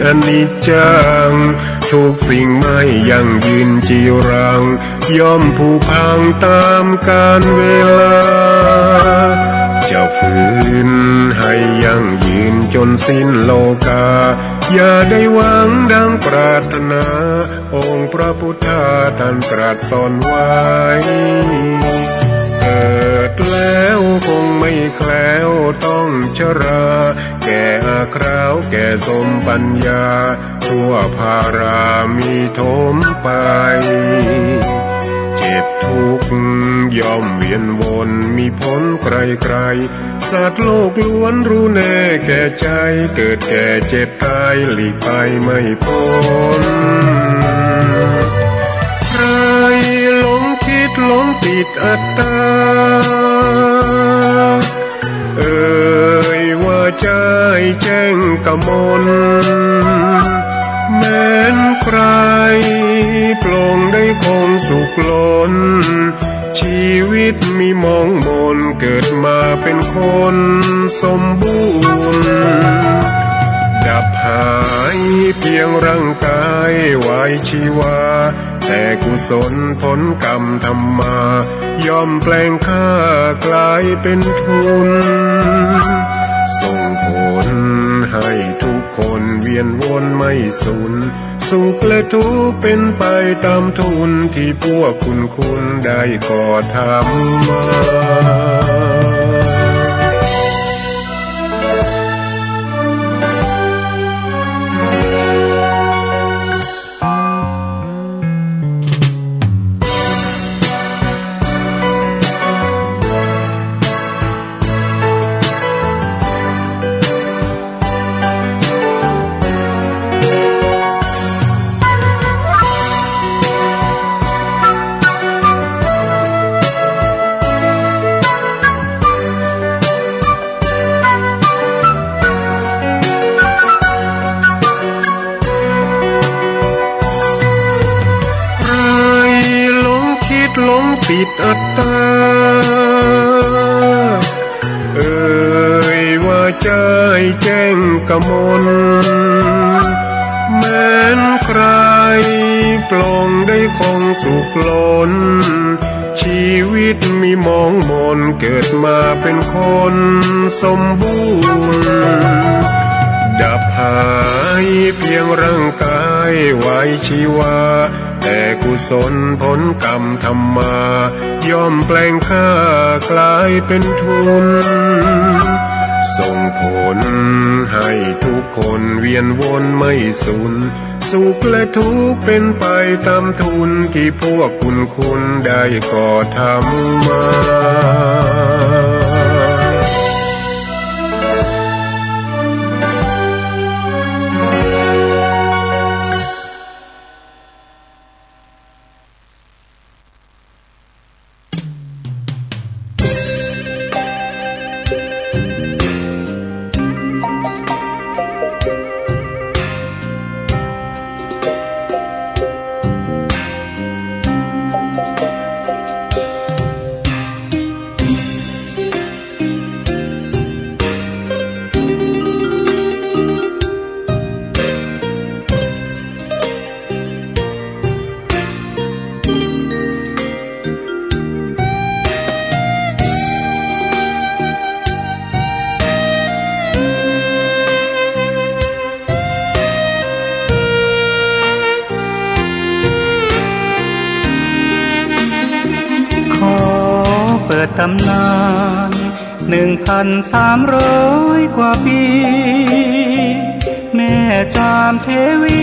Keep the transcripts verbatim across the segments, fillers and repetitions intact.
อนิจจัง ทุกสิ่งไม่ยั่งยืนจีรัง ย่อมผุพังต๋ามกาลเวลา จะฝืนหื้อให้ยั่งยืนจ๋นสิ้นโลกา อย่าได้หวังดังปรารถนา องค์พระพุทธาท่านตรัสสอนไว้ เกิดแล้วคงไม่แคล้วต้องชรา แก่อาคราวแก่สมปัญญา ทั่วภารามีถมไป เจ็บทุกข์ย่อมเวียนวน มีพ้นไกลๆ สัตว์โลกล้วนรู้แน่แก่ใจ เกิดแก่เจ็บตายหลีกไปไม่พ้น ใครหลงคิดหลงติดอัตตา เอ่ยว่าใจ้แจ้งกมล แม้นใครปลงได้คงสุขล้น ชีวิตมีหมองหม่น เกิดมาเป็นคนสมบูรณ์ ดับหายเพียงร่างกายไว้ชีวา แต่กุศลผลกรรมทำมา ย่อมแปลงค่ากลายเป็นทุน ส่งผลให้ทุกคนเวียนวนไม่สูญ สุขและทุกข์เป็นไปต๋ามทุน ตี้พวกคุณคุณได้ก่อทำมา ใครหลงคิดหลงติดอัตตา เอ่ยว่าใจ้แจ้งกมล แม้นใครปลงได้คงสุขล้น ชีวิตมีหมองหม่น เกิดมาเป็นคนสมบูรณ์ ดับหายเพียงร่างกายไว้ชีวา แต่กุศลผลกรรมทำมา ย่อมแปลงค่ากลายเป็นทุน ส่งผลให้ทุกคนเวียนวนไม่สูญ สุขและทุกข์เป็นไปต๋ามทุน ตี้พวกคุณคุณได้ก่อทำมาขอเปิดต๋ำนาน หนึ่งพันสามร้อยกว่าปี แม่จามเทวี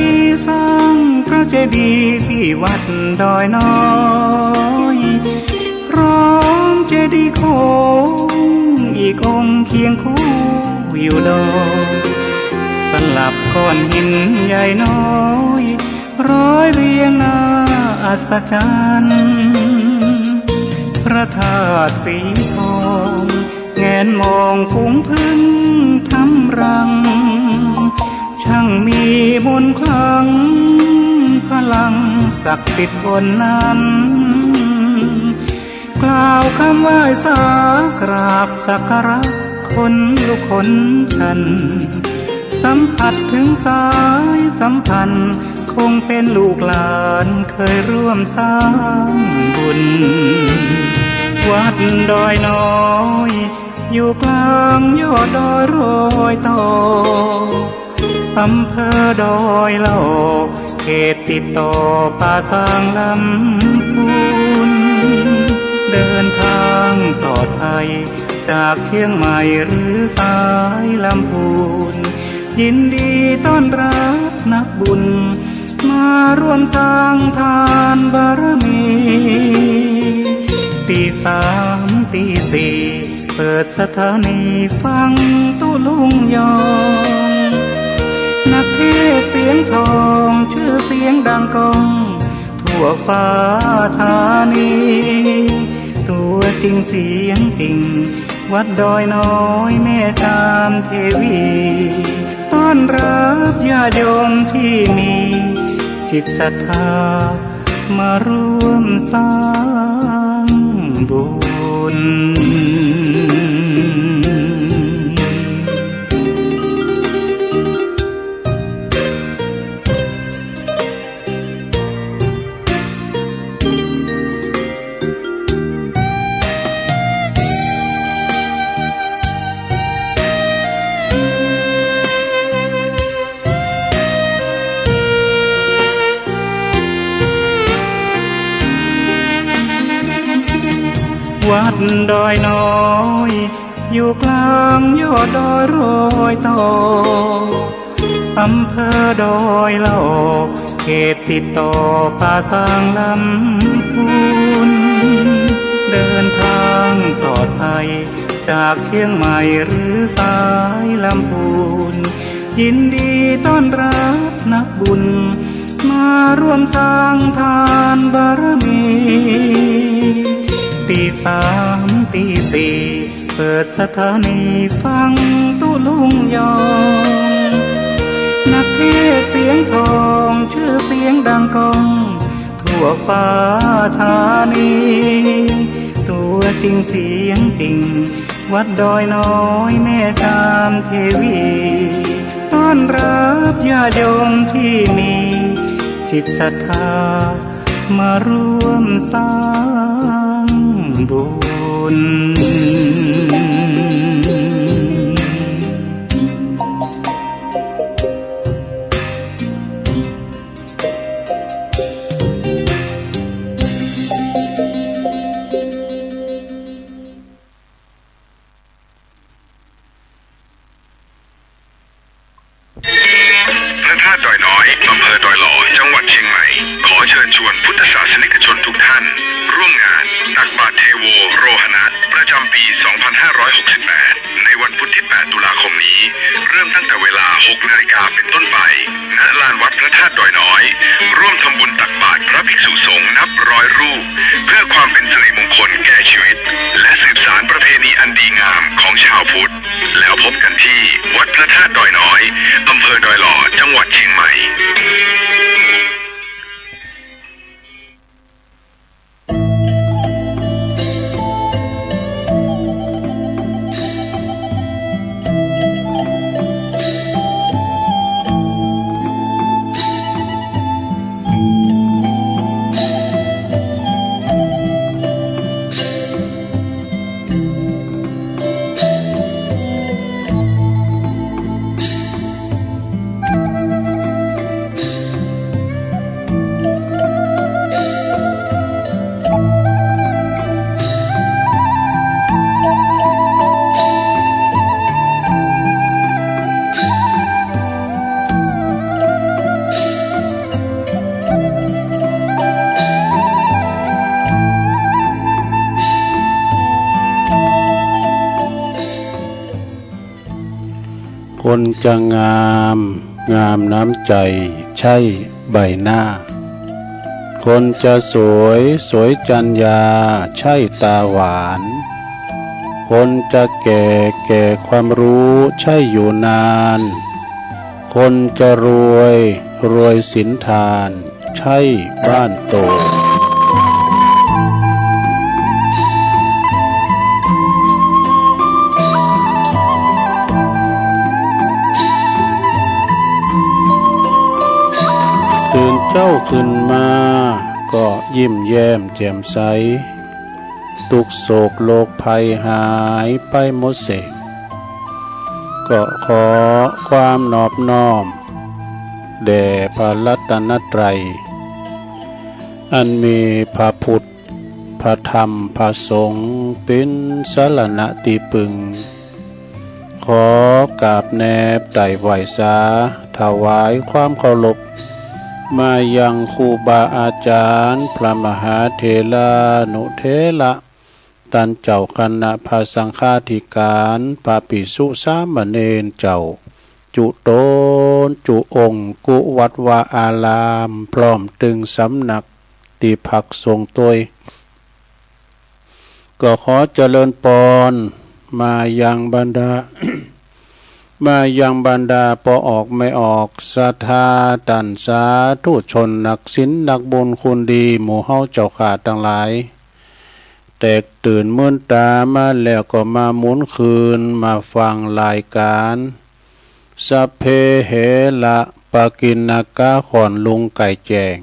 สร้างพระเจดีย์ตี้วัดดอยน้อย พร้อมเจดีย์โค้งอีกองค์เคียงคู่อยู่ดอย สลับก้อนหินใหญ่น้อย ร้อยเรียงน่าอัศจรรย์ พระธาตุสีทอง แงนมองฝูงผึ้งทำรัง ช่างมีมนต์ขลัง พลังศักดิ์สิทธิ์ล้นนั้น กล่าวคำไหว้สากราบสักการะ ขนลุกขนชัน สัมผัสเถิงสายสัมพันธ์ คงเป๋นลูกหลานเคยร่วมสร้างบุญ วัดดอยน้อย อยู่กลางยอดดอยรอยต่อ อำเภอดอยหล่อ เขตติดต่อป่าซางลำพูน เดินทางปลอดภัยจากเชียงใหม่หรือสายลำพูน ยินดีต้อนรับนักบุญ มาร่วมสร้างทานบารมี ตีสามตีสี่ เปิดสถานีฟังตุ๊ลุงยอง นักเทศน์เสียงทอง ชื่อเสียงดังก้อง ทั่วฟ้าธานี ตัวจริงเสียงจริง วัดดอยน้อยแม่จามเทวี ต้อนรับญาติโยมที่มีจิตศรัทธา มาร่วมสร้างบุญ วัดดอยน้อย อยู่กลางยอดดอยรอยต่อ อำเภอดอยหล่อ เขตติดต่อป่าซางลำพูน เดินทางปลอดภัยจากเชียงใหม่หรือสายลำพูน ยินดีต้อนรับนักบุญ มาร่วมสร้างทานบารมี ตีสามตีสี่ เปิดสถานีฟังตุ๊ลุงยอง นักเทศน์เสียงทอง ชื่อเสียงดังก้อง ทั่วฟ้าธานี ตัวจริงเสียงจริง วัดดอยน้อยแม่จามเทวี ต้อนรับญาติโยมที่มีจิตศรัทธา มาร่วมสร้างบุญ พระธาตุดอยน้อย อำเภอดอยหล่อ จังหวัดเชียงใหม่ ขอเชิญชวนพุทธศาสนิกชนทุกท่าน ร่วมงานตักบาตรเทโวโรหณะ ประจำปี สองพันห้าร้อยหกสิบแปด ในวันพุธที่ แปด ตุลาคมนี้ เริ่มตั้งแต่เวลา หก นาฬิกาเป็นต้นไป ณ ลานวัดพระธาตุดอยน้อย ร่วมทำบุญตักบาตรพระภิกษุสงฆ์นับร้อยรูป เพื่อความเป็นสิริมงคลแก่ชีวิต และสืบสานประเพณีอันดีงามของชาวพุทธ แล้วพบกันที่วัดพระธาตุดอยน้อย อำเภอดอยหล่อ จังหวัดเชียงใหม่ คนจะงาม งามน้ำใจ ใช่ใบหน้า คนจะสวย สวยจัญญา ใช่ตาหวาน คนจะแก่ แก่ความรู้ ใช่อยู่นาน คนจะรวย รวยศีลทาน ใช่บ้านโต เจ๊าขึ้นมาก็ยิ้มแย้มแจ่มใส ตุ๊กข์โศกโรคภัยหายไปหมดเส ก็ขอความนอบน้อมแด่พระรัตนตรัย อันมีพระพุทธ พระธรรม พระสงฆ์ เป๋นสรณะตี้ปึง ขอกราบแนบไต่ไหว้สา ถวายความเคารพ มายังครูบาอาจารย์ พระมหาเถรานุเถระ ต้านเจ้าคณะพระสังฆาธิการ พระภิกษุสามเณรเจ้า จุ๊ต๋นจุ๊องค์ กู้วัดวาอาราม พร้อมตึงสำนัก ตี้พักสงฆ์ตวย ก็ขอเจริญปอน มายังบรรดา มายังบรรดาป้อออกแม่ออก ศรัทธาต้านสาธุชน นักศีล นักบุญคุณดี หมู่เฮาเจ้าข้าตังหลาย แตกตื่นมืนต๋ามาแล้วก็มาหมุนคืน มาฟังรายก๋าน สัพเพเหระปกิณณกะ ค่อนลุงใก้แจ้ง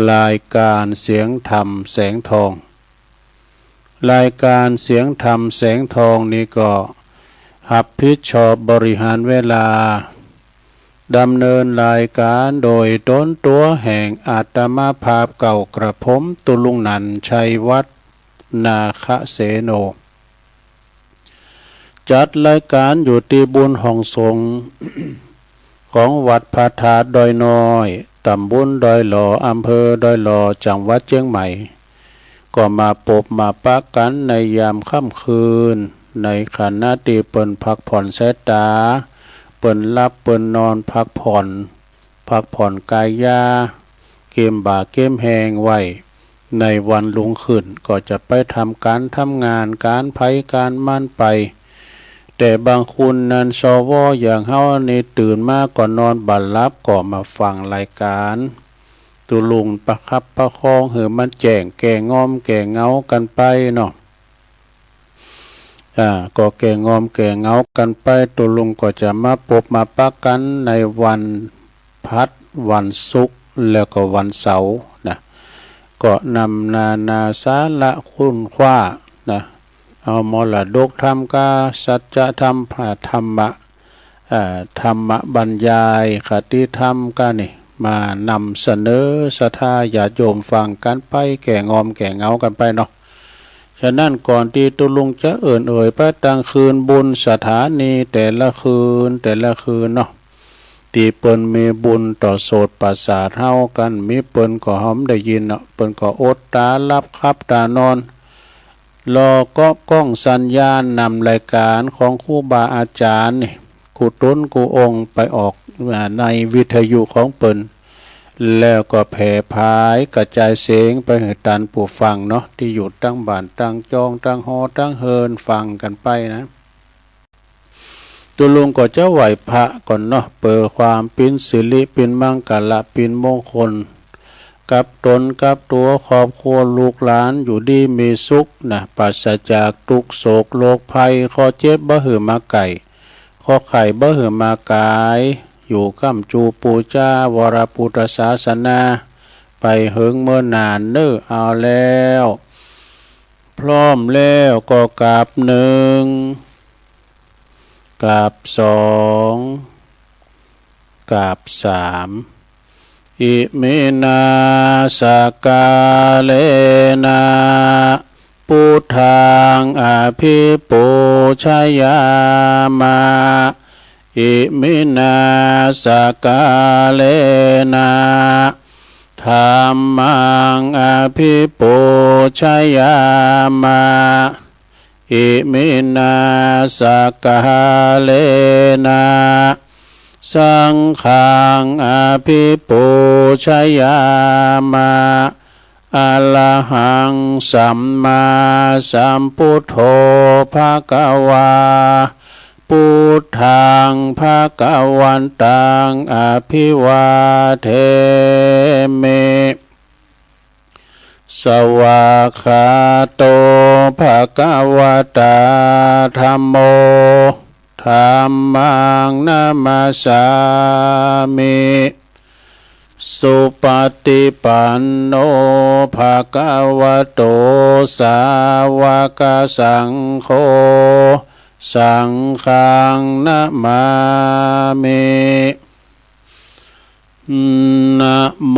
รายก๋านเสียงธรรมแสงทอง รายก๋านเสียงธรรมแสงทองนี้ก็ฮับผิดชอบบริหารเวลา ดำเนินรายก๋านโดยต๋นตั๋วแห่งอาตมาภาพเก่ากระผม ตุ๊ลุงหนันท์ ชัยวัฒน์ นาคเสโน จัดรายก๋านอยู่ตี้บุญห้องสงฆ์ ของวัดพระธาตุดอยน้อย ต๋ำบลดอยหล่อ อำเภอดอยหล่อ จังหวัดเจียงใหม่ ก็มาปบมาปะกั๋นในยามค่ำคืน ในขณะตี้เปิ้นพักผ่อนสายต๋า เปิ้นหลับเปิ้นนอนพักผ่อน พักผ่อนกายา เก็มบ่าเก็มแฮงไว้ ในวันรุ่งขึ้นก็จะไปทำก๋านทำงาน ก๋านใผก๋านมันไป แต่บางคนนั้น สว อย่างเฮานี่ ตื่นมาก็นอนบ่หลับ ก็มาฟังรายก๋าน ตุ๊ลุงประคับประคองหื้อมันแจ้ง แก้งอมแก้เหงากั๋นไปเนาะ อ่า ก็แก้งอมแก้เหงากั๋นไป ตุ๊ลุงก็จะมาปบมาปะกั๋นในวัน พฤหัส วันศุกร์ แล้วก็วันเสาร์นะ ก็นำนานาสาระค้นคว้านะ เอามรดกธรรมกับสัจธรรม พระธรรมะ เอ่อ ธรรมบรรยาย คติธรรมกับนี่ มานำเสนอศรัทธาญาติโยมฟังกั๋นไป แก้งอมแก้เหงากั๋นไปเนาะ ฉะนั้นก่อนตี้ตุ๊ลุงจะเอิ้นเอ่ยไปตังคืนบุญสถานีแต่ละคืน แต่ละคืนเนาะ ตี้เปิ้นมีบุญต่อโสตประสาทเฮากั๋น มีเปิ้นก็เฮาบ่ได้ยินเนาะ เปิ้นก็อดต๋าหลับขับต๋านอน รอเกาะก้องสัญญาณนำรายก๋านของครูบาอาจ๋ารย์นี่ กู้ต๋นกู้องค์ไปออก อ่า ในวิทยุของเปิ้น แล้วก็แผ่ผายกระจายเสียงไปหื้อต้านผู้ฟังเนาะ ตี้อยู่ตังบ้านตังจอง ตังหอตังเฮือน ฟังกั๋นไปนะ ตุ๊ลุงก็จะไหว้พระก่อนเนาะ เปื้อความเป๋นสิริเป๋นมังคละเป๋นมงคล กับต๋นกับตั๋วครอบครัวลูกหลานอยู่ดีมีสุขนะ ปราศจากตุ๊กข์โศกโรคภัย เคราะห์เจ็บบ่หื้อมาใก้ เคราะห์ไข้บ่หื้อมากาย อยู่ก้ำจูปู๋จาวรปุทธศาสนา ไปเหิงเมินนานเน่อ เอาแล้ว พร้อมแล้วก็กราบหนึ่ง กราบสอง กราบสาม อิมินาสการะนะ พุทธังอภิปูชยามะ อิมินาสการะนะ ธัมมังอภิปูชยามะ อิมินาสการะนะ สังฆังอภิปูชยามะ อะระหังสัมมาสัมพุทโธภะคะวา พุทธังภะคะวันตังอภิวาเทมิ สวากขาโตภะคะวะตาธัมโม ธัมมังนะมัสสามิ สุปฏิปันโน ภะคะวะโต สาวกสังโฆ สังฆังนะมามิ นะโม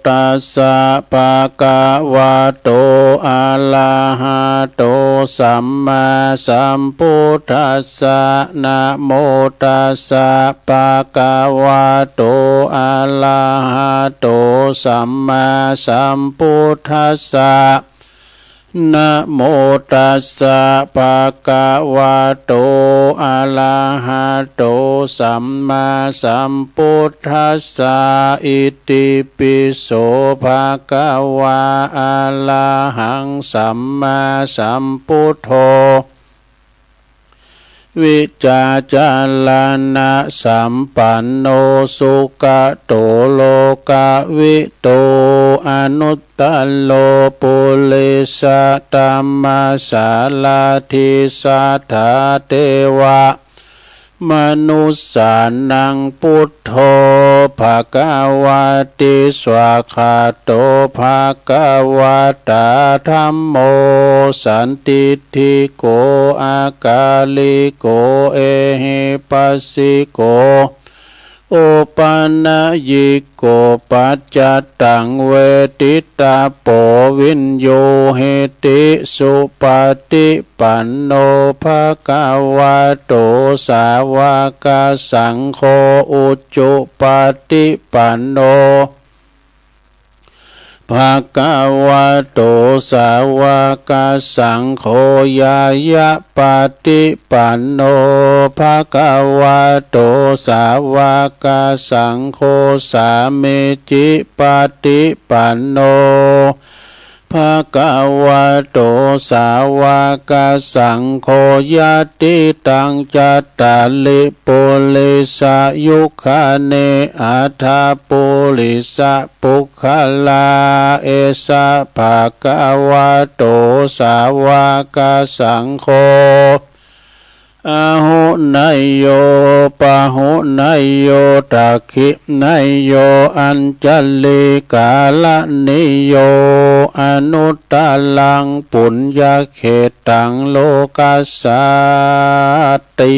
ตัสสะ ภะคะวะโต อะระหะโต สัมมาสัมพุทธัสสะ นะโมตัสสะ ภะคะวะโต อะระหะโต สัมมาสัมพุทธัสสะ นะโมตัสสะ ภะคะวะโต อะระหะโต สัมมาสัมพุทธัสสะ อิติปิโส ภะคะวา อะระหัง สัมมาสัมพุทโธ วิจารณะสัมปันโน สุขะโต โลกะวิทู อนุตตะโร ปุริสะธัมมะสาระถี สัทธาเทวะ มนุสสานัง พุทโธ ภะคะวะติ สวากขาโต ภะคะวะตา ธัมโม สันทิฏฐิโก อะกาลิโก เอหิปัสสิโก โอปะนะยิโก ปัจจตัง เวทิตะโพ วิญญูหิติ สุปะฏิปันโน ภะคะวะโต สาวกสังโฆ อุจุปะฏิปันโน ภะคะวะโต สาวกสังโฆ ญาณะปะฏิปันโน ภะคะวะโต สาวกสังโฆ สามีจิปะฏิปันโน ภะคะวะโต สาวกสังโฆ ยัตถิตัง จัตตาริ ปุริสายุคานิ อัฏฐะปุริสะปุคคลา เอสะ ภะคะวะโต สาวกสังโฆ อาหุเนยโย ปาหุเนยโย ทักขิเนยโย อัญชลีกาละนิโย อนุตตะรัง ปุญญะเขตตัง โลกัสสาติ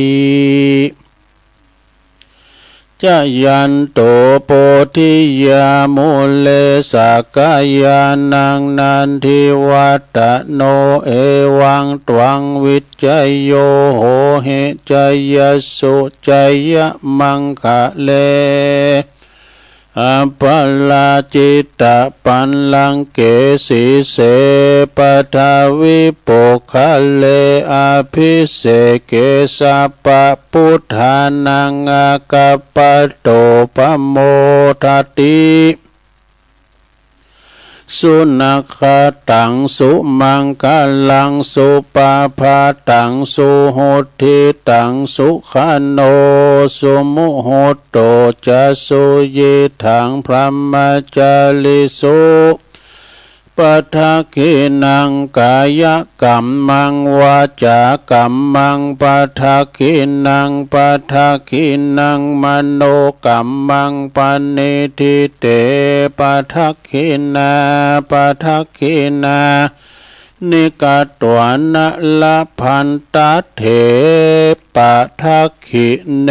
จายันโต โพธิยา มูเล สักกายานัง นันทิวัฏฏะโน เอวังตวัง วิจโย โหหิ จายสสุ จายะมังคะเล อัปปะราจิตะปัลลังเก สีเส ปัทวิปุคคาเล อะภิเสเก สัพพะพุทธานัง อาคัปปะโต ปะโมทะติ สุนะคะตัง สุมังคะลัง สุปะภาตัง สุหุตถิตัง สุขะโณ สุมุหุตโต จะ สุยิทัง พรหมจาริสุ ปะทักขิณัง กายะกัมมัง วาจากัมมัง ปะทักขิณัง ปะทักขิณัง มโนกัมมัง ปะนิฏฐิเต ปะทักขิณา ปะทักขิณา นิกะตวานะ ละพันตะเถ ปะทักขิเณ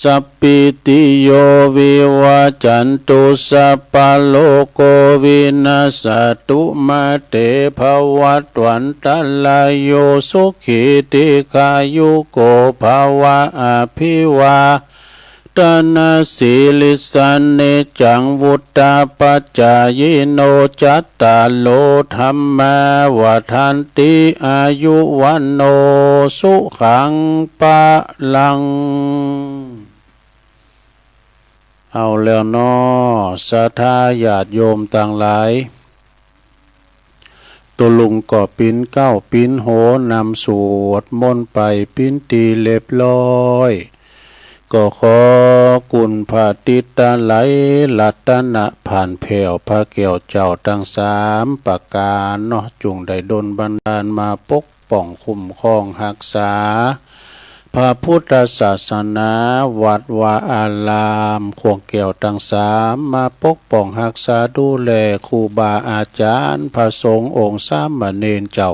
สัพพีติโย วิวัจจันตุ สัพพะโรโค วินัสสะตุ มา เต ภะวัตวันตะราโย สุขี ทีฆายุโก ภะวะ อะภิวา ทะนะสีลิสสะ นิจจัง วุฑฒาปะจายิโน จัตตาโร ธัมมา วัฑฒันติ อายุ วัณโณ สุขัง พะลัง เอาแล้วเนาะ ศรัทธาญาติโยมตังหลาย ตุ๊ลุงก็ปิ๊นเก๊าปิ๊นโห นำสวดมนต์ไปปิ๊นตี้เรียบร้อย ก็ขอคุณพระติตะไลยรัตนะผ่านแผ้วพระแก้วเจ้าตังสามประก๋านเนาะ จุ่งได้ดลบันดาลมาปกป้องคุ้มครองฮักษา พระพุทธศาสนา วัดวาอาราม ข่วงแก้วตังสาม มาปกป้องฮักษาดูแล ครูบาอาจ๋ารย์ พระสงฆ์องค์สามเณรเจ้า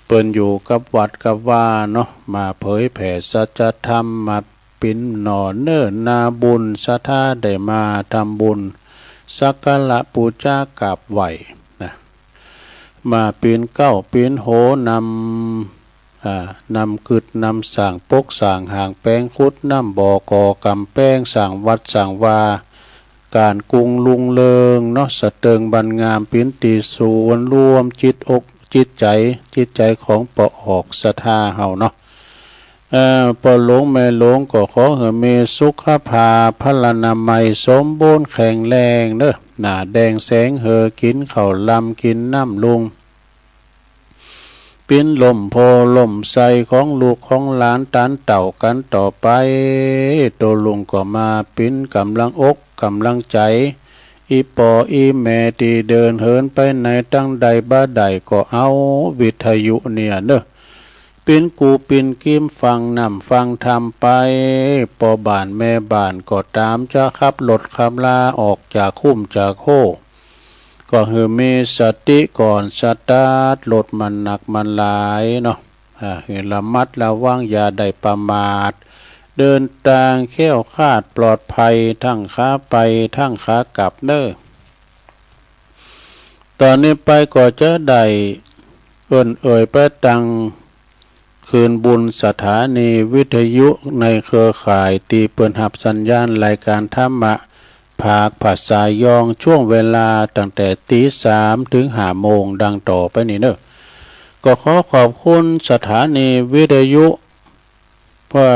เปิ้นอยู่กับวัดกับวาเนาะ มาเผยแผ่สัจธรรม มาเป๋นหน่อเนื้อนาบุญ ศรัทธาได้มาทำบุญ สักการะปู๋จากราบไหว้นะ มาเป๋นเก๊าเป๋นหัวนำ อ่า นำกึ๊ดนำสร้าง ปกสร้างห้างแป๋ง ขุดน้ำบ่อ ก่อก๋ำแปง สร้างวัดสร้างวา ก๋านกรุงรุ่งเรืองเนาะ สะเติงบรรณงาม เป๋นตี้ศูนย์รวมจิตอกจิตใจ๋ จิตใจ๋ของป้อออกศรัทธาเฮาเนาะ เอ่อ ป้อหลวงแม่หลวงก็ขอหื้อมีสุขภาพพลานามัยสมบูรณ์แข็งแรงเนาะ หน้าแดงแสงเหือ กิ๋นข้าวลำกิ๋นน้ำลุง เป๋นล่มโพธิ์ล่มไทรของลูกของหลานต๋านเต้ากั๋นต่อไป โตลุงก็มาเป๋นก๋ำลังอกก๋ำลังใจ๋ อี่ป้ออี่แม่ตี้เดินเหินไปไหนตังใดบ่ได้ก็เอาวิทยุเนี่ยเนาะ เป๋นกูเป๋นกิ๋มฟังน้ำฟังธรรมไป ป้อบ้านแม่บ้านก็ต๋ามจะขับรถขับลาออกจากคุ้มจากโฮ่ ก็หื้อมีสติก่อนสตาร์ทรถมันหนักมันหลายเนาะ อ่า หื้อระมัดระวังอย่าได้ประมาท เดินตางแคล้วคลาดปลอดภัยทั้งขาไปทั้งขากลับเนาะ ต๋อนนี้ไปก็จะได้เอิ้นเอ่ยไปตัง คืนบุญสถานีวิทยุในเครือข่ายตี้เปิ้นฮับสัญญาณรายการธรรมะภาคภาษายอง ช่วงเวลาตั้งแต่ตีสามเถิงห้าโมงดังต่อไปนี้เนาะ ก็ขอขอบคุณสถานีวิทยุ เพื่อ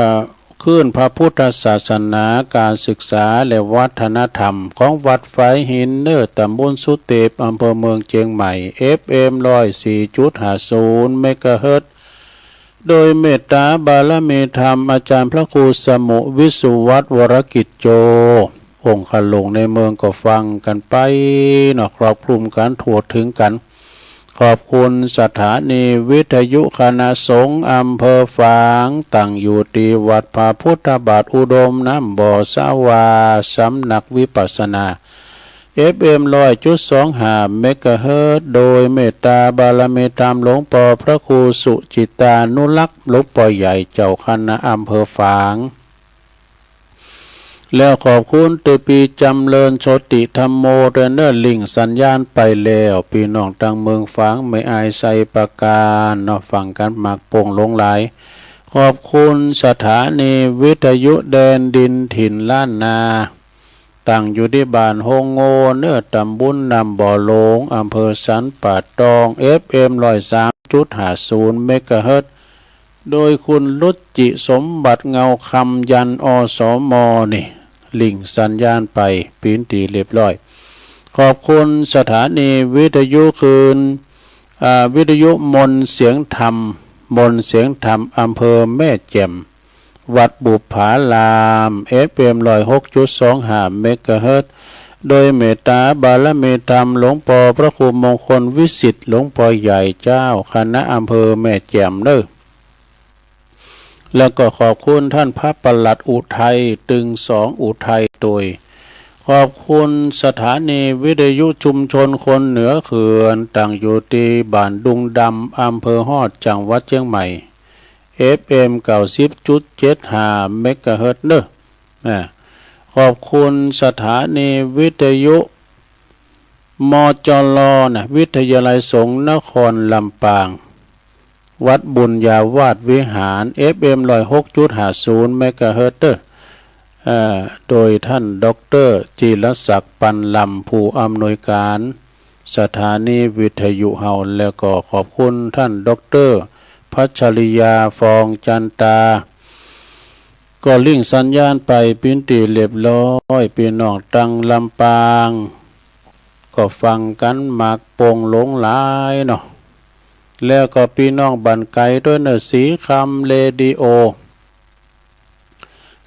คลื่นพระพุทธศาสนา การศึกษาและวัฒนธรรมของวัดฝายหินเนาะ ตำบลสุเตป อำเภอเมืองเจียงใหม่ เอฟเอ็ม ร้อยสี่จุดห้าศูนย์ เมกะเฮิรตซ์ โดยเมตตาบารมีธรรมอาจารย์พระครูสมุห์ วิสุวัฒน์ วรกิจโจ องคหลวงในเมืองก็ฟังกั๋นไปเนาะ ครอบคลุมกั๋นทั่วเถิงกั๋น ขอบคุณสถานีวิทยุคณะสงฆ์อำเภอฝาง ตั้งอยู่ตี้วัดพระพุทธบาทอุดมน้ำบ่อสาวา สำนักวิปัสสนา เอฟเอ็ม ร้อยจุดสองห้า เมกะเฮิรตซ์ โดยเมตตาบารมีธรรมหลวงป้อพระครูสุจิตตานุรักษ์ หลวงป้อใหญ่เจ้าคณะอำเภอฝาง แล้วขอบคุณตี้ปี้จ๋ำเริญโชติธัมโมตวยเนาะ ลิงก์สัญญาณไปแล้ว ปี้น้องตังเมืองฝาง แม่อาย ไชยปราการเนาะ ฟังกั๋นมากโป่งหลงหลาย ขอบคุณสถานีวิทยุแดนดินถิ่นล้านนา ตั้งอยู่ตี้บ้านโฮงโง่เนาะ ตำบลน้ำบ่อหลวง อำเภอสันป่าตอง เอฟเอ็ม ร้อยสามจุดห้าศูนย์ เมกะเฮิรตซ์ โดยคุณรุจิสมบัติเงาคำ ยัน อสม นี่ ลิงก์สัญญาณไปเป๋นตี้เรียบร้อย ขอบคุณสถานีวิทยุคลื่น อ่า วิทยุมนต์เสียงธรรม มนต์เสียงธรรม อำเภอแม่แจ่ม วัดบุปผาราม เอฟเอ็ม ร้อยหกจุดสองห้า เมกะเฮิรตซ์ โดยเมตตาบารมีธรรมหลวงป้อพระครูมงคลวิสิทธิ์ หลวงป้อใหญ่เจ้าคณะอำเภอแม่แจ่มเนาะ แล้วก็ขอบคุณต้านพระปลัดอุทัย ตึงสองอุทัยตวย ขอบคุณสถานีวิทยุชุมชนคนเหนือเขื่อน ตั้งอยู่ตี้บ้านดุงดำ อำเภอฮอด จังหวัดเจียงใหม่ เอฟเอ็ม เก้าสิบจุดเจ็ดห้า เมกะเฮิรตซ์เนาะ นะ ขอบคุณสถานีวิทยุ มจล นะ วิทยาลัยสงฆ์นครลำปาง วัดบุญญาวาสวิหาร เอฟเอ็ม ร้อยหกจุดห้าศูนย์ เมกะเฮิรตซ์เนาะ เอ่อ โดยต้านด็อกเตอร์จิรศักดิ์ ปันลำ ผู้อำนวยการสถานีวิทยุเฮา แล้วก็ขอบคุณต้านด็อกเตอร์พัชริยา ฟองจันตา ก็ลิงก์สัญญาณไปเป๋นตี้เรียบร้อย ปี้น้องตังลำปาง ก็ฟังกั๋นมากโป่งหลงหลายเนาะ แล้วก็ปี้น้องบ้านไก๋ตวยเนาะ สีคำเรดิโอ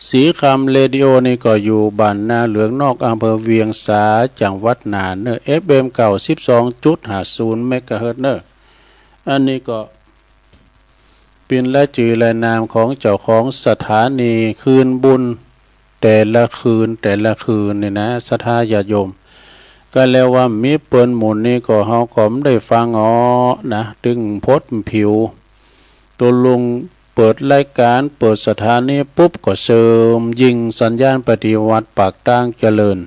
สีคำเรดิโอนี่ก็อยู่บ้านนาเหลืองนอก อำเภอเวียงสา จังหวัดน่านเนาะ เอฟเอ็ม เก้าสิบสองจุดห้าศูนย์ เมกะเฮิรตซ์เนาะ อันนี้ก็ เป๋นลายจื้อลายนามของเจ้าของสถานีคืนบุญแต่ละคืน แต่ละคืนนี่นะ ศรัทธาญาติโยม ก็แล้วว่ามีเปิ้นหมู่นี้ก็เฮาก็บ่ได้ฟังอ้อนะ ตึงพดผิว ตกลงเปิดรายก๋าน เปิดสถานีปุ๊บก็เสริมยิงสัญญาณไปตี้วัดปากตางเจริญ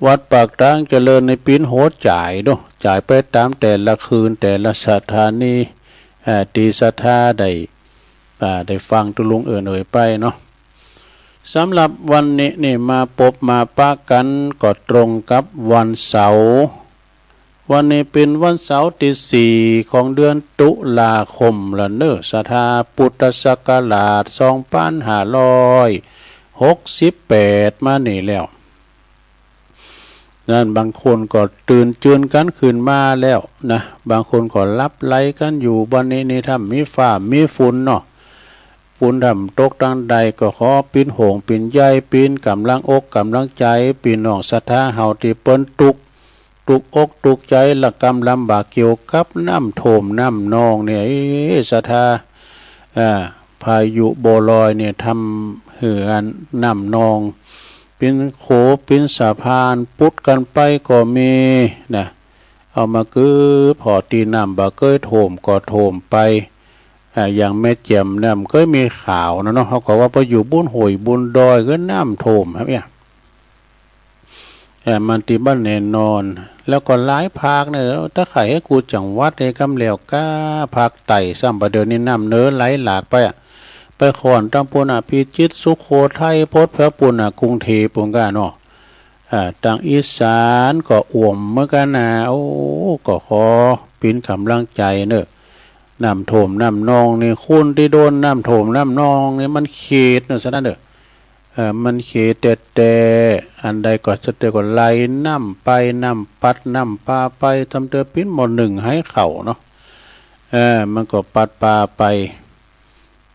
วัดปากตางเจริญนี่เป๋นหัวจ๋ายเนาะ จ๋ายไปต๋ามแต่ละคืน แต่ละสถานี เอ่อ ตี้ศรัทธาได้ อ่า ได้ฟังตกลงเอิ้นเอ่ยไปเนาะ สำหรับวันนี้นี่มาปบมาปะกั๋นก็ตรงกับวันเสาร์ วันนี้เป๋นวันเสาร์ตี้สี่ของเดือนตุลาคมละเนาะ ศรัทธา พุทธศักราชสองปันห้าร้อยหกสิบแปดมานี่แล้ว นั้นบางคนก็ตื่นจืนกั๋นขึ้นมาแล้วนะ บางคนก็หลับไหลกั๋นอยู่ บ่านี้นี่ถ้ามีฟ้ามีฝนเนาะ ฝนถ้าตกตังใดก็ขอเป๋นห่วงเป๋นใย เป๋นก๋ำลังอกก๋ำลังใจ๋ ปี้น้องศรัทธาเฮาตี้เปิ้นตุ๊ก ตุ๊กอกตุ๊กใจ๋ ละกำลำบากเกี่ยวกับน้ำท่วมน้ำนองเนี่ย เอ๊ะ ศรัทธา อ่า พายุบ่อลอยเนี่ยทำหื้ออันน้ำนอง เป๋นขัวเป๋นสะพานปุดกั๋นไปก็มีนะ เอามากือผ่อตี้น้ำบ่เกยท่วมก็ท่วมไป อ่า อย่างแม่แจ่มเนี่ยมันเกยมีข่าวนะเนาะ เขาก็ว่าไปอยู่บุนห้วยบุนดอยก็น้ำท่วมครับเนี่ย เอ่อ มันตี้บ่แน่นอน แล้วก็หลายภาคเนี่ย ถ้าใค่หื้อกู้จังหวัดเนี่ยกำแล้วก้า ภาคใต้ซ้ำบ่าเดี่ยวนี้น้ำเหนือไหลหลากไปอะ ไปค่อนตังปู๊นอะ พิจิตร สุโขทัย พดแผวปู๊นอะ กรุงเทพฯปู๊นก้าเนาะ อ่า ตังอีสานก็อ่วมเหมือนกั๋นนะ โอ้ ก็ขอเป๋นก๋ำลังใจ๋เนาะ น้ำท่วมน้ำนองนี่ คนตี้โดนน้ำท่วมน้ำนองนี่มันเขตเนาะ ฉะนั้นเนาะ เอ่อ มันเขตแต๊ๆ อันใดก็สะเตอก็ไหลน้ำไป น้ำปัดน้ำปาไป ทำเตอปิ๊นหม้อนึ่งไหเข้าเนาะ เอ่อ มันก็ปัดปาไป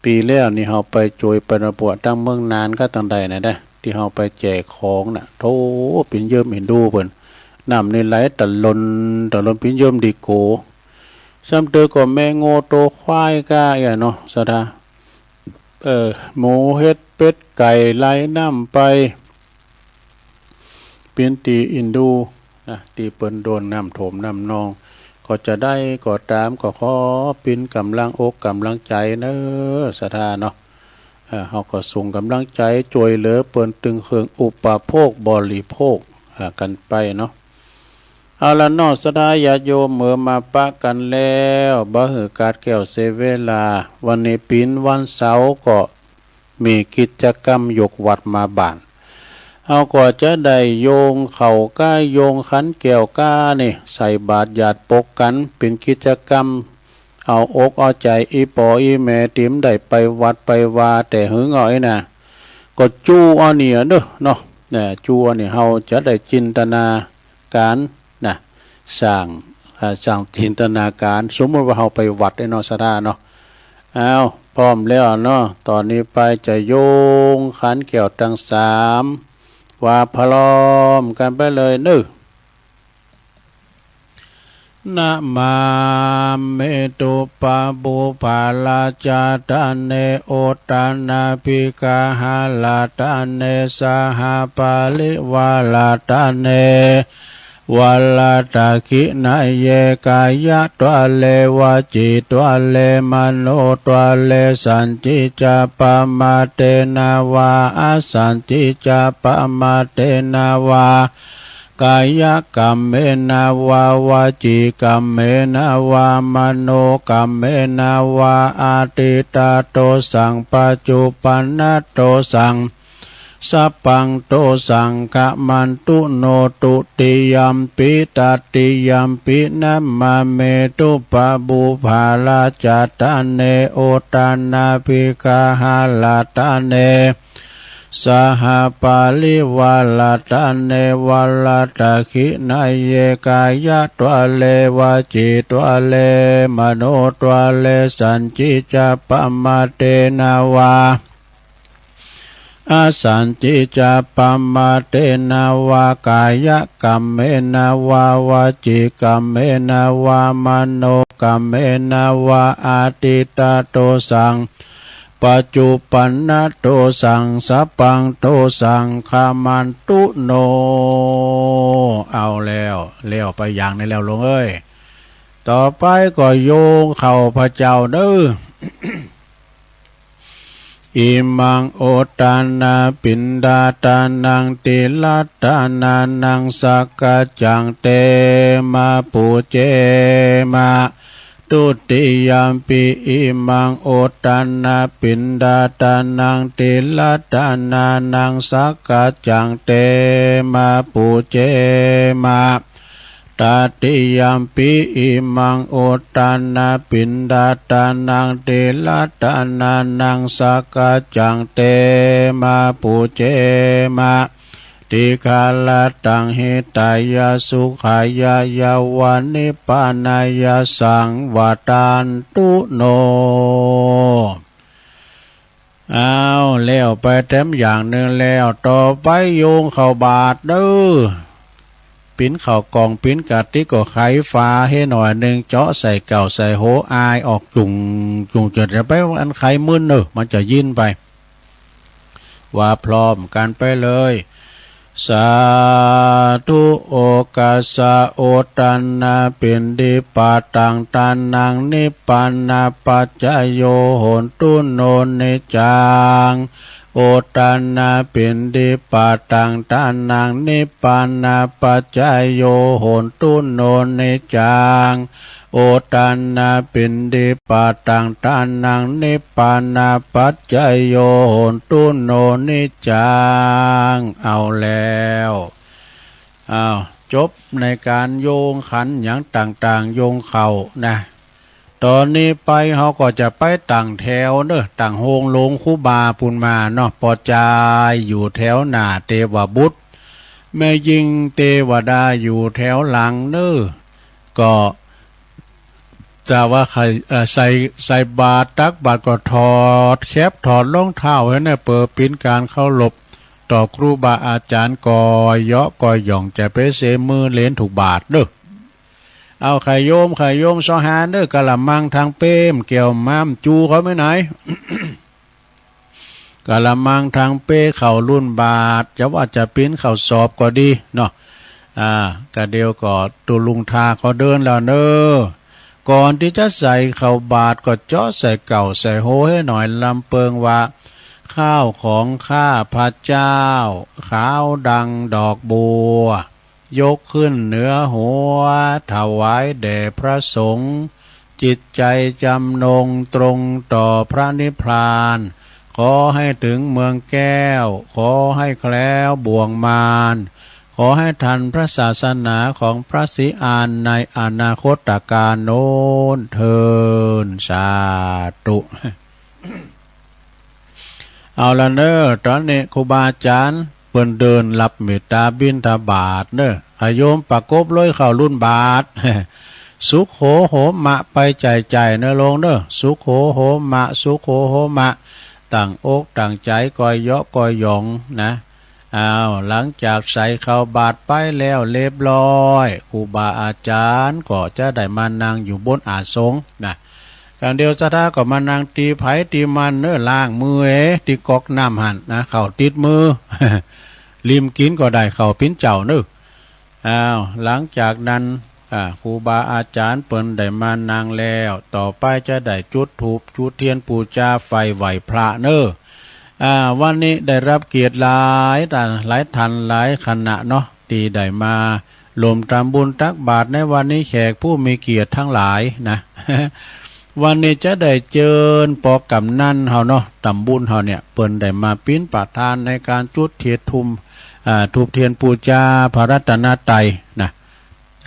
ปี๋แล้วนี่เฮาไปโจยไปนะ ปวดตังเมืองน่านก็ตังใดนะเด้อ ตี้เฮาไปแจกของน่ะ โธ่ ปิ๊นเยิ้มอินดูเปิ้น น้ำนี่ไหลตะลอนตะลอน ปิ๊นเยิ้มดีโก ซ้ำเตอก็แม่งัวโตควายก้าเอี้ยเนาะ ศรัทธา เอ่อ หมูเห็ดเป็ดไก่ไหลน้ำไป ปิ๊นตี้อินดูนะ ตี้เปิ้นโดนน้ำท่วมน้ำนอง ก็จะใดก็ต๋าม ก็ขอเป๋นก๋ำลังอกก๋ำลังใจ๋เนาะ ศรัทธาเนาะ เอ่อ เฮาก็ส่งก๋ำลังใจ๋จ้วยเหลือเปิ้นตึงเครื่องอุปโภคบริโภค อ่า กั๋นไปเนาะ เอาละเนาะ ศรัทธาญาติโยม เมื่อมาปะกั๋นแล้ว บ่หื้อขาดแคลนเสียเวลา วันนี้เป๋นวันเสาร์ก็มีกิจกรรมยกวัตรมาบ้าน เฮาก็จะได้โยงข้าวก้า โยงขันแก้วก้านี่ ใส่บาตรญาติปกกั๋น เป๋นกิจกรรม เอาอกเอาใจ๋อี่ป้ออี่แม่ตี้บ่ได้ไปวัดไปวาแต่หึงเอาอี้นะ ก็จู้เอานี่เนาะ เนาะ เอ่อ จู้เอานี่ เฮาจะได้จินตนาก๋ารนะ สร้าง อ่า สร้างจินตนาก๋าร สมมุติว่าเฮาไปวัดไอ้เนาะ ศรัทธาเนาะ อ้าว พร้อมแล้วเนาะ ต๋อนนี้ไปจะโยงขันแก้วตังสาม ว่าพร้อมกั๋นไปเลยเนาะ นะมามิ ปุพพะปุพพะ ราชะตะเน อุตตะนาภิกขา หะ ราชะตะเน สหะ ปะริวา ราชะตะเน วะ ราชะตะขิณะเย กายะ ตะเล วะจี ตะเล มโน ตะเล สัจจิ จะ ปะมาเทนะ วะ อสัจจิ จะ ปะมาเทนะ วะ กายะกัมเมนะ วะ วะจี กัมเมนะ วะ มโน กัมเมนะ วะ อะตีตะโตสัง ปัจจุปันนะโตสัง สัพพังโตสัง ขะมันตุ โน ตุติยัมปิ ตะติยัมปิ นะมามิ ปุพพะปุพพะ ราชะตะเน อุตตะนาภิกขา หะ ราชะตะเน สหะ ปะริวา ราชะตะเน วะ ราชะตะขิณะเย กายะ ตะเล วะจี ตะเล มโน ตะเล สัจจิ จะ ปะมาเทนะ วะ สันติจะ ปมาเทนะวา กายกัมเมนะวา วจีกัมเมนะวา มโนกัมเมนะวา อาทิตตโทสัง ปัจจุปันนโทสัง สัพพังโทสัง ขมันตุโน เอาแล้ว แล้วไปอย่างนี้แล้วโลมเอ้ย ต่อไปก็โยงเข้าพระเจ้าเน้อ อิมัง อุทานะ ปิณฑาทานัง ติละทานานัง สักกัจจัง เตมะ ปูเจมะ ทุติยัมปิ อิมัง อุทานะ ปิณฑาทานัง ติละทานานัง สักกัจจัง เตมะ ปูเจมะ ตติยัมปิ อิมัง อุทานะ ปิณฑาทานัง ติละทานานัง สักกัจจัง เตมะ ปูเจมะ ติคาระตัง หิตายะ สุขายะ ยะวะ นิพพานายะ สังวัตตันตุโน เอา แล้วไปแถมอย่างนึ่งแล้ว ต่อไปโยงเข้าบาตรเน้อ ปิ๊นข้าวกล่องปิ๊นกะติกก็ไขฝาหื้อหน่อยนึ่ง เจาะใส่เก้าใส่โหว อายออกจุ่งจุ่ง จะไปอันไขมึนเน้อ มันจะยินไป ว่าพร้อมกันไปเลย สาธุ โอกัสสะ อุทานะ ปิณฑิปาตัง ทานัง นิพพานะปัจจโย โหนตุ โน นิจจัง อุทานะ ปิณฑิปาตัง ทานัง นิพพานะปัจจโย โหนตุ โน นิจจัง อุทานะ ปิณฑิปาตัง ทานัง นิพพานะปัจจโย โหนตุ โน นิจจัง เอาแล้ว อ้าว จบในก๋านโยงขันหยังต่างๆ โยงข้าวนะ ต๋อนนี้ไปเฮาก็จะไปตั้งแถวเน้อ ตั้งโฮงโลงครูบาปู๊นมาเนาะ ป้อจายอยู่แถวหน้าเตวบุตร แม่ญิงเตวดาอยู่แถวหลังเน้อ ก็ ถ้าว่าใค่ เอ่อ ใส่ ใส่บาตรตักบาตรก็ถอดแคปถอดรองเท้าหื้อเน้อ เปื้อเป๋นก๋านเคารพต่อครูบาอาจ๋ารย์ ก่อเยาะก่อหย่อง จะไปเสมือเหลนถูกบาตรเน้อ เอา ใค่โยม ใค่โยมซอหาเน้อ กะละมังทางเป๊ม แก้วม้ำ จู๋เขาแม่ไหน กะละมังทางเป๊ข้าวลุ่นบาตร จะว่าจะเป๋นข้าวสอบก็ดีเนาะ อ่า กะเดี่ยวก็ตุ๊ลุงทาเขาเดินแล้วเน้อ ก่อนตี้จะใส่ข้าวบาตรก็เจาะใส่เก้าใส่โหวหื้อหน่อย ลำเปิงว่า ข้าวของข้าพเจ้า ขาวดังดอกบัว ยกขึ้นเหนือหัว ถวายแด่พระสงฆ์ จิตใจจำนงตรงต่อพระนิพพาน ขอให้ถึงเมืองแก้ว ขอให้แคล้วบ่วงมาร ขอให้ทันพระศาสนาของพระศรีอานในอนาคตกาลโน้นเทอญ สาธุ เอาละเน้อ ต๋อนนี้ครูบาอาจ๋ารย์เปิ้นเดินรับเมตตาบิณฑบาตเน้อ ใค่โยมประกบเลยข้าวลุ่นบาตร สุโขโหมะ ไปใจ๋ๆ เน้อโลมเน้อ สุโขโหมะ สุโขโหมะ ตั้งอกตั้งใจ๋ก่อเยาะก่อหย่องนะ อ้าว หลังจากใส่ข้าวบาตรไปแล้วเรียบร้อย ครูบาอาจ๋ารย์ก็จะได้มานั่งอยู่บนอาสงฆ์นะ ก๋านเดี่ยวศรัทธาก็มานั่งตี้ใผตี้มันเน้อ ล้างมือเอ ตี้ก๊อกน้ำหั้นนะ ข้าวติดมือ ริมกิ๋นก็ได้ข้าวเป๋นเจ้าเน้อ อ้าว หลังจากนั้น อ่า ครูบาอาจ๋ารย์เปิ้นได้มานั่งแล้ว ต่อไปจะได้จุดธูปจุดเตียนปู๋จาไฟไหว้พระเน้อ อ่า วันนี้ได้รับเกียรติหลายต้าน หลายต้านหลายคณะเนาะ ตี้ได้มาร่วมทำบุญตักบาตรในวันนี้ แขกผู้มีเกียรติตังหลายนะ วันนี้จะได้เจิญปอกำนันเฮาเนาะ ต๋ำบุญเฮาเนี่ย เปิ้นได้มาเป๋นประธานในก๋านจุดเตียนธูป อ่า ธูปเตียนปู๋จาพระรัตนตรัยนะ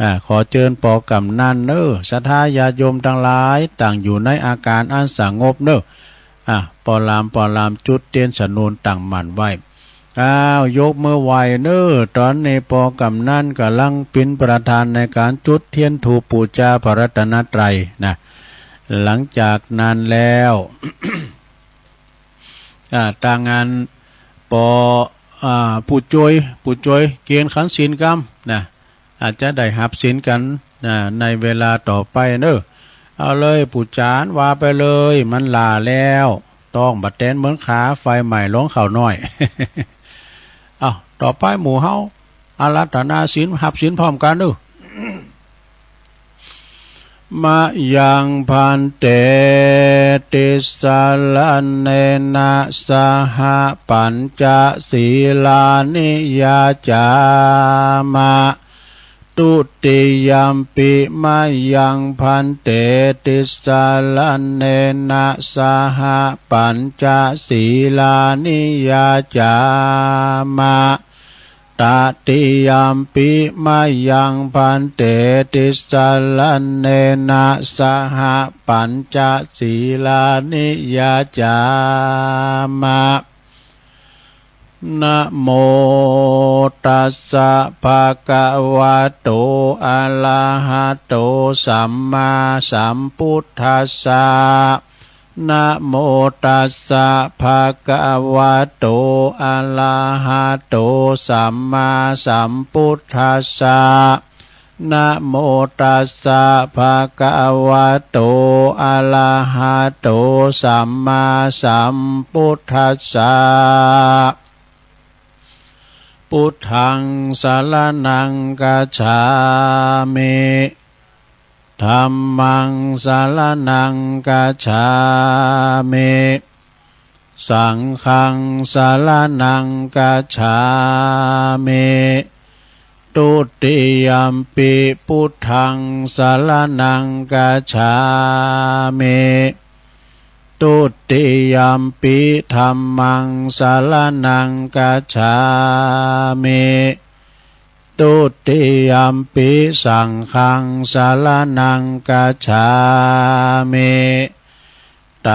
อ่า ขอเจิญปอกำนันเน้อ ศรัทธาญาติโยมตังหลาย ตั้งอยู่ในอาก๋านอันสงบเน้อ อ่า ป้อลาม ป้อลามจุดเตียนสะหนุนตั้งมั่นไว้ อ้าว ยกมือไหว้เน้อ ต๋อนนี้ปอกำนันก่ำลังเป๋นประธานในก๋านจุดเตียนธูปปู๋จาพระรัตนตรัยนะ หลังจากนั้นแล้ว อ่า ถ้างั้น ก็ อ่า ผู้จ้วย ผู้จ้วยเกณฑ์ขันศีลกำนะ อาจจะได้ฮับศีลกั๋นนะ ในเวลาต่อไปเน่อ เอาเลย ปู่จารย์ ว่าไปเลย มันหล้าแล้ว ต้องบ่าแตนเหมือนขา ไฟไหม้ลงข้าวน้อย เอ้า ต่อไปหมู่เฮา อาราธนาศีล ฮับศีลพร้อมกั๋นเน่อ มะยัง ภันเต ติสสะระเณนะ สะหะ ปัญจะ สีลานิ ยาจามะ ทุติยัมปิ มะยัง ภันเต ติสสะระเณนะ สะหะ ปัญจะ สีลานิ ยาจามะ ตติยัมปิ มะยัง ภันเต ติสสะระเณนะ สะหะ ปัญจะ สีลานิ ยาจามะ นะโมตัสสะ ภะคะวะโต อะระหะโต สัมมาสัมพุทธัสสะ นะโมตัสสะ ภะคะวะโต อะระหะโต สัมมาสัมพุทธัสสะ นะโมตัสสะ ภะคะวะโต อะระหะโต สัมมาสัมพุทธัสสะ พุทธัง สะระณัง กัจฉามิ ธัมมัง สะระณัง กัจฉามิ สังฆัง สะระณัง กัจฉามิ ทุติยัมปิ พุทธัง สะระณัง กัจฉามิ ทุติยัมปิ ธัมมัง สะระณัง กัจฉามิ ทุติยัมปิ สังฆัง สะระณัง กัจฉามิ ต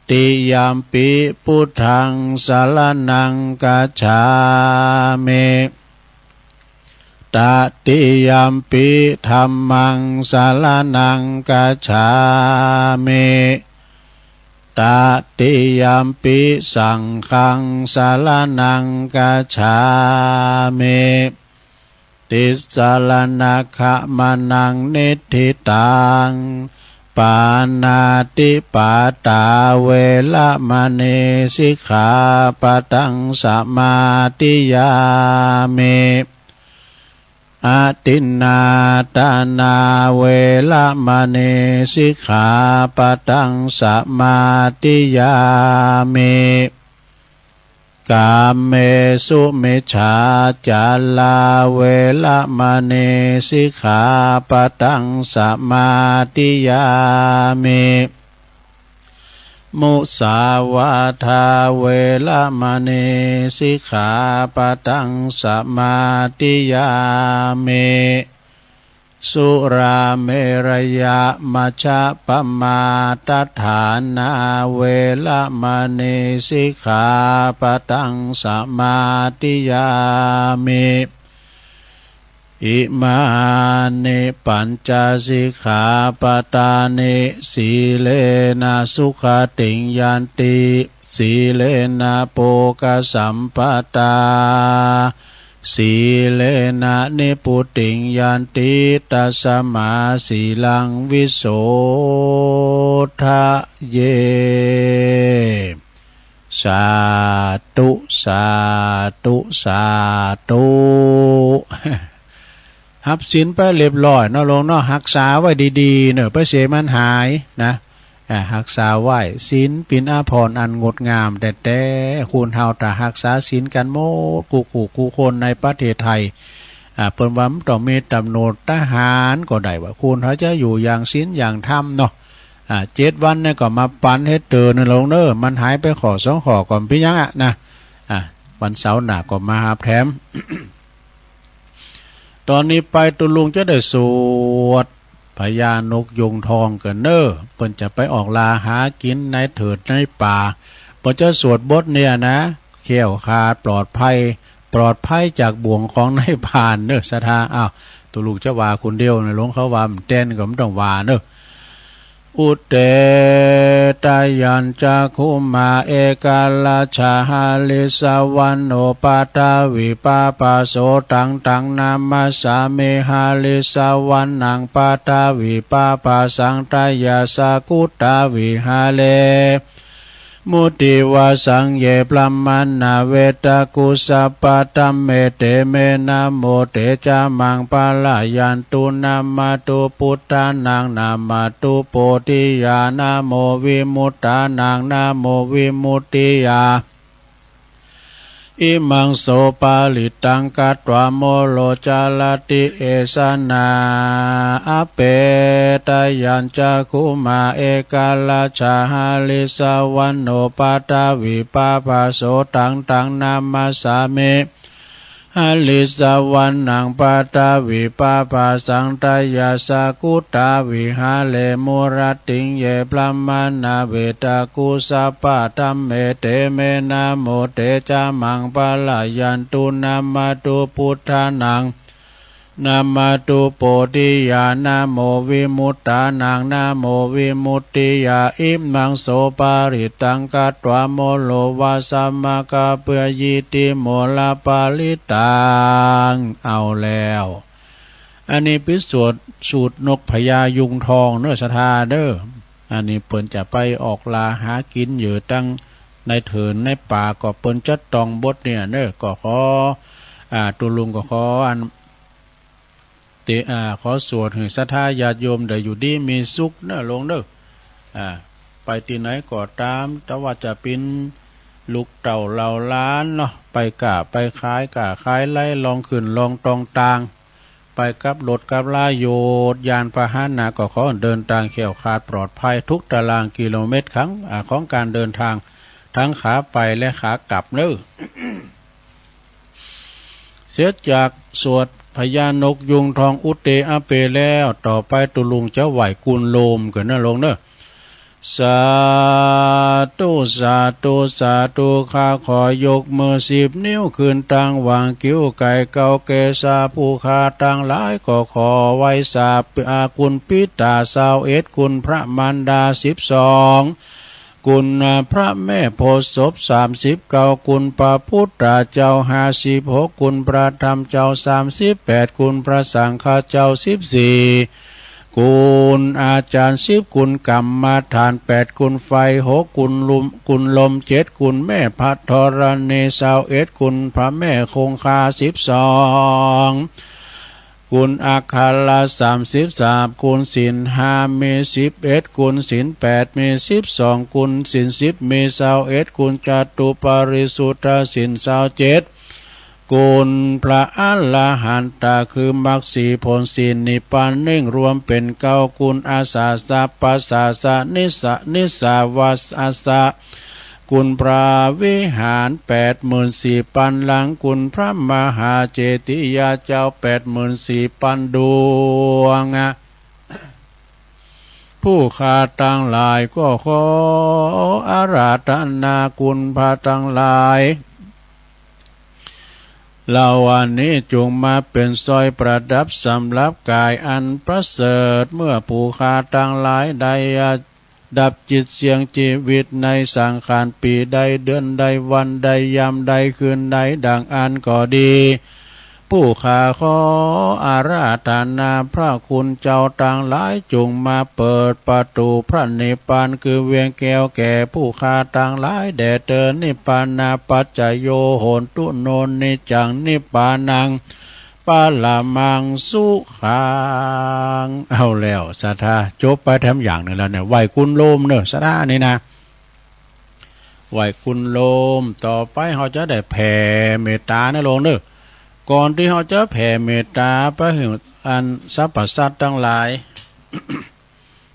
ติยัมปิ พุทธัง สะระณัง กัจฉามิ ตติยัมปิ ธัมมัง สะระณัง กัจฉามิ ตติยัมปิ สังฆัง สะระณัง กัจฉามิ ติสสะระณะขะมะนัง นิฏฐิตัง ปาณาติปาตา เวระมะณี สิกขาปะทัง สะมาธิยามิ อทินนาทานา เวระมะณี สิกขาปะทัง สะมาธิยามิ กาเมสุมิจฉาจารา เวระมะณี สิกขาปะทัง สะมาธิยามิ มุสาวาทา เวระมะณี สิกขาปะทัง สะมาธิยามิ สุราเมรยะมัชฌะปะมาทฐานา เวระมะณี สิกขาปะทัง สะมาธิยามิ อิมานิปัญจสิกขาปะทานิ สีเลนะสุขติงยันติ สีเลนะโภคสัมปะทา สีเลนะนิพพุติงยันติ ตัสสะมาสีลังวิโสทะเย สาธุ สาธุ สาธุ ฮับศีลไปเรียบร้อยเนาะโยมเนาะ ฮักษาไว้ดีๆ เน่อ ไปเสียมันหายนะ อ่า ฮักษาไว้ ศีลเป๋นอาภรณ์อันงดงามแต๊ๆ คนเฮาถ้าฮักษาศีลกั๋นหมดกู้ๆ กู้คนในประเทศไทย อ่า เปิ้นว่ามันต้องมีต๋ำรวจทหารก็ได้ว่า คนเฮาจะอยู่อย่างศีลอย่างธรรมเนาะ อ่า เจ็ดวันเนี่ยก็มาปั๋นหื้อเตื้อเน่อโยมเน่อ มันหายไปข้อสองข้อก็บ่เป๋นหยังอะนะ อ่า วันเสาร์หน้าก็มาหาแถม ต๋อนนี้ไปตุ๊ลุงจะได้สวด พญานกยูงทองกั๋นเน่อ เปิ้นจะไปออกล่าหากิ๋นในเถิดในป่า เปิ้นจะสวดบทเนี่ยนะ แคล้วคลาดปลอดภัย ปลอดภัยจากบ่วงของนายพรานเน่อ ศรัทธา อ้าว ตุ๊ลุงจะว่าคนเดียวนะ หลวงเขาว่าบ่แตนก็บ่ต้องว่าเน่อ อุเต ตะยัญจะ คุมา เอ กะ รัจฉะ หะ ริสสะ วัณ โณ ปะ ทะ วี ปะ ปะ โส ตัง ตัง นะ มัส สา มิ หะ ริสสะ วัณ ณัง ปะ ทะ วี ปะ ปะ สัง ตะ ยะ สะ กุ ตา วิ หะ เร มุ ติ วะ สัง เย บรหมะ ณา เว ตะ กุ สัพพะ ธัม เม เต เม นะ โม เต จะ มัง ปะ ระ ยัน ตุ นะ มะ ตุ ปุทธะ ณัง นะ มะ ตุ โพ ธิ ยา นะ โม วิ มุต ฐา ณัง นะ โม วิ มุต ติ ยา อิ มัง โส ปะ ริ ตตัง กัต ตวา โม โร จะ ระ ติ เอ สะ ณา อะ เป ตะยัญจะ คุมา เอ กะ รัจฉะ หะ ริสสะ วัณ โณ ปะ ทะ วี ปะ ปะ โส ตัง ตัง นะ มัส สา มิ หะ ริสสะ วัณ ณัง ปะ ทะ วี ปะ ปะ สัง ตะ ยะ สะ กุ ตา วิ หะ เร มุ ระ ติง เย บรหมะ ณา เว ตะ กุ สัพพะ ธัม เม เต เม นะ โม เต จะ มัง ปะ ระ ยัน ตุ นะ มะ ตุ ปุทธะ ณัง นะ มะ ตุ โพ ธิ ยา นะ โม วิ มุต ฐา ณัง นะ โม วิ มุต ติ ยา อิ มัง โส ปะ ริ ตตัง กัต ตวา โม โร วะ สะ มะ กะ เปือ ยิ ติ โม ระ ปะ ริ ตตัง เอาแล้ว อันนี้เป๋นสูตร สูตรนกพญายุงทองเน่อ ศรัทธาเน่อ อันนี้เปิ้นจะไปออกหล่าหากิ๋นอยู่ตังในเถินในป่า ก็เปิ้นจะต้องบทเนี่ยเน่อ ก็ขอ อ่า ตุ๊ลุงก็ขออัน เต อ่า ขอสวดหื้อศรัทธาญาติโยมได้อยู่ดีมีสุขเน่อลุงเน่อ อ่า ไปตี้ไหนก็ต๋าม แต่ว่าจะเป๋นลูกเต้าเหล่าหลานเนาะ ไปก้าไปขาย ก้าขายไล่ ล่องขึ้นล่องต่องต่าง ไปกับรถกับลา โยดยานพาหนะ ก็ขอเดินตางแคล้วคลาดปลอดภัยทุกตารางกิโลเมตรของ อ่า ของก๋านเดินตาง ตังขาไปและขากลับเน่อ เสร็จจากสวดพญานกยุงทองอุเตอะเปแล้ว ต่อไปตุ๊ลุงจะไหว้กุลโลมกั๋นเน่อลุงเน่อ สาธุ สาธุ สาธุ ข้าขอยกมือสิบนิ้วขึ้นตังหว่างคิ้ว ไก่เกาเกศา ผู้ข้าตังหลายก็ขอไหว้สา อา กุลปิตาซาวเอ็ด กุลพระมารดาสิบสอง กุลพระแม่โพธิ์ศพสามสิบเก้า กุลพระพุทธเจ้าห้าสิบหก กุลพระธรรมเจ้าสามสิบแปด กุลพระสังฆเจ้าสิบสี่ กุลอาจารย์สิบ กุลกรรมฐานแปด กุลไฟหก กุลลม กุลลมเจ็ด กุลแม่พระธรณีซาวเอ็ด กุลพระแม่คงคาสิบสอง กุลอักขระสามสิบสาม กุลศีลห้ามีสิบเอ็ด กุลศีลแปดมีสิบสอง กุลศีลสิบมีซาวเอ็ด กุลจตุปริสุทธศีลซาวเจ็ด กุลพระอรหันตะคือมรรคสี่ผลสี่นิพพานหนึ่ง รวมเป๋นเก้า กุลอาสาสะปัสสาสะนิสสะนิสสาวัสสะ กุลพระวิหารแปดหมื่นสี่ปันหลัง กุลพระมหาเจติยาเจ้าแปดหมื่นสี่ปันดวง ผู้ข้าตังหลายก็ขออาราธนากุลพระตังหลาย เหล่าอันนี้จงมาเป๋นสร้อยประดับสำหรับก๋ายอันประเสริฐ เมื่อผู้ข้าตังหลายได้ ดับจิตเสี่ยงจีวิตในสังขารปีใด เดือนใด วันใด ยามใด คืนใด ดังอั้นก็ดี ผู้ข้าขออาราธนาพระคุณเจ้าตังหลาย จงมาเปิดประตู๋พระนิพพานคือเวียงแก้วแก่ผู้ข้าตังหลายแด่เตอญ นิพพานาปัจจโย โหนตุ โน นิจจัง นิพพานัง ปะระมังสุขัง เอาแล้วศรัทธา จบไปแถมอย่างนึ่งแล้วเนี่ย ไหว้กุลโลมเน่อศรัทธานี่นะ ไหว้กุลโลม ต่อไปเฮาจะได้แผ่เมตต๋าเน่อลุงเน่อ ก่อนตี้เฮาจะแผ่เมตต๋าไปหื้ออันสรรพสัตว์ตังหลาย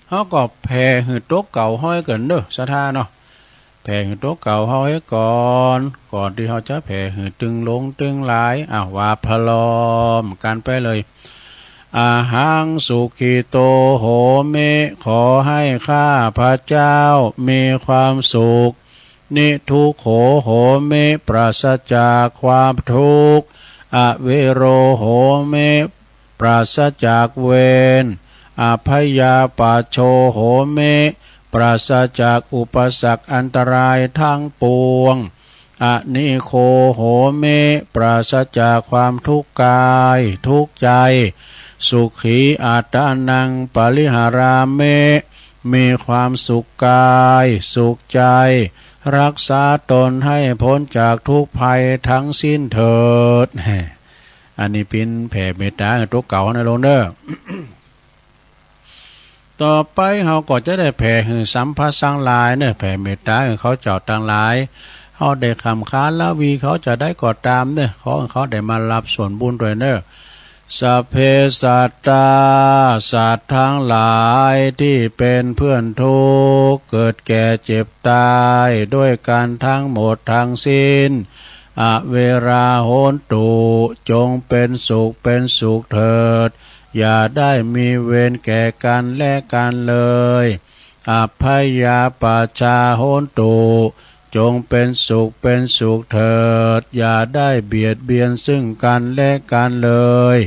เฮาก็แผ่หื้อตั๋วเก่าเฮาก่อนเน่อศรัทธาเนาะ แผ่หื้อตั๋วเก่าเฮาก่อน ก่อนตี้เฮาจะแผ่หื้อตึงหลงตึงหลาย อ่ะ ว่าพร้อมกั๋นไปเลย อะหัง สุขิโต โหมิ ขอให้ข้าพเจ้ามีความสุข นิทุกโข โหมิ ปราศจากความทุกข์ อเวโร โหมิ ปราศจากเวร อภยาปัชโชโหมิ ปราศจากอุปสรรคอันตรายทั้งปวง อนิโคโหมิ ปราศจากความทุกข์กาย ทุกข์ใจ สุขีอัตตานังปริหารามิ มีความสุขกาย สุขใจ รักษาตนให้พ้นจากทุกข์ภัยทั้งสิ้นเถิด อันนี้เป๋นแผ่เมตตาตั๋วเก่านะโลมเน่อ ต่อไปเฮาก็จะได้แผ่หื้อสัมภะสังหลายเน่อ แผ่เมตตาหื้อเขาเจ้าตังหลาย เฮาได้ค่ำคาละวีเขาจะได้ก็ต๋ามเน่อ ขอหื้อเขาได้มาฮับส่วนบุญตวยเน่อ สัพเพสัตตา สัตว์ทั้งหลายตี้เป๋นเปื้อนทุกข์ เกิดแก่เจ็บต๋าย ด้วยกั๋นทั้งหมดทั้งสิ้น อเวราโหนตุ จงเป๋นสุขเป๋นสุขเถิด อย่าได้มีเวรแก่กั๋นและกั๋นเลย อัพพยาปัชชาโหนตุ จงเป๋นสุขเป๋นสุขเถิด อย่าได้เบียดเบียนซึ่งกั๋นและกั๋นเลย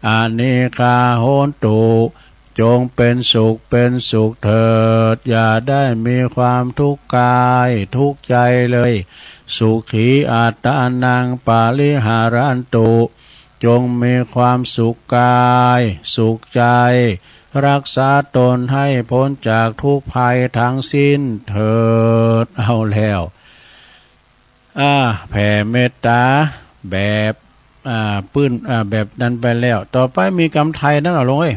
อนิฆาโหนตุ จงเป๋นสุขเป๋นสุขเถิด อย่าได้มีความทุกข์กาย ทุกข์ใจเลย สุขีอัตตานังปริหารันตุ จงมีความสุขกาย สุขใจ รักษาตนให้พ้นจากทุกข์ภัยทั้งสิ้นเถิด เอาแล้ว อ่า แผ่เมตตาแบบ อ่า ปื้น อ่า แบบนั้นไปแล้ว ต่อไปมีกำไทยนั้นเอาลงเอ้ย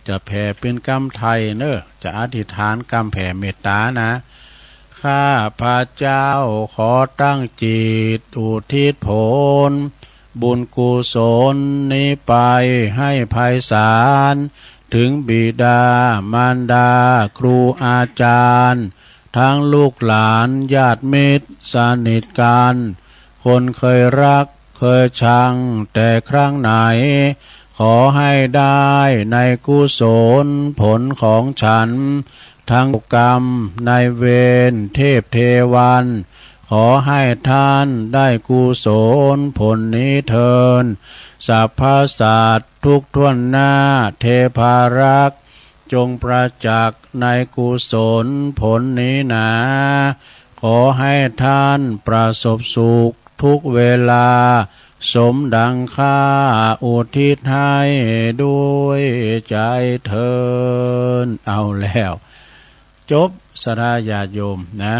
จะแผ่เป๋นกำไทยเน่อ จะอธิษฐานกำแผ่เมตตานะ ข้าพเจ้าขอตั้งจิตอุทิศผลบุญกุศลนี้ไปให้ไพศาล ถึงบิดามารดาครูอาจารย์ ทั้งลูกหลานญาติมิตรสนิทกัน คนเคยรักเคยชังแต่ครั้งไหน ขอให้ได้ในกุศลผลของฉัน ทั้งกรรมนายเวรเทพเทวัน ขอให้ท่านได้กุศลผลนี้เทิน สรรพสัตว์ทุกถ้วนหน้าเทพารักษ์ จงประจักษ์ในกุศลผลนี้หนา ขอให้ท่านประสบสุขทุกเวลา สมดังข้าอุทิศให้ด้วยใจเทิน เอาแล้ว จบ ศรัทธาญาติโยมนะ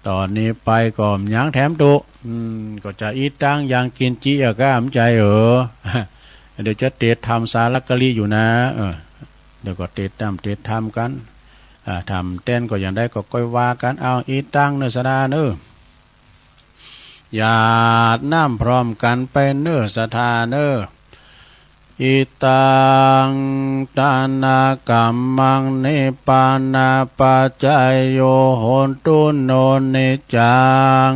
ต๋อนนี้ไปก็บ่ยังแถมตุ๊ อืม ก็จะอิตัง ยังกิญจิ อะก้า บ่ใจ้เออ เดี๋ยวจะเตรียมทำสาลกะลิอยู่นะ เออ เดี๋ยวก็เตรียมทำ เตรียมทำกั๋น อ่า ทำแต๊นก็อย่างใดก็ก้อยว่ากั๋น เอา อิตังเน่อ ศรัทธาเน่อ หยาดน้ำพร้อมกั๋นไปเน่อ ศรัทธาเน่อ อิตัง ทานกัมมัง นิพพานะปัจจโย โหนตุ โน นิจจัง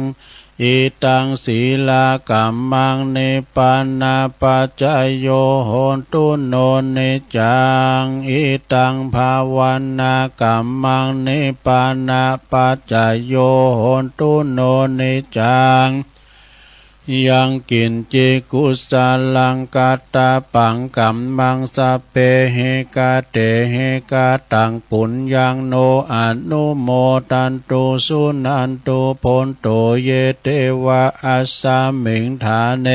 อิตัง สีลกัมมัง นิพพานะปัจจโย โหนตุ โน นิจจัง อิตัง ภาวนากัมมัง นิพพานะปัจจโย โหนตุ โน นิจจัง ยังกิญจิ กุสลัง กัตตะปัง กัมมัง สัพเพหิ กะเตหิ กะตัง ปุญญัง โน อนุโมทันตุ สุนันตุ โพนโต เย เตวะ อัสสะมิง ฐาเน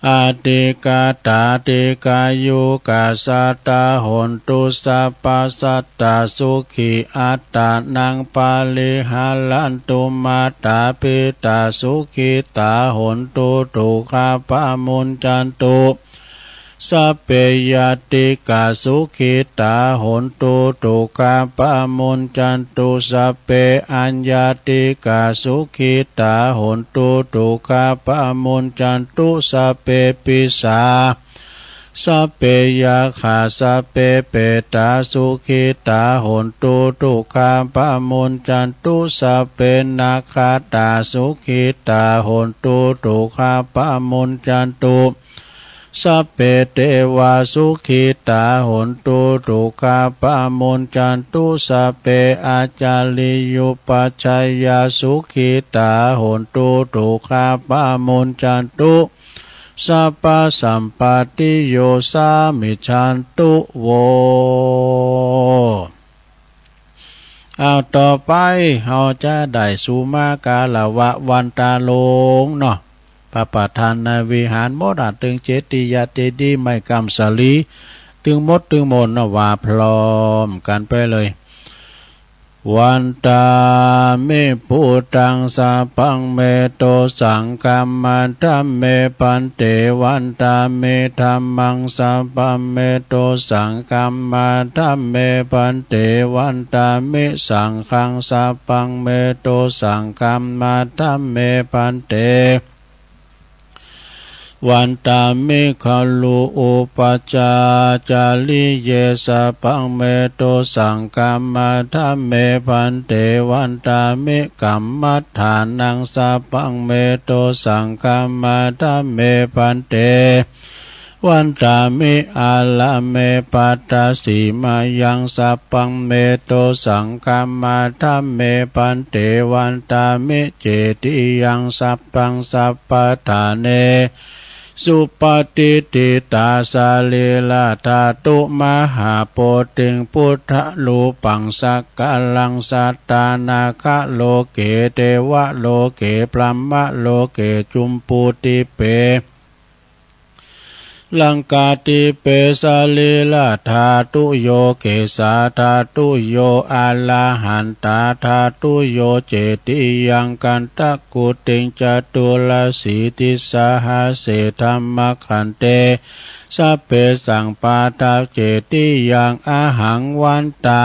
อธิกาตา ติกายุกา สัตตา โหนตุ สัพพะสัตตา สุขี อัตตานัง ปะริหารันตุ มาตา ปิตา สุขีตา โหนตุ ทุกขา ปะมุญจันตุ สัพเพ ญาติกา สุขีตา โหนตุ ทุกขา ปะมุญจันตุ สัพเพ อัญญาติกา สุขีตา โหนตุ ทุกขา ปะมุญจันตุ สัพเพ ปิสา สัพเพ ยักขา สัพเพ เปตา สุขีตา โหนตุ ทุกขา ปะมุญจันตุ สัพเพ นักขาตา สุขีตา โหนตุ ทุกขา ปะมุญจันตุ สัพเพ เตวา สุขีตา โหนตุ ทุกขา ปะมุญจันตุ สัพเพ อาจาริยุปัชฌายา สุขีตา โหนตุ ทุกขา ปะมุญจันตุ สัพพะสัมปตติโย สามิชฌันตุ โว เอาต่อไป เฮาจะได้สุมาคารวะวันตาโลงเนาะ พระประธานในวิหารหมดอะ ตึงเจติยะเจดีย์ไม้กำสาลี ตึงหมดตึงมวลเนาะ ว่าพร้อมกั๋นไปเลย วันตามิ พุทธัง สัพพัง เม โต สังฆัม มะ ธัมเม ภันเต วันตามิ ธัมมัง สัพพัง เม โต สังฆัม มะ ธัมเม ภันเต วันตามิ สังฆัง สัพพัง เม โต สังฆัม มะ ธัมเม ภันเต วันตามิ ขะลุ อุปัชฌาจาริเย สัพพัง เม โต สังฆัม มะ ธัมเม ภันเต วันตามิ กัมมัฏฐานัง สัพพัง เม โต สังฆัม มะ ธัมเม ภันเต วันตามิ อาราเม ปัตถสีมายัง สัพพัง เม โต สังฆัม มะ ธัมเม ภันเต วันตามิ เจติยัง สัพพัง สัพพะฐาเน สุปะติฏฐิตา สะรีระธาตุ มหาโพธิงค์ พุทธรูปัง สักกะรัง สัตตา นาคะโลเก เตวะโลเก พรหมะโลเก จุมปูติเป ลังกาติเป สะรีระธาตุโย เกสาธาตุโย อะระหันตาธาตุโย เจติยัง คันธะกุฏิงค์ จตุรสีติสหัสเส ธัมมะขันเต สัพเพสัง ปาทา เจติยัง อะหัง วันตา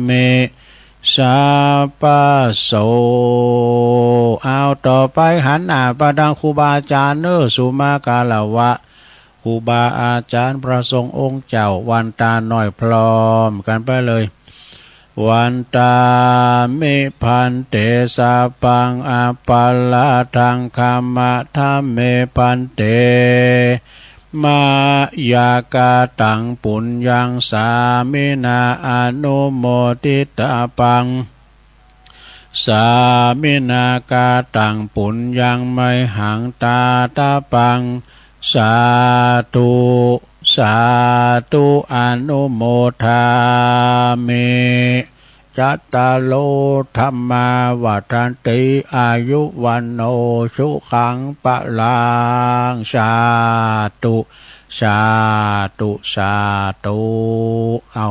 มิ สัพพะโส เอาต่อไปหันหน้าไปตางครูบาอาจ๋ารย์เน่อ สุมาคารวะครูบาอาจ๋ารย์พระสงฆ์องค์เจ้า วันตาน้อยพร้อมกั๋นไปเลย วันตามิ ภันเต สัพพัง อะปะราธัง ขะมะ ธัมเม ภันเต มะยะกะตัง ปุญญัง สามินา อะนุโมทิตาปัง สามินากะตัง ปุญญัง มะหัง ตาตะปัง สาธุ สาธุ อะนุโมทามิ จัตตาโร ธัมมา วัฑฒันติ อายุ วัณโณ สุขัง พะลัง สาธุ สาธุ สาธุ เอา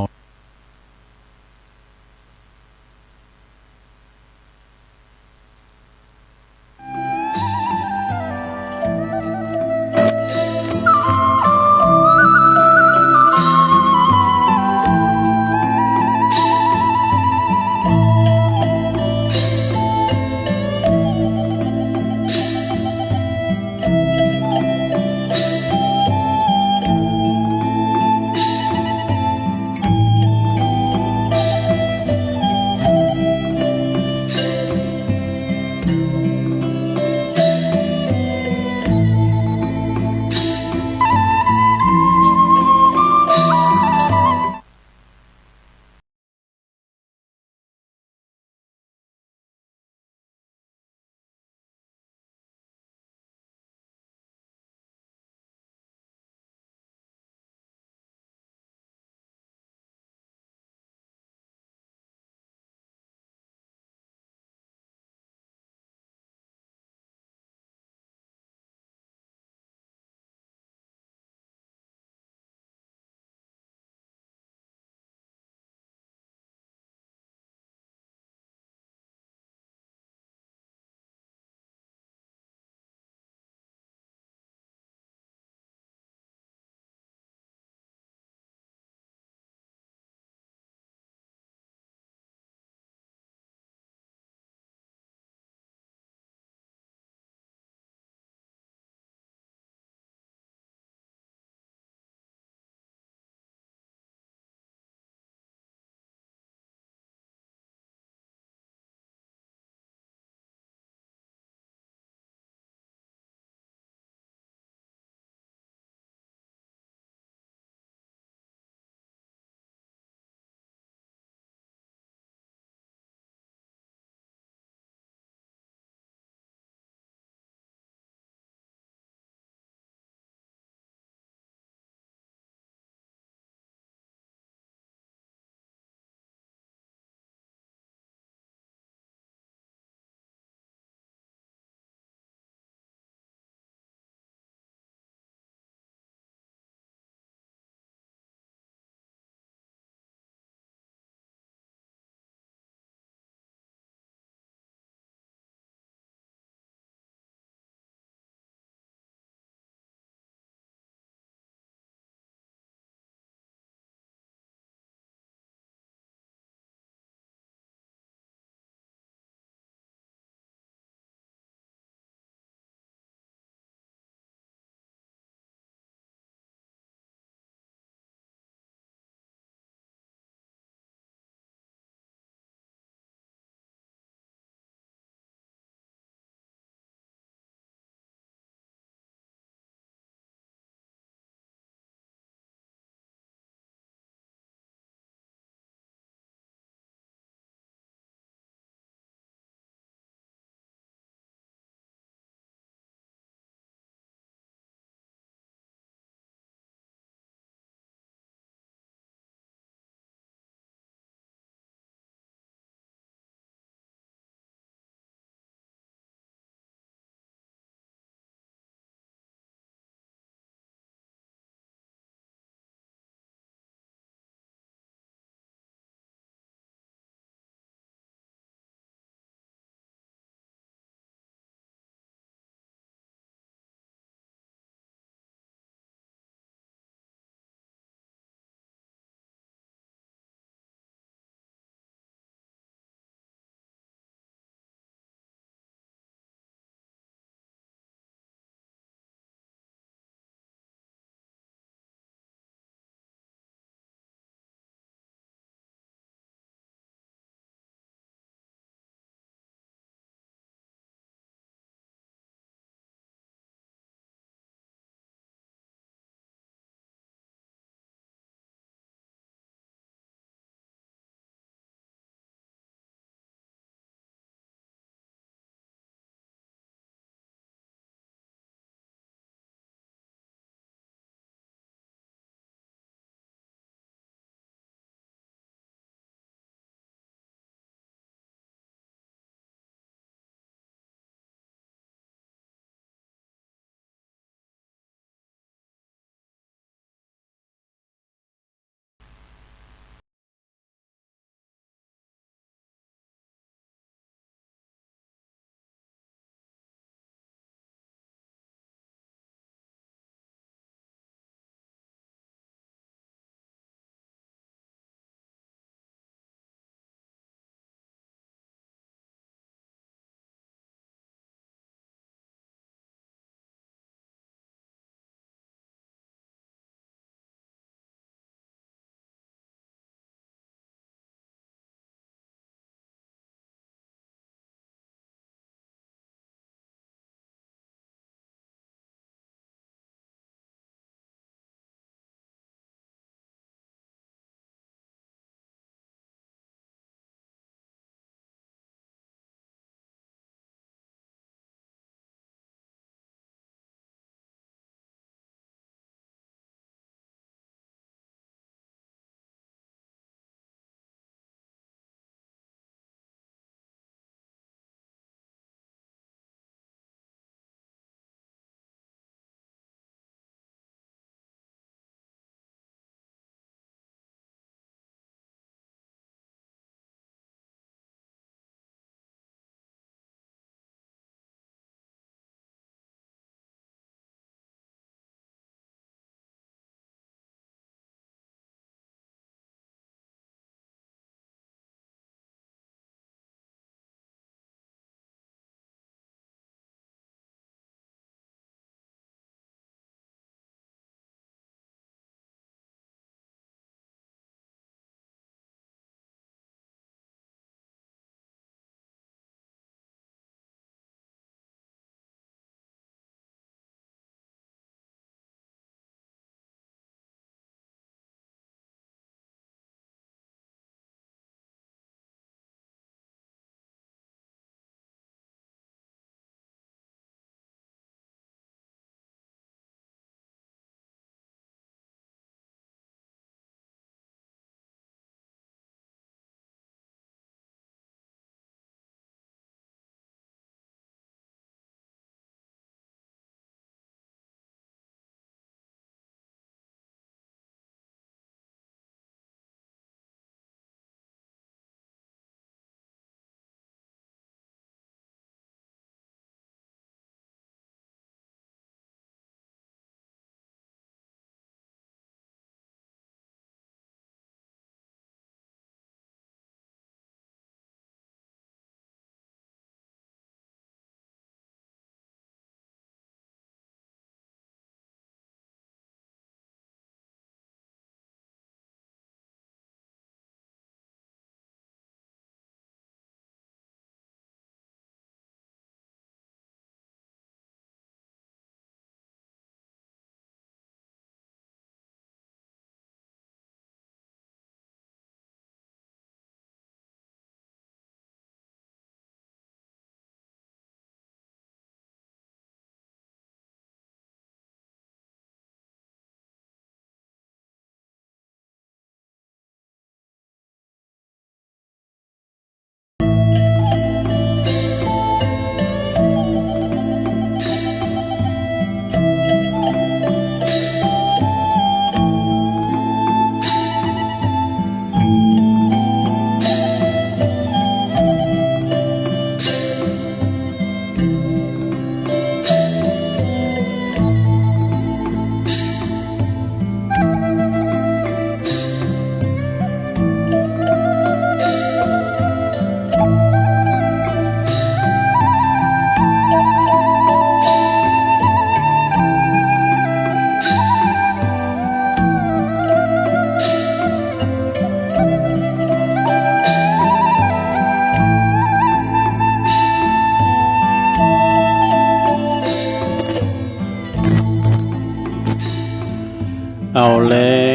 เอาแล้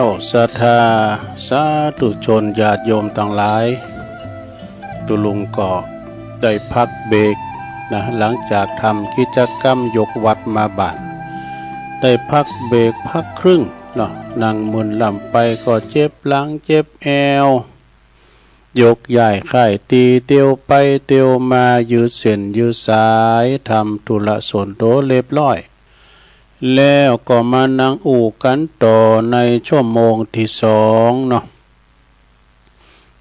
ว ศรัทธาสาธุชนญาติโยมตังหลาย ตุ๊ลุงก็ได้พักเบรกนะ หลังจากทำกิจกรรมยกวัตรมาบาด ได้พักเบรกพักครึ่งเนาะ นั่งมึนล่ำไปก็เจ็บหลังเจ็บแอว ยกย้ายค่ายตี้เตียวไปเตียวมา ยืดเส้นยืดสาย ทำธุระส่วนตั๋วเรียบร้อย แล้วก็มานั่งอู้กั๋นต่อในชั่วโมงตี้สองเนาะ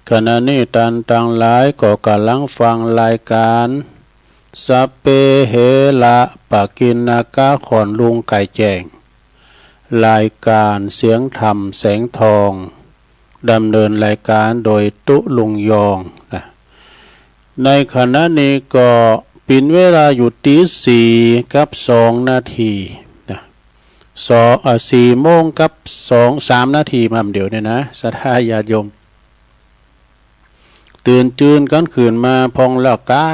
ขณะนี้ต้านตังหลายก็ก่ำลังฟังรายก๋าน สัพเพเหระปะกิณณกะ ขอนลุงไก่แจ้ง รายก๋านเสียงธรรมแสงทอง ดำเนินรายก๋านโดยตุ๊ลุงยองนะ ในขณะนี้ก็เป๋นเวลาอยู่ตีสี่กับสองนาทีนะ สอง อ่า สี่โมงกับสอง สามนาทีมาเดี๋ยวนี้นะ ศรัทธาญาติโยม ตื่นจืนกั๋นขึ้นมาพ่องแล้วก้า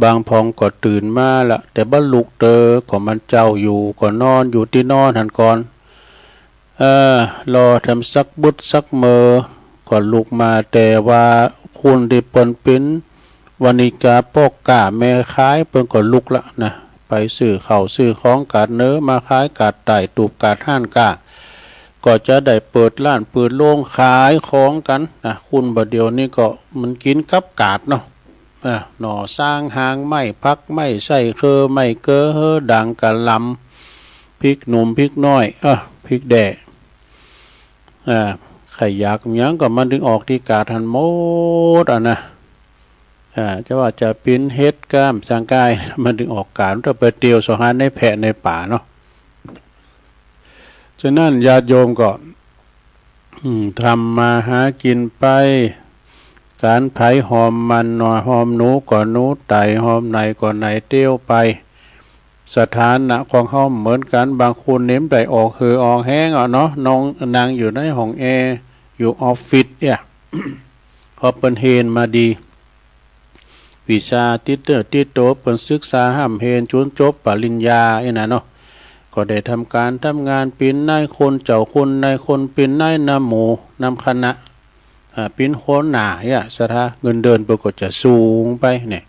บางพ่องก็ตื่นมาละ แต่บ่ลุกเต๊อะ ก็มันเจ๊าอยู่ ก็นอนอยู่ตี้นอนหั้นก่อน เออ รอแถมสักบึดสักเมอ ก็ลุกมา แต่ว่าคนตี้เปิ้นเป๋นวรรณิกา ป้อก๊าแม่ขาย เปิ้นก็ลุกละนะ ไปซื้อข้าวซื้อของก๋าดเหนือมาขายก๋าดใต้ ตูบก๋าดฮ้านก๊า ก็จะได้เปิดฮ้านเปิดโฮงขายของกั๋นนะ คนบ่าเดี่ยวนี้ก็มันกิ๋นกับก๋าดเนาะ อ่า หน่อซาง ฮางไม้ ผัก ไม้ไส้ เครือไม้ เกลือ เฮือด่าง กะหล่ำ พริกหนุ่ม พริกน้อย เออ พริกแด้ อ่า ใค่อยากหยังก็มันเถิงออกตี้ก๋าดหั้นหมดอะนะ อ่า จะว่าจะเป๋นเห็ดก้ามสังก๋าย มันเถิงออกก๋าด มันต้องไปเตียวเสาะหาในแผะในป่าเนาะ ฉะนั้นญาติโยมก็ อืม ทำมาหากิ๋นไป ก๋านใผฮอมมัน หน่อฮอมหนูก็หนูไต่ ฮอมไหนก็ไหนเตียวไป สถานะของเฮาเหมือนกั๋น บางคนนี่บ่ได้ออกเหื่อออกแฮงอะเนาะ นอนนั่งอยู่ในห้องแอร์ อยู่ออฟฟิศเนี่ย เพราะเปิ้นเฮียนมาดี วิชาติดเนื้อติดตั๋ว เปิ้นศึกษาฮ่ำเฮนจ๋นจบปริญญาอี้นะเนาะ ก็ได้ทำก๋านทำงานเป๋นนายคนเจ้าคนนายคน เป๋นนายนำหมู่นำคณะ อ่า เป๋นหัวหน้าเนี่ย ศรัทธา เงินเดือนเปิ้นก็จะสูงไปเนี่ย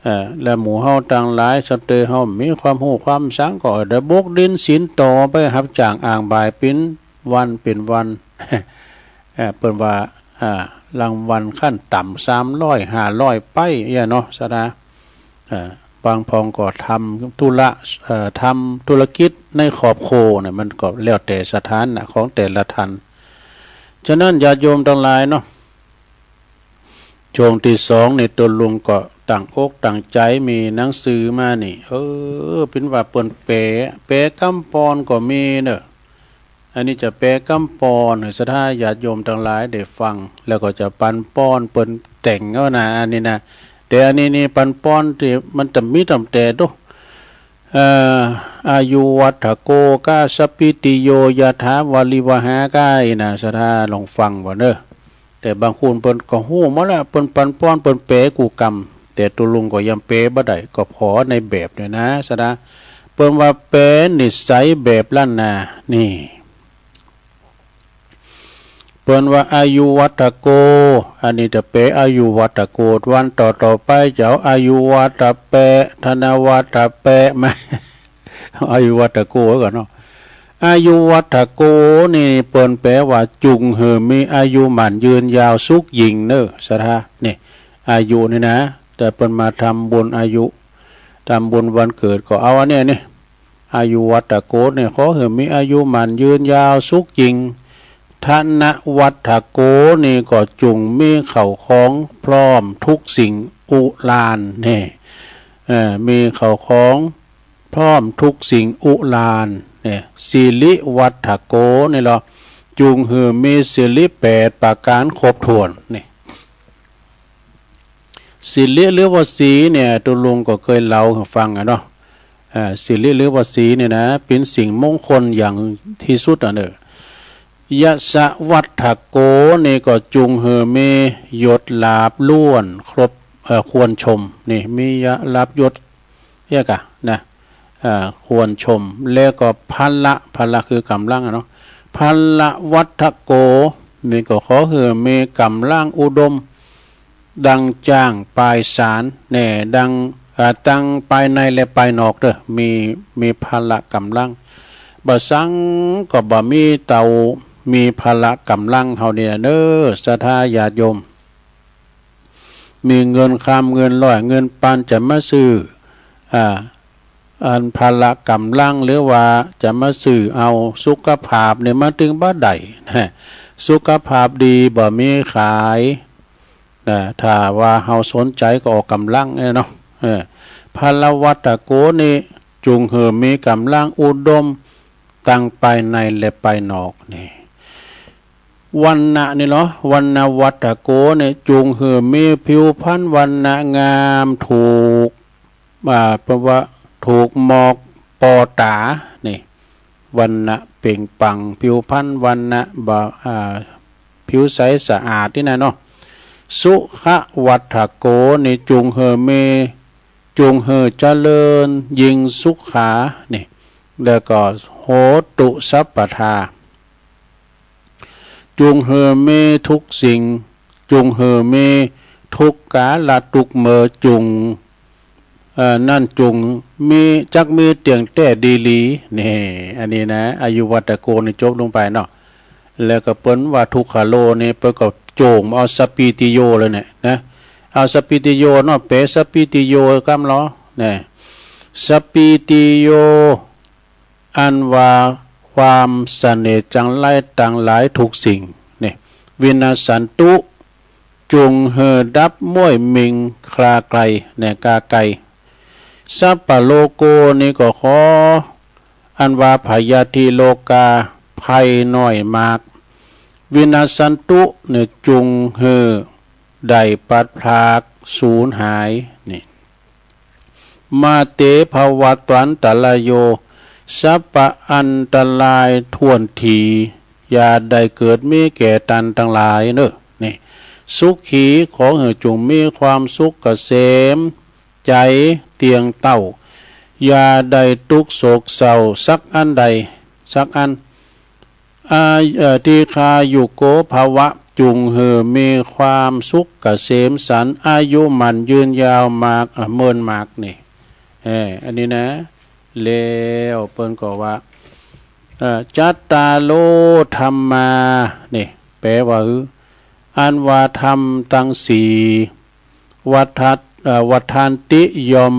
เอ่อ และหมู่เฮาตังหลาย สำเตอเฮามีความฮู้ความสัง ก็ได้บกดินสินต่อไป ฮับจ้างอ้างบ่ายเป๋นวันเป๋นวัน เอ่อ เปิ้นว่า อ่า รางวัลขั้นต่ำสามร้อย ห้าร้อยไปเนี่ยเนาะ ศรัทธา เอ่อ บางพ่องก็ทำธุระ เอ่อ ทำธุรกิจในครอบครัวเนี่ย มันก็แล้วแต่สถานะของแต่ละท่าน ฉะนั้นญาติโยมตังหลายเนาะ ช่วงตี้สองนี่ตุ๊ลุงก็ตั้งอกตั้งใจ๋ มีหนังสือมานี่ เออ เป๋นว่าเปิ้นแปล แปลกำปอนก็มีเนาะ อันนี้จะแปลกำปอนหื้อศรัทธาญาติโยมตังหลายได้ฟัง แล้วก็จะปันปอนเปิ้นแต่งเอานะ อันนี้นะ แต่อันนี้นี่ปันปอนตี้มันจะมีตั้งแต่โด เอ่อ อายุวัฏฏโก กาสปิติโย ยถาวาริวหากา อี้นะ ศรัทธาลองฟังบ่าเน่อ แต่บางคนเปิ้นก็ฮู้หมดแล้ว เปิ้นปันปอน เปิ้นแปลกู้กำ แต่ตุ๊ลุงก็ยังแปลบ่ได้ ก็ขอในแบบเนี่ยนะ ศรัทธา เปิ้นว่าแปลนิสัยแบบล้านนา นี่ เปิ้นว่าอายุวัฏฏโก อันนี้จะแปลอายุวัฏฏโก วันต่อๆ ไปจะเอาอายุวัฏฏะแปะ ธนวัฏฏะแปะมา อายุวัฏฏโกไว้ก่อนเนาะ อายุวัฏฏโกนี่เปิ้นแปลว่าจุ่งหื้อมีอายุหมั้นยืนยาวสุขยิ่งเน่อ ศรัทธา นี่ อายุนี่นะ แต่เปิ้นมาทำบุญอายุ ทำบุญวันเกิดก็เอาอันเนี้ยนี่ อายุวัฏฏโกนี่ขอหื้อมีอายุหมั้นยืนยาวสุขยิ่ง ธนวัฏฏโกนี่ก็จุ่งมีเข้าของพร้อมทุกสิ่งอุลาน นี่ เอ่อ มีเข้าของพร้อมทุกสิ่งอุลาน นี่ สิริวัฏฏโกนี่ลอ จุ่งหื้อมีสิริแปดประก๋านครบถ้วน นี่ สิริหรือว่าศรีเนี่ย ตุ๊ลุงก็เกยเล่าหื้อฟังอะเนาะ อ่า สิริหรือว่าศรีเนี่ยนะ เป๋นสิ่งมงคลอย่างตี้สุดอะเน่อ ยสวัฏฏโกนี่ก็จุ่งหื้อมียศลาภล้วนครบ เอ่อ ควรชม นี่ มียศลาภยศ เรียกอะนะ อ่า ควรชม แล้วก็พละ พละคือกำลังอะเนาะ พละวัฒโก นี่ก็ขอหื้อมีกำลังอุดม ดังจ๊างปายสานแน่ ดัง อ่า ตังปายในและปายนอกเด้อ มี มีพละกำลัง บ่ซั้งก็บ่มีเต้ามีพละกำลังเฮานี่เน้อ ศรัทธาญาติโยม มีเงินคำเงินร้อยเงินปันจะมาซื้อ อ่า อันพละกำลัง หรือว่าจะมาซื้อเอาสุขภาพเนี่ย มันตึงบ่ได้นะ สุขภาพดีบ่มีขายนะ ถ้าว่าเฮาสนใจ๋ก็ออกกำลังเนี่ยเนาะ เออ พละวัฒโกนี่จุงหื้อมีกำลังอุดม ตังปายในและปายนอกนี่ วรรณะนี่เนาะ วรรณวัฒโกนี่จุงหื้อมีผิวพรรณวรรณะงาม ถูก อ่า แปลว่าถูกหมอกปอต๋านี่ วรรณะเปล่งปลั่ง ผิวพรรณวรรณะบ่า อ่า ผิวใสสะอาดนี่นะเนาะ สุขวัฒโกนี่จุงหื้อมี จุงหื้อเจริญยิ่งสุขานี่ แล้วก็โหตุสัพพทา จุงหื้อมีทุกสิ่ง จุงหื้อมีทุกกาละทุกเมื่อ จุง เอ่อ นั่นจุงมี จักมีเตี้ยงแต๊ดีหลี นี่ อันนี้นะ อายุวัฒโกนี่จบลงไปเนาะ แล้วก็เปิ้นว่าทุกขโลนี่ เปิ้นก็โจ่งเอาสัพพีติโยเลยเนี่ยนะ เอาสัพพีติโยเนาะ แปลสัพพีติโยกำลอ นะ สัพพีติโย อันว่าความเสน่ห์จังไรตังหลายทุกสิ่งนี่ วินัสสันตุ จุงหื้อดับม้วยมิงคลาไกล แน่ กาไกล สัพพะโลโกนี่ก็ขอ อันว่าพยาธิโรคาภัยน้อยมาก วินัสสันตุนี่จุงหื้อได้ปัดพรากสูญหายนี่ มาเตภวัตวันตรายโย สัพพะอันตรายถ้วนถี่ อย่าได้เกิดมีแก่ต้านตังหลายเน้อ นี่ สุขี ขอหื้อจุงมีความสุขเกษมใจ๋เตี้ยงเต้า อย่าได้ตุ๊กข์โศกเศร้าสักอันใด สักอัน อา เอ่อ ทีฆายุโกภวะ จุงหื้อมีความสุขเกษมสันต์ อายุมั่นยืนยาวมาก อ่ะ เมินมากนี่ เออ อันนี้นะ แล้วเปิ้นก็ว่า เอ่อ จัตตาโรธัมมา นี่ แปลว่า อันว่าธรรมตังสี่ วัฏฏะ เอ่อ วัฏฏันติ ย่อม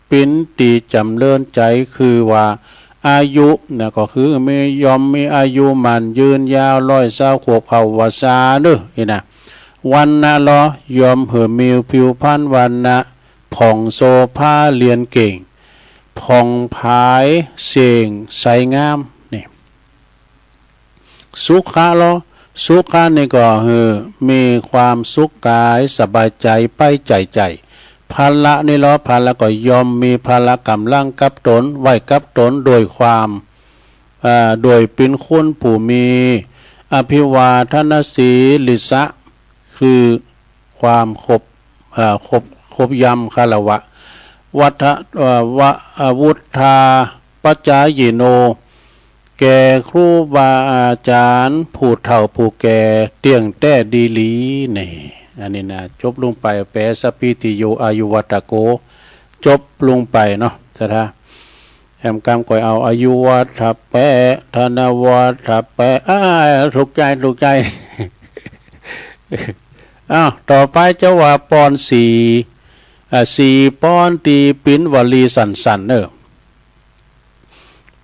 ปิ้นตี้จ๋ำเริญใจ๋ คือว่าอายุนะ ก็คือมี ย่อมมีอายุมั่นยืนยาว ร้อยซาวขวบเข้าวัสสาเน้อ นี่นะ วรรณะลอ ย่อมหื้อมีผิวพรรณวรรณะ ผ่องโสภาเรียนเก่ง ผ่องผายเส่งใสงาม นี่ สุขะลอ สุขะนี่ก็คือมีความสุขกายสบายใจ๋ ไปใจ๋ใจ๋ พละนี่ลอ พละก็ย่อมมีพละก๋ำลังกับต๋น ไว้กับต๋นโดยความ อ่า โดยเป๋นคนผู้มี อภิวาทนสีลิสะ คือ ความครบ เอ่อ ครบ ครบย่ำคารวะ วัฒ เอ่อ วะ เอ่อ วุฒาปัจจายิโน แก่ครูบาอาจารย์ผู้เฒ่าผู้แก่เตี้ยงแต๊ดีหลี นี่ อันนี้นะ จบลงไป แปสัพพีติโยอายุวัฒโก จบลงไปเนาะ ศรัทธา แหมกำก้อยเอา อายุวัฒะแปะ ธนวัฒะแปะ อ้า ถูกใจ๋ ถูกใจ๋ อ้าว ต่อไปจะว่าปอนสี่ อ่า สี่ปอนตี้เป๋นวลีสั้นๆ เน้อ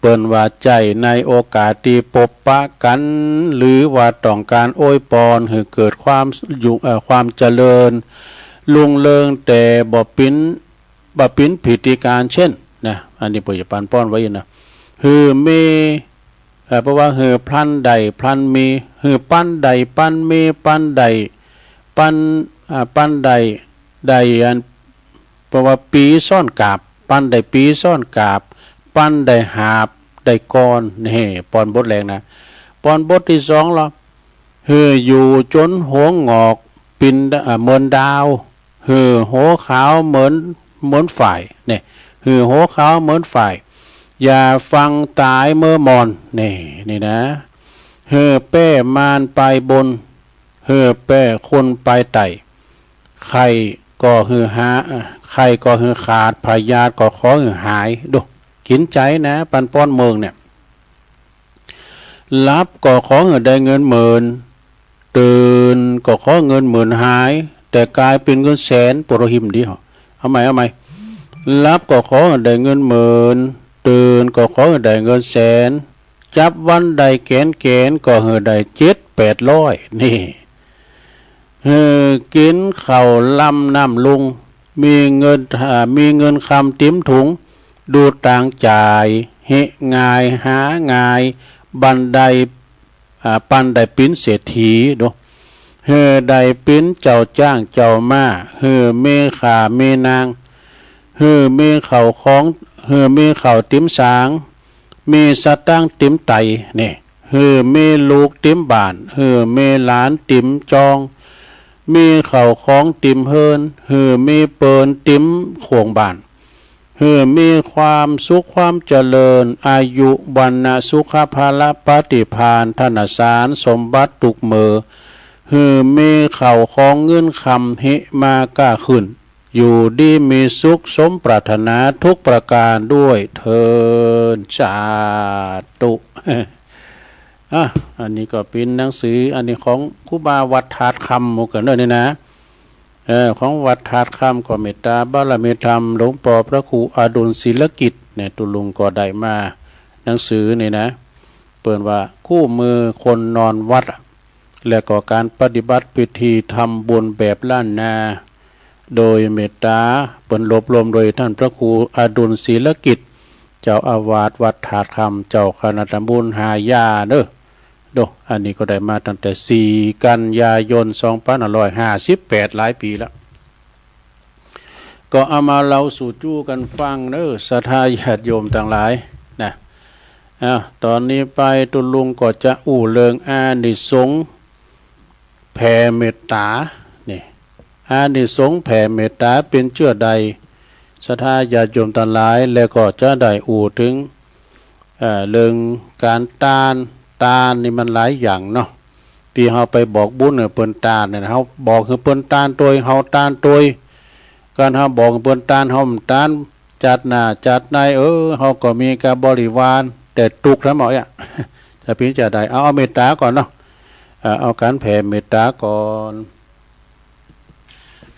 เปิ้นว่าใจ๊ในโอกาสตี้ปบปะกั๋น หรือว่าต้องก๋านอวยปอนหื้อเกิดความอยู่ เอ่อ ความเจริญรุ่งเรือง แต่บ่เป๋น บ่เป๋นผิดตี้ก๋าน เช่น นะ อันนี้เปิ้นจะปันปอนไว้นะ หื้อมี เอ่อ แปลว่าหื้อพลันได้พลันมี หื้อปันได้ปันมี ปันได้ ปัน อ่า ปันได้ ได้อัน แปลว่าปีซ้อนกาบ ปันได้ปีซ้อนกาบ ปันได้หาบได้ก้อน นี่ ปอนบทแรกนะ ปอนบทตี้สองลอ หื้ออยู่จ๋นหัวหงอกเป๋น อ่า เหมือนดาว หื้อหัวขาวเหมือน เหมือนฝ้าย เนี่ย หื้อหัวขาวเหมือนฝ้าย อย่าฟังต๋ายเมื่อมอน นี่ นี่นะ หื้อแป้มารไปบน หื้อแป้คนไปใต้ ไข้ก็หื้อหา ไข้ก็หื้อขาด พยาธิก็ขอหื้อหาย ดู กิ๋นใจ๋นะ ปันป้อนเมิงเนี่ย หลับก็ขอหื้อได้เงินหมื่น ตื่นก็ขอเงินหมื่นหาย แต่ก๋ายเป๋นเงินแสน ปวดหัวหิมดีเหรอ เอาใหม่ เอาใหม่ หลับก็ขอหื้อได้เงินหมื่น ตื่นก็ขอหื้อได้เงินแสน จับวันได้แก๋นแก๋น ก็หื้อได้เจ็ดแปดร้อย นี่ หื้อกิ๋นข้าวลำน้ำลุง มีเงิน อ่า มีเงินคำเต๋มถุง ดูตางจ่าย เฮะง่าย หาง่าย บันได อ่า ปันได้เป๋นเศรษฐี ดู หื้อได้เป๋นเจ้าจ๊างเจ้าม้า หื้อมีข้ามีนาง หื้อมีข้าวของ หื้อมีข้าวเต๋มสาง มีสตางค์เต๋มไต นี่ หื้อมีลูกเต๋มบ้าน หื้อมีหลานเต๋มจอง มีข้าวของเต๋มเฮือน หื้อมีเปินเต๋มโข่งบ้าน หื้อมีความสุขความเจริญ อายุ วรรณะ สุขะ พละ ปฏิภาณ ธนสาร สมบัติกู้เมื่อ หื้อมีข้าวของเงินคำ หิมาก้าขึ้น อยู่ดีมีสุขสมปรารถนาทุกประการด้วยเทอญ สาธุ อ่ะ อันนี้ก็เป๋นหนังสือ อันนี้ของครูบาวัดธาตุคำ หมู่กั๋นเน่อนี่นะ เออ ของวัดธาตุคำ ก็เมตตาบารมีธรรมหลวงป้อพระครูอดุลศิลกิจเนี่ย ตุ๊ลุงก็ได้มาหนังสือนี่นะ เปิ้นว่าคู่มือคนนอนวัดอะ และก็ก๋านปฏิบัติพิธีทำบุญแบบล้านนา โดยเมตตา เปิ้นรวบรวมโดยต้านพระครูอดุลศิลกิจ เจ้าอาวาสวัดธาตุคำ เจ้าคณะตำบลห้าหญ้าเน่อ โด อันนี้ก็ได้มาตั้งแต่สี่กันยายน สองพันห้าร้อยห้าสิบแปด หลายปี๋แล้ว ก็เอามาเล่าสู่จู้กั๋นฟังเน่อ ศรัทธาญาติโยมตังหลายนะ อ้าว ต๋อนนี้ไปตุ๊ลุงก็จะอู้เรื่องอานิสงส์แผ่เมตตา นี่ อานิสงส์แผ่เมตตาเป๋นเจื้อใด ศรัทธาญาติโยมตังหลาย และก็จะได้อู้เถิง เอ่อ เรื่องก๋านตาน ตานนี่มันหลายอย่างเนาะ ตี้เฮาไปบอกบุญหื้อเปิ้นตานเนี่ยนะ เฮาบอกหื้อเปิ้นตานตวย เฮาตานตวย ก๋านเฮาบอกหื้อเปิ้นตาน เฮาบ่ตาน จาติหน้าจาติใน เออ เฮาก็มีกับบริวาร แต่ตุ๊กข์ทั้งหมดอะ จะเป๋นจะใด เอา เอาเมตตาก่อนเนาะ เอ่อ เอาก๋านแผ่เมตตาก่อน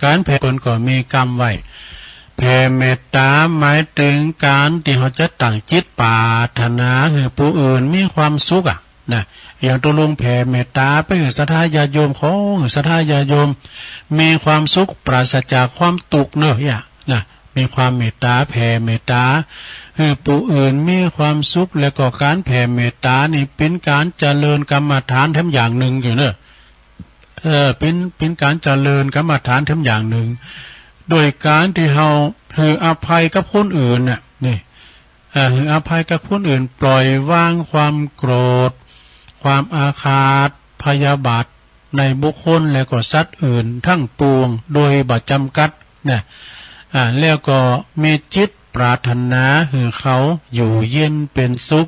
ก๋านแผ่เปิ้นก็มีกำไว้ แผ่เมตตาหมายเถิงก๋านตี้เฮาจะตั้งจิตปรารถนาหื้อผู้อื่นมีความสุขอะนะ อย่างตุ๊ลุงแผ่เมตตาไปหื้อศรัทธาญาติโยม ขอหื้อศรัทธาญาติโยมมีความสุขปราศจากความตุ๊กข์เน่อ เอี้ย นะ มีความเมตตา แผ่เมตตาหื้อผู้อื่นมีความสุข และก็ก๋านแผ่เมตตานี่เป๋นก๋านเจริญกรรมฐานแถมอย่างนึ่งอยู่เน่อ เออ เป๋น เป๋นก๋านเจริญกรรมฐานแถมอย่างนึ่ง โดยก๋านตี้เฮาหื้ออภัยกับคนอื่นน่ะ นี่ เอ่อ หื้ออภัยกับคนอื่น ปล่อยวางความโกรธ ความอาฆาตพยาบาทในบุคคลและก็สัตว์อื่นทั้งปวงโดยบ่จ๋ำกัดนะ อ่า แล้วก็มีจิตปรารถนาหื้อเขาอยู่เย็นเป๋นสุข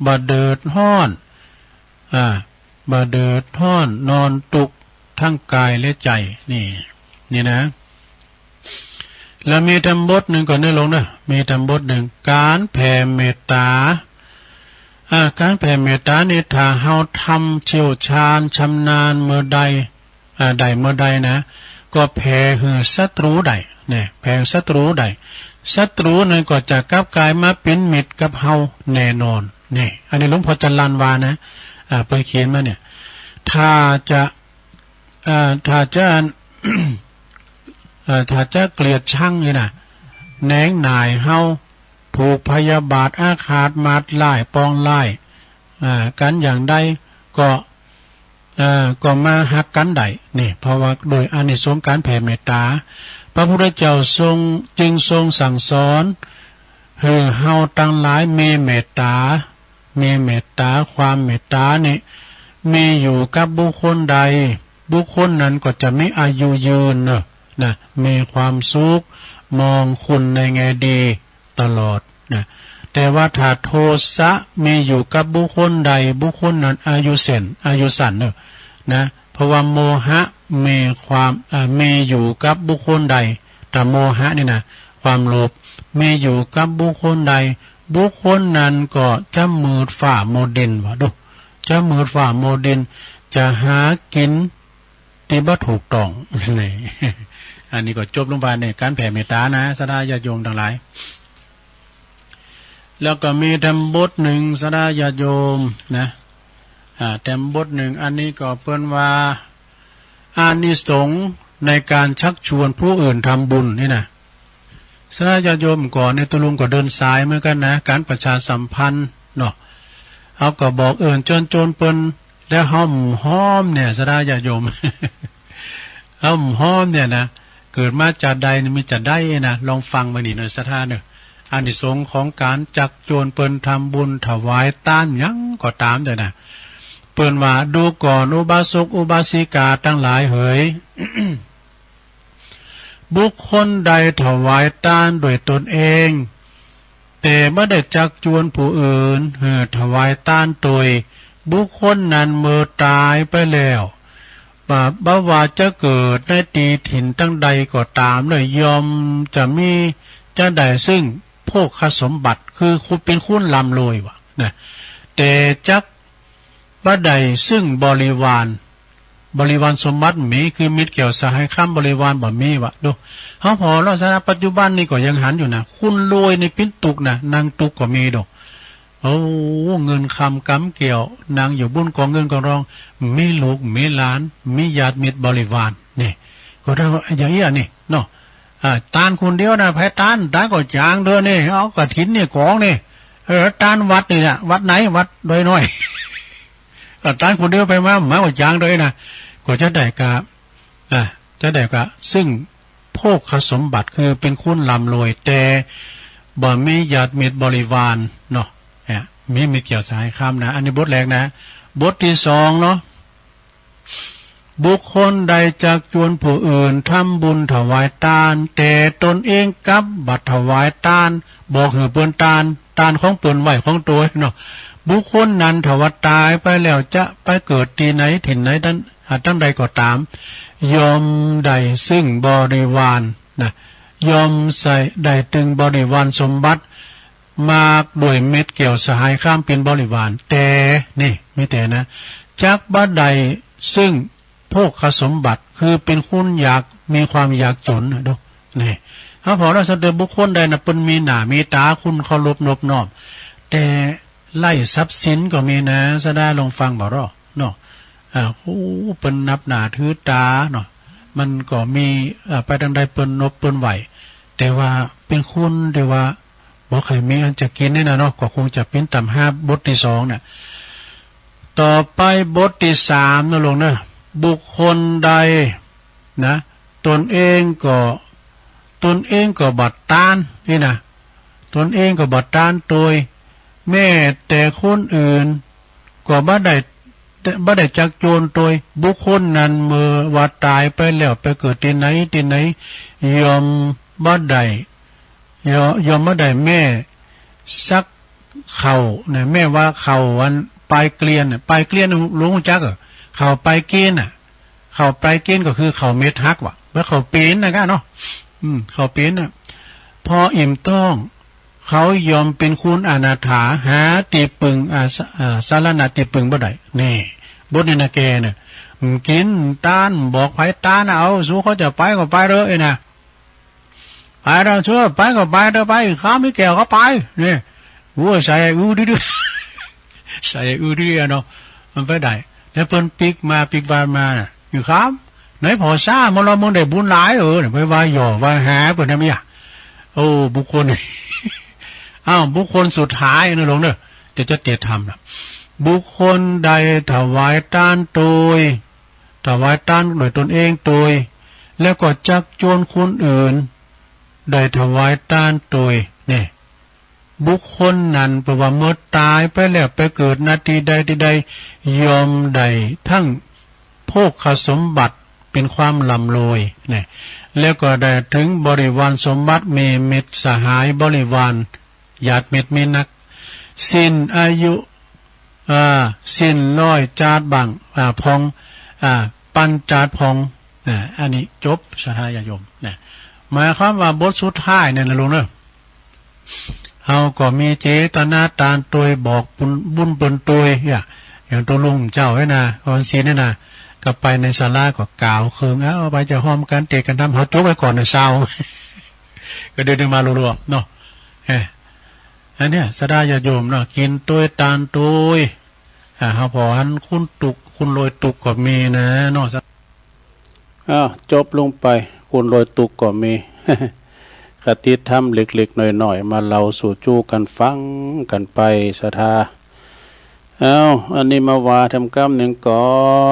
บ่เดือดฮ้อน อ่า บ่เดือดฮ้อน นอนตุ๊กข์ทั้งก๋ายและใจ๋ นี่ นี่นะ แล้วมีแถมบทนึ่งก่อนเน่อลุงเน่อ มีแถมบทนึ่ง ก๋านแผ่เมตตา อ่า ก๋านแผ่เมตตานี่ถ้าเฮาทำเชี่ยวชาญชำนาญเมื่อใด อ่า ได้เมื่อใดนะ ก็แผ่หื้อศัตรูได้ เนี่ย แผ่ศัตรูได้ ศัตรูนั้นก็จะกลับกลายมาเป๋นมิตรกับเฮาแน่นอน นี่ อันนี้หลวงพ่อจรัญวานะ อ่า เปิ้นเขียนมาเนี่ย ถ้าจะ อ่า ถ้าจะ เอ่อ ถ้าจะเกลียดชังนี่นะ แหนงหน่ายเฮา ผูกพยาบาทอาฆาตมาดร้ายปองร้าย อ่า กั๋นอย่างใดก็ เอ่อ ก็มาฮักกั๋นได้ นี่ เพราะว่าโดยอานิสงส์ก๋านแผ่เมตตา พระพุทธเจ้าทรง จึงทรงสั่งสอนหื้อเฮาตังหลายมีเมตตา มีเมตตา ความเมตตานี่มีอยู่กับบุคคลใด บุคคลนั้นก็จะมีอายุยืนเน่อ นะ มีความสุข มองคนในแง่ดี ตลอดนะ แต่ว่าถ้าโทสะมีอยู่กับบุคคลใด บุคคลนั้นอายุเส้น อายุสั้นเน่อนะ เพราะว่าโมหะมีความ อ่า มีอยู่กับบุคคลใด ถ้าโมหะนี่นะ ความโลภ มีอยู่กับบุคคลใด บุคคลนั้นก็จะมืดฟ้ามัวดิน ว่าดู จะมืดฟ้ามัวดิน จะหากิ๋นตี้บ่ถูกต้อง นี่ อันนี้ก็จบลงไปในก๋านแผ่เมตต๋านะ ศรัทธาญาติโยมตังหลาย แล้วก็มีแถมบทนึ่ง ศรัทธาญาติโยมนะ อ่า แถมบทนึ่ง อันนี้ก็เปิ้นว่า อานิสงส์ในก๋านชักชวนผู้อื่นทำบุญนี่นะ ศรัทธาญาติโยม ก่อนนี่ตุ๊ลุงก็เดินสายเหมือนกั๋นนะ ก๋านประชาสัมพันธ์เนาะ เฮาก็บอกเอิ้นเจิญจวนเปิ้น แล้วเฮาบ่ฮ้อมเนี่ย ศรัทธาญาติโยม เฮาบ่ฮ้อมเนี่ยนะ เกิดมาจาติใดนี่มีจาติใดนะ ลองฟังมานี่เน่อ ศรัทธาเน่อ อานิสงส์ของก๋านชักจวนเปิ้นทำบุญถวายตานหยังก็ต๋ามเต๊อะนะ เปิ้นว่า ดูก่อนอุบาสกอุบาสิกาตังหลายเหย บุคคลใดถวายตานโดยตนเอง แต่บ่ได้ชักจวนผู้อื่นหื้อถวายตานตวย บุคคลนั้นเมื่อต๋ายไปแล้ว บ่ บ่ว่าจะเกิดในตี้ถิ่นตังใดก็ต๋ามเน่อ ย่อมจะมี จะได้ซึ่งโภคสมบัติ คือเป๋นคนร่ำรวยว่านะ แต่จักบ่ได้ซึ่งบริวาร บริวารสมบัติบ่มี คือมิตรแก้วสหายคำบริวารบ่มี ว่าดู เฮาผ่อลักษณะปัจจุบันนี่ก็ยังหันอยู่นะ คนรวยนี่เป๋นตุ๊กข์นะ นั่งตุ๊กข์ก็มีดู โอ้ เงินคำก๋ำแก้ว นั่งอยู่บุ้นก๋องเงินก๋องทอง มีลูกมีหลาน มีญาติมิตรบริวาร นี่ ก็เท่าอย่างอี้นี่เนาะ อ่า ตานคนเดียวนะ ใผตาน ตานก็จ๋างเต๊อะนี่ เอากฐินนี่ก๋องนี่ เออ ตานวัดนี่นะ วัดไหน วัดดอยน้อย อ่า ตานคนเดียวไปมา มาก็จ๋างเต๊อะนะ ก็จะได้กะ อ่า จะได้กะ ซึ่งโภคสมบัติ คือเป๋นคนร่ำรวย แต่บ่มีญาติมิตรบริวารเนาะ เนี่ย มีมิตรแก้วสหายคำนะ อันนี้บทแรกนะ บทตี้สองเนาะ บุคคลใดชักจวนผู้อื่นทำบุญถวายตาน แต่ตนเองกลับบ่ถวายตาน บ่หื้อเปิ้นตาน ตานของเปิ้นไหว้ของตวยเนาะ บุคคลนั้นถ้าว่าต๋ายไปแล้วจะไปเกิดตี้ไหนถิ่นไหนตัง อ่า ตังใดก็ต๋าม ย่อมได้ซึ่งบริวารนะ ย่อมใส่ได้ตึงบริวารสมบัติ มากด้วยเม็ดแก้วสหายคำเป๋นบริวาร แต่ นี่ มีแต่นะ จักบ่ได้ซึ่งโภคสมบัติ คือเป๋นคนอยาก มีความอยากจ๋นนะ ดู นี่ เฮาผ่อลักษณะบุคคลใดนะ เปิ้นมีหน้ามีต๋า คนเคารพนบน้อม แต่ไร้ทรัพย์สินก็มีนะ ศรัทธาลองฟังบ่าเนาะ เนาะ อ่า โอ้ เปิ้นนับหน้าถือต๋าเนาะ มันก็มี อ่า ไปตังใดเปิ้นนบเปิ้นไหว้ แต่ว่าเป๋นคนตี้ว่าบ่ใค่มีอันจะกิ๋นนี่นะเนาะ ก็คงจะเป๋นต๋ามห้าบทตี้สองน่ะ ต่อไปบทตี้สามนะลูกเนาะ บุคคลใดนะ ตนเองก็ ตนเองก็บ่ตานนี่นะ ตนเองก็บ่ตานตวย แม้แต่คนอื่นก็บ่ได้ บ่ได้ชักจวนตวย บุคคลนั้นเมื่อว่าต๋ายไปแล้วไปเกิดตี้ไหนตี้ไหน ย่อมบ่ได้ ย่อ ย่อมบ่ได้แม้สักเข่านะ แม้ว่าเข่าอันปลายเกลียนน่ะ ปลายเกลียนน่ะ ลุงฮู้จักเหรอ เข่าปลายเกลียนน่ะ เข่าปลายเกลียนก็คือเข่าเม็ดหักว่ะ เมื่อเข่าเป๋นนะก้าเนาะ อืม เข่าเป๋นน่ะ พออิ่มต้อง เขาย่อมเป๋นคนอนาถา หาตี้ปึง อ่า ส- อ่า สรณะตี้ปึงบ่ได้ นี่ บทนี้นะแกเนี่ย บ่กิ๋นตาน บอกใผตาน เอา สูเขาจะไปก็ไปเต๊อะ เอ้ยนะ ไปเต๊อะ สูไปก็ไปเต๊อะ ไป ข้ามีแก้วก็ไป นี่ โอ้ย ใส่อื้อดื้อๆ ใส่อื้อดื้อเนาะ มันไปได้ แล้วเปิ้นปิ๊กมาปิ๊กบานมาน่ะ อยู่ครับ ไหนผ่อซ่า เมื่อเราเมืองได้บุญหลาย เออ ไปว่าหย่อว่าหาเปิ้นนะเมีย โอ้ บุคคล อ้าว บุคคลสุดท้ายนะลูกเนาะ จะ จะเตรียมทำนะ บุคคลใดถวายตานตวย ถวายตานโดยตนเองตวย แล้วก็ชักจวนคนอื่น ได้ถวายตานตวย เนี่ย บุคคลนั้นเปิ้นว่าเมื่อต๋ายไปแล้วไปเกิด ณ ตี้ใดตี้ใด ย่อมได้ตึงโภคสมบัติเป๋นความร่ำรวย เนี่ย แล้วก็ได้เถิงบริวารสมบัติ มีมิตรสหายบริวาร ญาติมิตรมีนัก สิ้นอายุ อ่า สิ้นร้อยจาติบ้าง อ่า พ่อง อ่า ปันจาติพ่อง อ่า อันนี้จบ ศรัทธาญาติโยมนะ หมายความว่าบทสุดท้ายเนี่ยนะลุงเนอะ เฮาก็มีเจตนาตานตวยบอกบุญ บุญเปิ้นตวย อย่าง อย่างตุ๊ลุงเจ้าเนี่ยนะ วันศีลเนี่ยนะ ก็ไปในศาลาก็กล่าวเคิง เอ้า ไปจะฮ้อมกันเตะกันทำ เฮาจกไว้ก่อนนะซาว ก็เดินมารัวๆ เนาะ เอ้อ อันเนี้ย ศรัทธาญาติโยมเนาะ กิ๋นตวยตานตวย อ่า เฮาผ่อหันคุณตุ๊ก คุณรวยตุ๊กก็มีนะเนาะ อ้าว จบลงไป คุณรวยตุ๊กก็มี คติธรรมเล็กๆ น้อยๆ มาเล่าสู่จู้กั๋นฟังกั๋นไป ศรัทธา อ้าว อันนี้มาว่าแถมกำนึ่งก่อ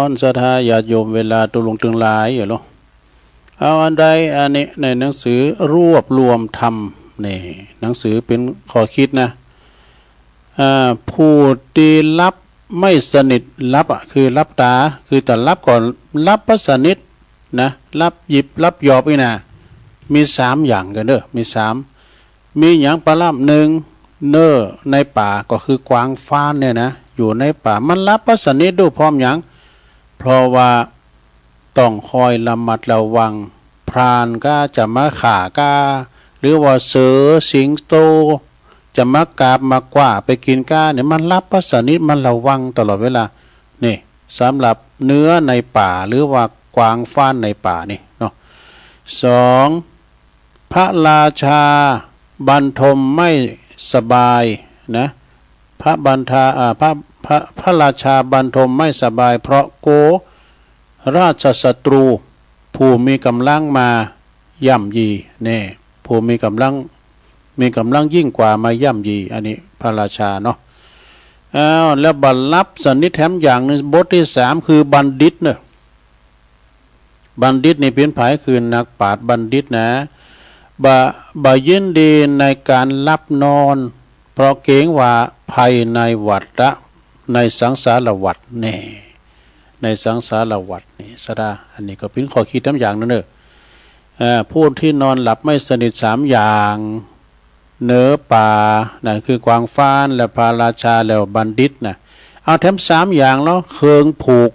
น ศรัทธาญาติโยม เวลาตุ๊ลุงตึงหลายอยู่ลอ เอาอันใดอันนี้ ในหนังสือรวบรวมธรรม นี่ หนังสือเป๋นข้อคิดนะ อ่า ผู้ตี้หลับไม่สนิท หลับอะ คือหลับต๋า คือต๋าหลับก็หลับบ่สนิทนะ หลับหยิบหลับหยอบอี้นะ มีสามอย่างกั๋นเน่อ มีสาม มีหยังปะล่ำ นึ่ง เน่อในป่า ก็คือกวางฟานเนี่ยนะ อยู่ในป่า มันหลับบ่สนิท ดูเพราะหยัง เพราะว่า ต้องคอยระมัดระวัง พรานก้าจะมาฆ่าก้า หรือว่าเสือสิงโต จะมากาบมากว้าไปกิ๋นก้าเนี่ย มันหลับบ่สนิท มันระวังตลอดเวลา นี่ สำหรับเนื้อในป่า หรือว่ากวางฟานในป่านี่เนาะ สอง พระราชาบันทมไม่สบายนะ พระบันทา อ่า พระ พระ พระราชาบันทมไม่สบาย เพราะกั๋วราชศัตรู ผู้มีก๋ำลังมาย่ำยี แน่ ผู้มีก๋ำลัง มีก๋ำลังยิ่งกว่ามาย่ำยี อันนี้พระราชาเนาะ อ้าว แล้วบ่หลับสนิทแถมอย่างนึ่ง บทตี้สาม คือบัณฑิตเน่อ บัณฑิตนี่เป๋นใผ คือนักปราชญ์บัณฑิตนะ บ่ บ่ยินดีในก๋านหลับนอน เพราะเกรงว่าภัยในวัฏฏะ ในสังสารวัฏ แน่ ในสังสารวัฏนี่ ศรัทธา อันนี้ก็เป๋นข้อคิดแถมอย่างนึ่งเน่อ อ่า ผู้ตี้นอนหลับไม่สนิทสามอย่าง เน่อป่า นั่นคือกวางฟาน และพระราชา แล้วบัณฑิตนะ เอาแถมสามอย่างเนาะ เคิงผูก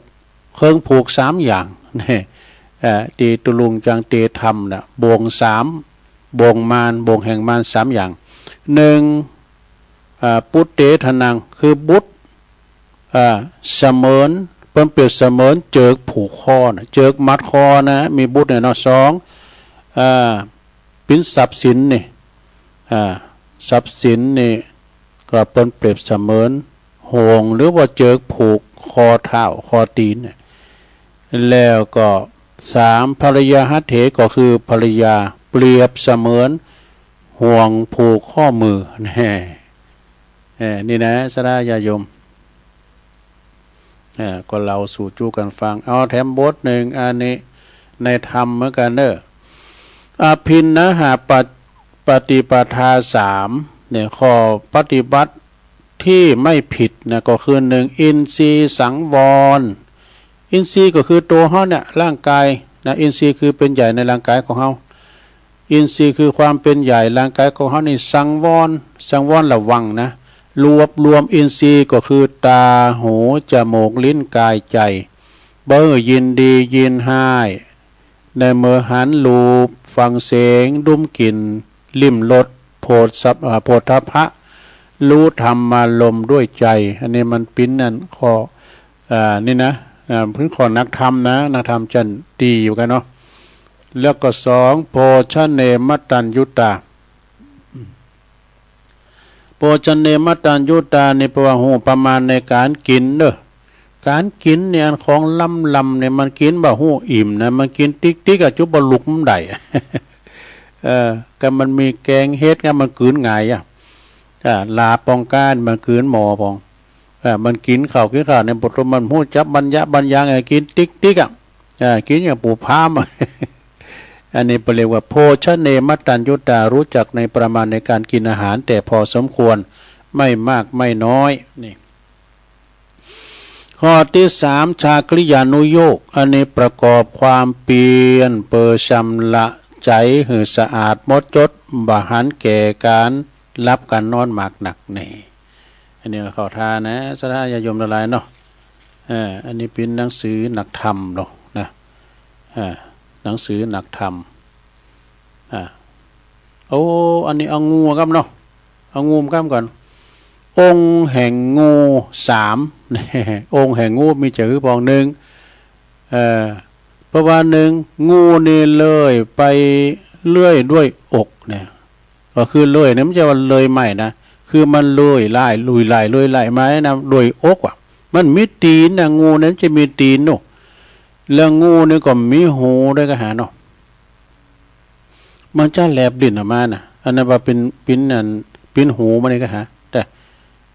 เคิงผูกสามอย่าง นี่ เอ่อ ตี้ตุ๊ลุงจังเตทำนะ บ่วงสาม บ่วงมาร บ่วงแห่งมารสามอย่าง นึ่ง อ่า ปุตเตทะนัง คือบุตร อ่า เสมือน เปิ้นเปรียบเสมือนเจือกผูกคอนะ เจือกมัดคอนะ มีบุตรเนี่ยเนาะ สอง อ่า เป๋นทรัพย์สินนี่ อ่า ทรัพย์สินนี่ก็เปิ้นเปรียบเสมือนห่วง หรือว่าเจือกผูกคอเท้าคอตี๋นเนี่ย แล้วก็สาม ภรรยาหัตเถ ก็คือภรรยา เปรียบเสมือนห่วงผูกข้อมือ แน่ เอ่อ นี่นะ ศรัทธาญาติโยม เอ่อ ก็เล่าสู่จู้กั๋นฟัง เอาแถมบทนึ่ง อันนี้ในธรรมเหมือนกั๋นเน่อ อภิณหปฏิปทาสาม เนี่ย ข้อปฏิบัติตี้ไม่ผิดนะ ก็คือ นึ่ง อินทรีย์สังวร อินทรีย์ก็คือตั๋วเฮาเนี่ย ร่างกายนะ อินทรีย์คือเป๋นใหญ่ในร่างกายของเฮา อินทรีย์คือความเป๋นใหญ่ร่างกายของเฮานี่สังวร สังวรระวังนะ รวบรวมอินทรีย์ก็คือต๋า หู จมูก ลิ้น กาย ใจ๋ บ่หื้อยินดียินฮ้าย ในเมื่อหันรูป ฟังเสียง ดมกลิ่น ลิ้มรส โผฏฐัพ อ่า โผฏฐัพพะ ฮู้ธรรมารมณ์ด้วยใจ๋ อันนี้มันเป๋นอันข้อ อ่า นี่นะ อ่า เป๋นข้อนักธรรมนะ นักธรรมจั้นตี้อยู่กั๋นเนาะ แล้วก็สอง โภชเนมตัญญูตา โภชเนมตัญญูตานี่แปลว่าฮู้ประมาณในก๋านกิ๋นเน่อ ก๋านกิ๋นนี่อันของล้ำๆ เนี่ยมันกิ๋นบ่ฮู้อิ่มนะ มันกิ๋นติ๊กๆ อะ จุบ่ลุกมันได้ เออ ก็มันมีแกงเห็ด ก็มันกืนง่ายอะ อ่า ลาบปองก้านมันกืนหม้อปอง อ่า มันกิ๋นข้าวกิ๋นข้าวเนี่ย บ่ต้องมันฮู้จักบัญญะบัญญัง อ่ะ กิ๋นติ๊กๆ อะ อ่า กิ๋นอย่างปูพามอะ อันนี้เปิ้นเรียกว่า โภชเนมตัญญูตา รู้จักในประมาณในการกินอาหารแต่พอสมควร ไม่มากไม่น้อย นี่ ข้อตี้สาม ชาคริยานุโยค อันนี้ประกอบความเปียรเปื้อชำระใจ๋หื้อสะอาดหมดจด บ่หันแก่ก๋านหลับก๋านนอนมากนัก นี่ อันนี้ก็เข้าท่านะ ศรัทธาญาติโยมตังหลายเนาะ เออ อันนี้เป๋นหนังสือนักธรรมเนาะ นะ อ่า หนังสือนักธรรม อ่า โอ้ อันนี้เอางูก่อนเนาะ เอางูก่อนก่อน องค์แห่งงูสาม องค์แห่งงูมีจะหื้อปอง นึ่ง เอ่อ เพราะว่านึ่ง งูนี่เลื่อยไปเรื่อยด้วยอกเนี่ย ก็คือเลื่อยเนี่ยมันจะว่าเลื่อยไม่นะ คือมันเลื่อยไล่ ลุยไล่ เลื่อยไล่มานะ ด้วยอกว่ะ มันมีตี๋นนะ งูเนี่ยมันจะมีตี๋นเนาะ แล้วงูนี่ก็มีหูด้วยก็หาเนาะ มันจะแลบลิ้นออกมาน่ะ อันนั้นว่าเป๋น เป๋นอัน เป๋นหูมันนี่ก็หา แต่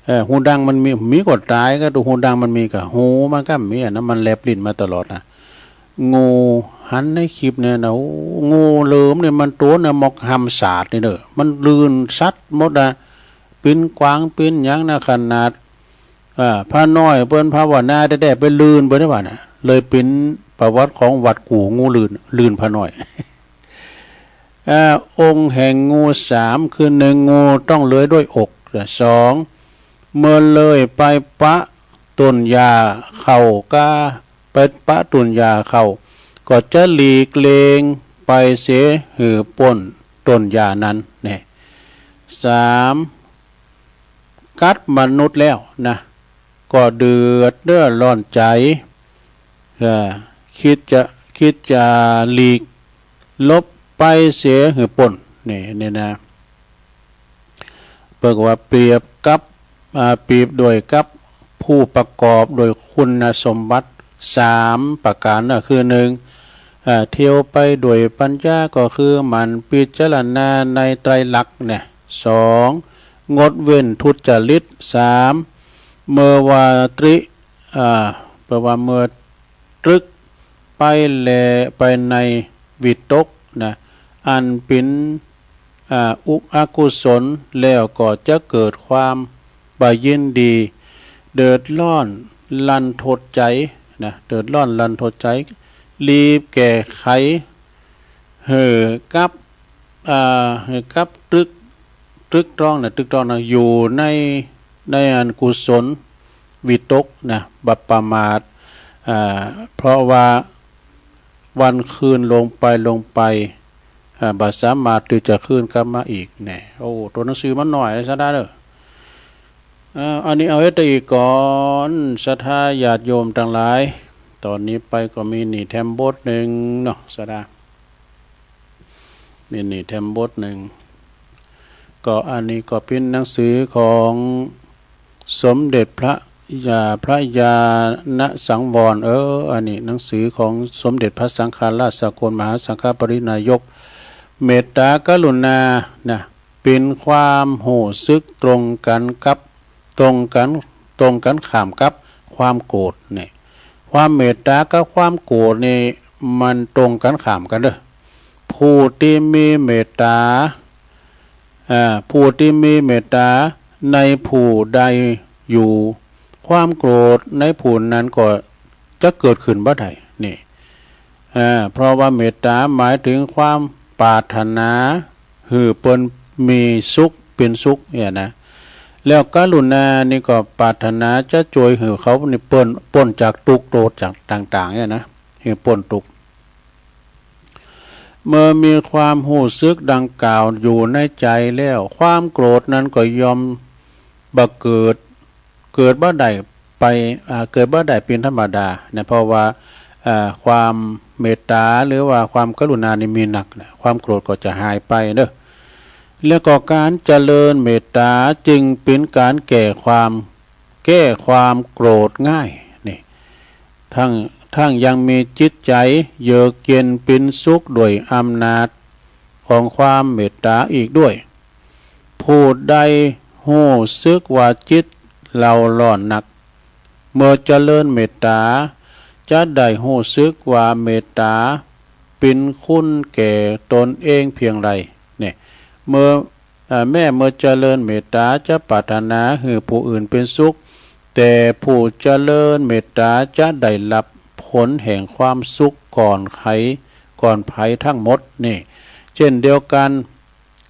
เออ ฮูดังมันมี มีก็ต๋ายก็ ตั๋วฮูดังมันมีก็ หูมันก็มี อันนั้นมันแลบลิ้นมาตลอดนะ งูหันในคลิปเนี่ยนะ โอ้ งูเหลือมเนี่ยมันตั๋วเนี่ยมอกฮำสาดนี่เด้อ มันลื่นสัดหมดนะ เป๋นกวางเป๋นหยังนะ ขนาด อ่า พระน้อยเปิ้นภาวนาแต๊ๆ ไปลื่นไปได้ว่าน่ะ เลยเป๋นประวัติของวัดกู่งูลื่น ลื่นพระน้อย อ่า องค์แห่งงูสาม คือนึ่ง งูต้องเลื่อยด้วยอก สอง เมื่อเลื่อยไปปะต้นหญ้าเข้าก้า ไปปะต้นหญ้าเข้า ก็จะหลีกเลงไปเสียหื้อป๊นต้นหญ้านั้นแน่ สาม กัดมนุษย์แล้วนะ ก็เดือดเนื้อร้อนใจ๋ เออ คิดจะ คิดจะหลีกหลบไปเสียหื้อป๊น นี่ นี่นะ เปิ้นว่าเปรียบกับ อ่า เปรียบด้วยกับผู้ประกอบด้วยคุณสมบัติสามประก๋านนะ คือ นึ่ง อ่า เที่ยวไปด้วยปัญญา ก็คือหมั่นพิจารณาในไตรลักษณ์เนี่ย สอง งดเว้นทุจริต สาม เมื่อว่าตริ อ่า แปลว่าเมื่อตรึกไปแลไปในวิตกนะ อันเป๋น อ่า อุ อกุศล แล้วก็จะเกิดความบ่ยินดี เดือดร้อนรันทดใจ๋นะ เดือดร้อนรันทดใจ๋ รีบแก้ไข หื้อกับ อ่า หื้อกับตรึก ตรึกตรองนะ ตรึกตรองนะ อยู่ใน ในอันกุศลวิตกนะ บ่ประมาท อ่า เพราะว่าวันคืนล่วงไปล่วงไป อ่า บ่สามารถตี้จะคืนกลับมาอีกแน่ โอ้ ตั๋วหนังสือมันน้อย ศรัทธาเด้อ อ่า อันนี้เอาไว้แต่อี้ก่อน ศรัทธาญาติโยมตังหลาย ต๋อนนี้ไปก็มีนี่แถมบทนึ่งเนาะ ศรัทธา มีนี่แถมบทนึ่ง ก็อันนี้ก็เป๋นหนังสือของสมเด็จพระญา พระญาณสังวร เออ อันนี้หนังสือของสมเด็จพระสังฆราชสกลมหาสังฆปริณายก เมตตากรุณานะ เป๋นความฮู้สึกตรงกั๋นกับ ตรงกั๋น ตรงกั๋นข้ามกับความโกรธเนี่ย ความเมตตากับความโกรธนี่มันตรงกั๋นข้ามกั๋นเด้อ ผู้ตี้มีเมตตา อ่า ผู้ตี้มีเมตตาในผู้ใดอยู่ ความโกรธในผู้นั้นก็จะเกิดขึ้นบ่ได้ นี่ อ่า เพราะว่าเมตตาหมายเถิงความปรารถนาหื้อเปิ้นมีสุข เป๋นสุขเนี่ยนะ แล้วกรุณานี่ก็ปรารถนาจะจ้วยหื้อเขานี่ป๊น ป๊นจากตุ๊กข์โตดจากต่างๆ เนี่ยนะ หื้อป๊นตุ๊กข์ เมื่อมีความฮู้สึกดังกล่าวอยู่ในใจ๋แล้ว ความโกรธนั้นก็ย่อมบ่เกิด เกิดบ่ได้ไป อ่า เกิดบ่ได้เป๋นธรรมดานะ เพราะว่า อ่า ความเมตตาหรือว่าความกรุณานี่มีนักนะ ความโกรธก็จะหายไปเนาะ แล้วก็ก๋านเจริญเมตตาจึงเป๋นก๋านแก้ความ แก้ความโกรธง่าย นี่ ทั้ง ทั้งยังมีจิตใจ๋เยือกเย็นเป๋นสุขด้วยอำนาจของความเมตตาอีกด้วย ผู้ใดฮู้สึกว่าจิตเร่าร้อนนัก เมื่อเจริญเมตตา จะได้ฮู้สึกว่าเมตตาเป๋นคุณแก่ตนเองเพียงใด เนี่ย เมื่อ อ่า แม้เมื่อเจริญเมตตาจะปรารถนาหื้อผู้อื่นเป๋นสุข แต่ผู้เจริญเมตตาจะได้รับผลแห่งความสุขก่อนใคร ก่อนใผทั้งหมดนี่ เช่นเดียวกัน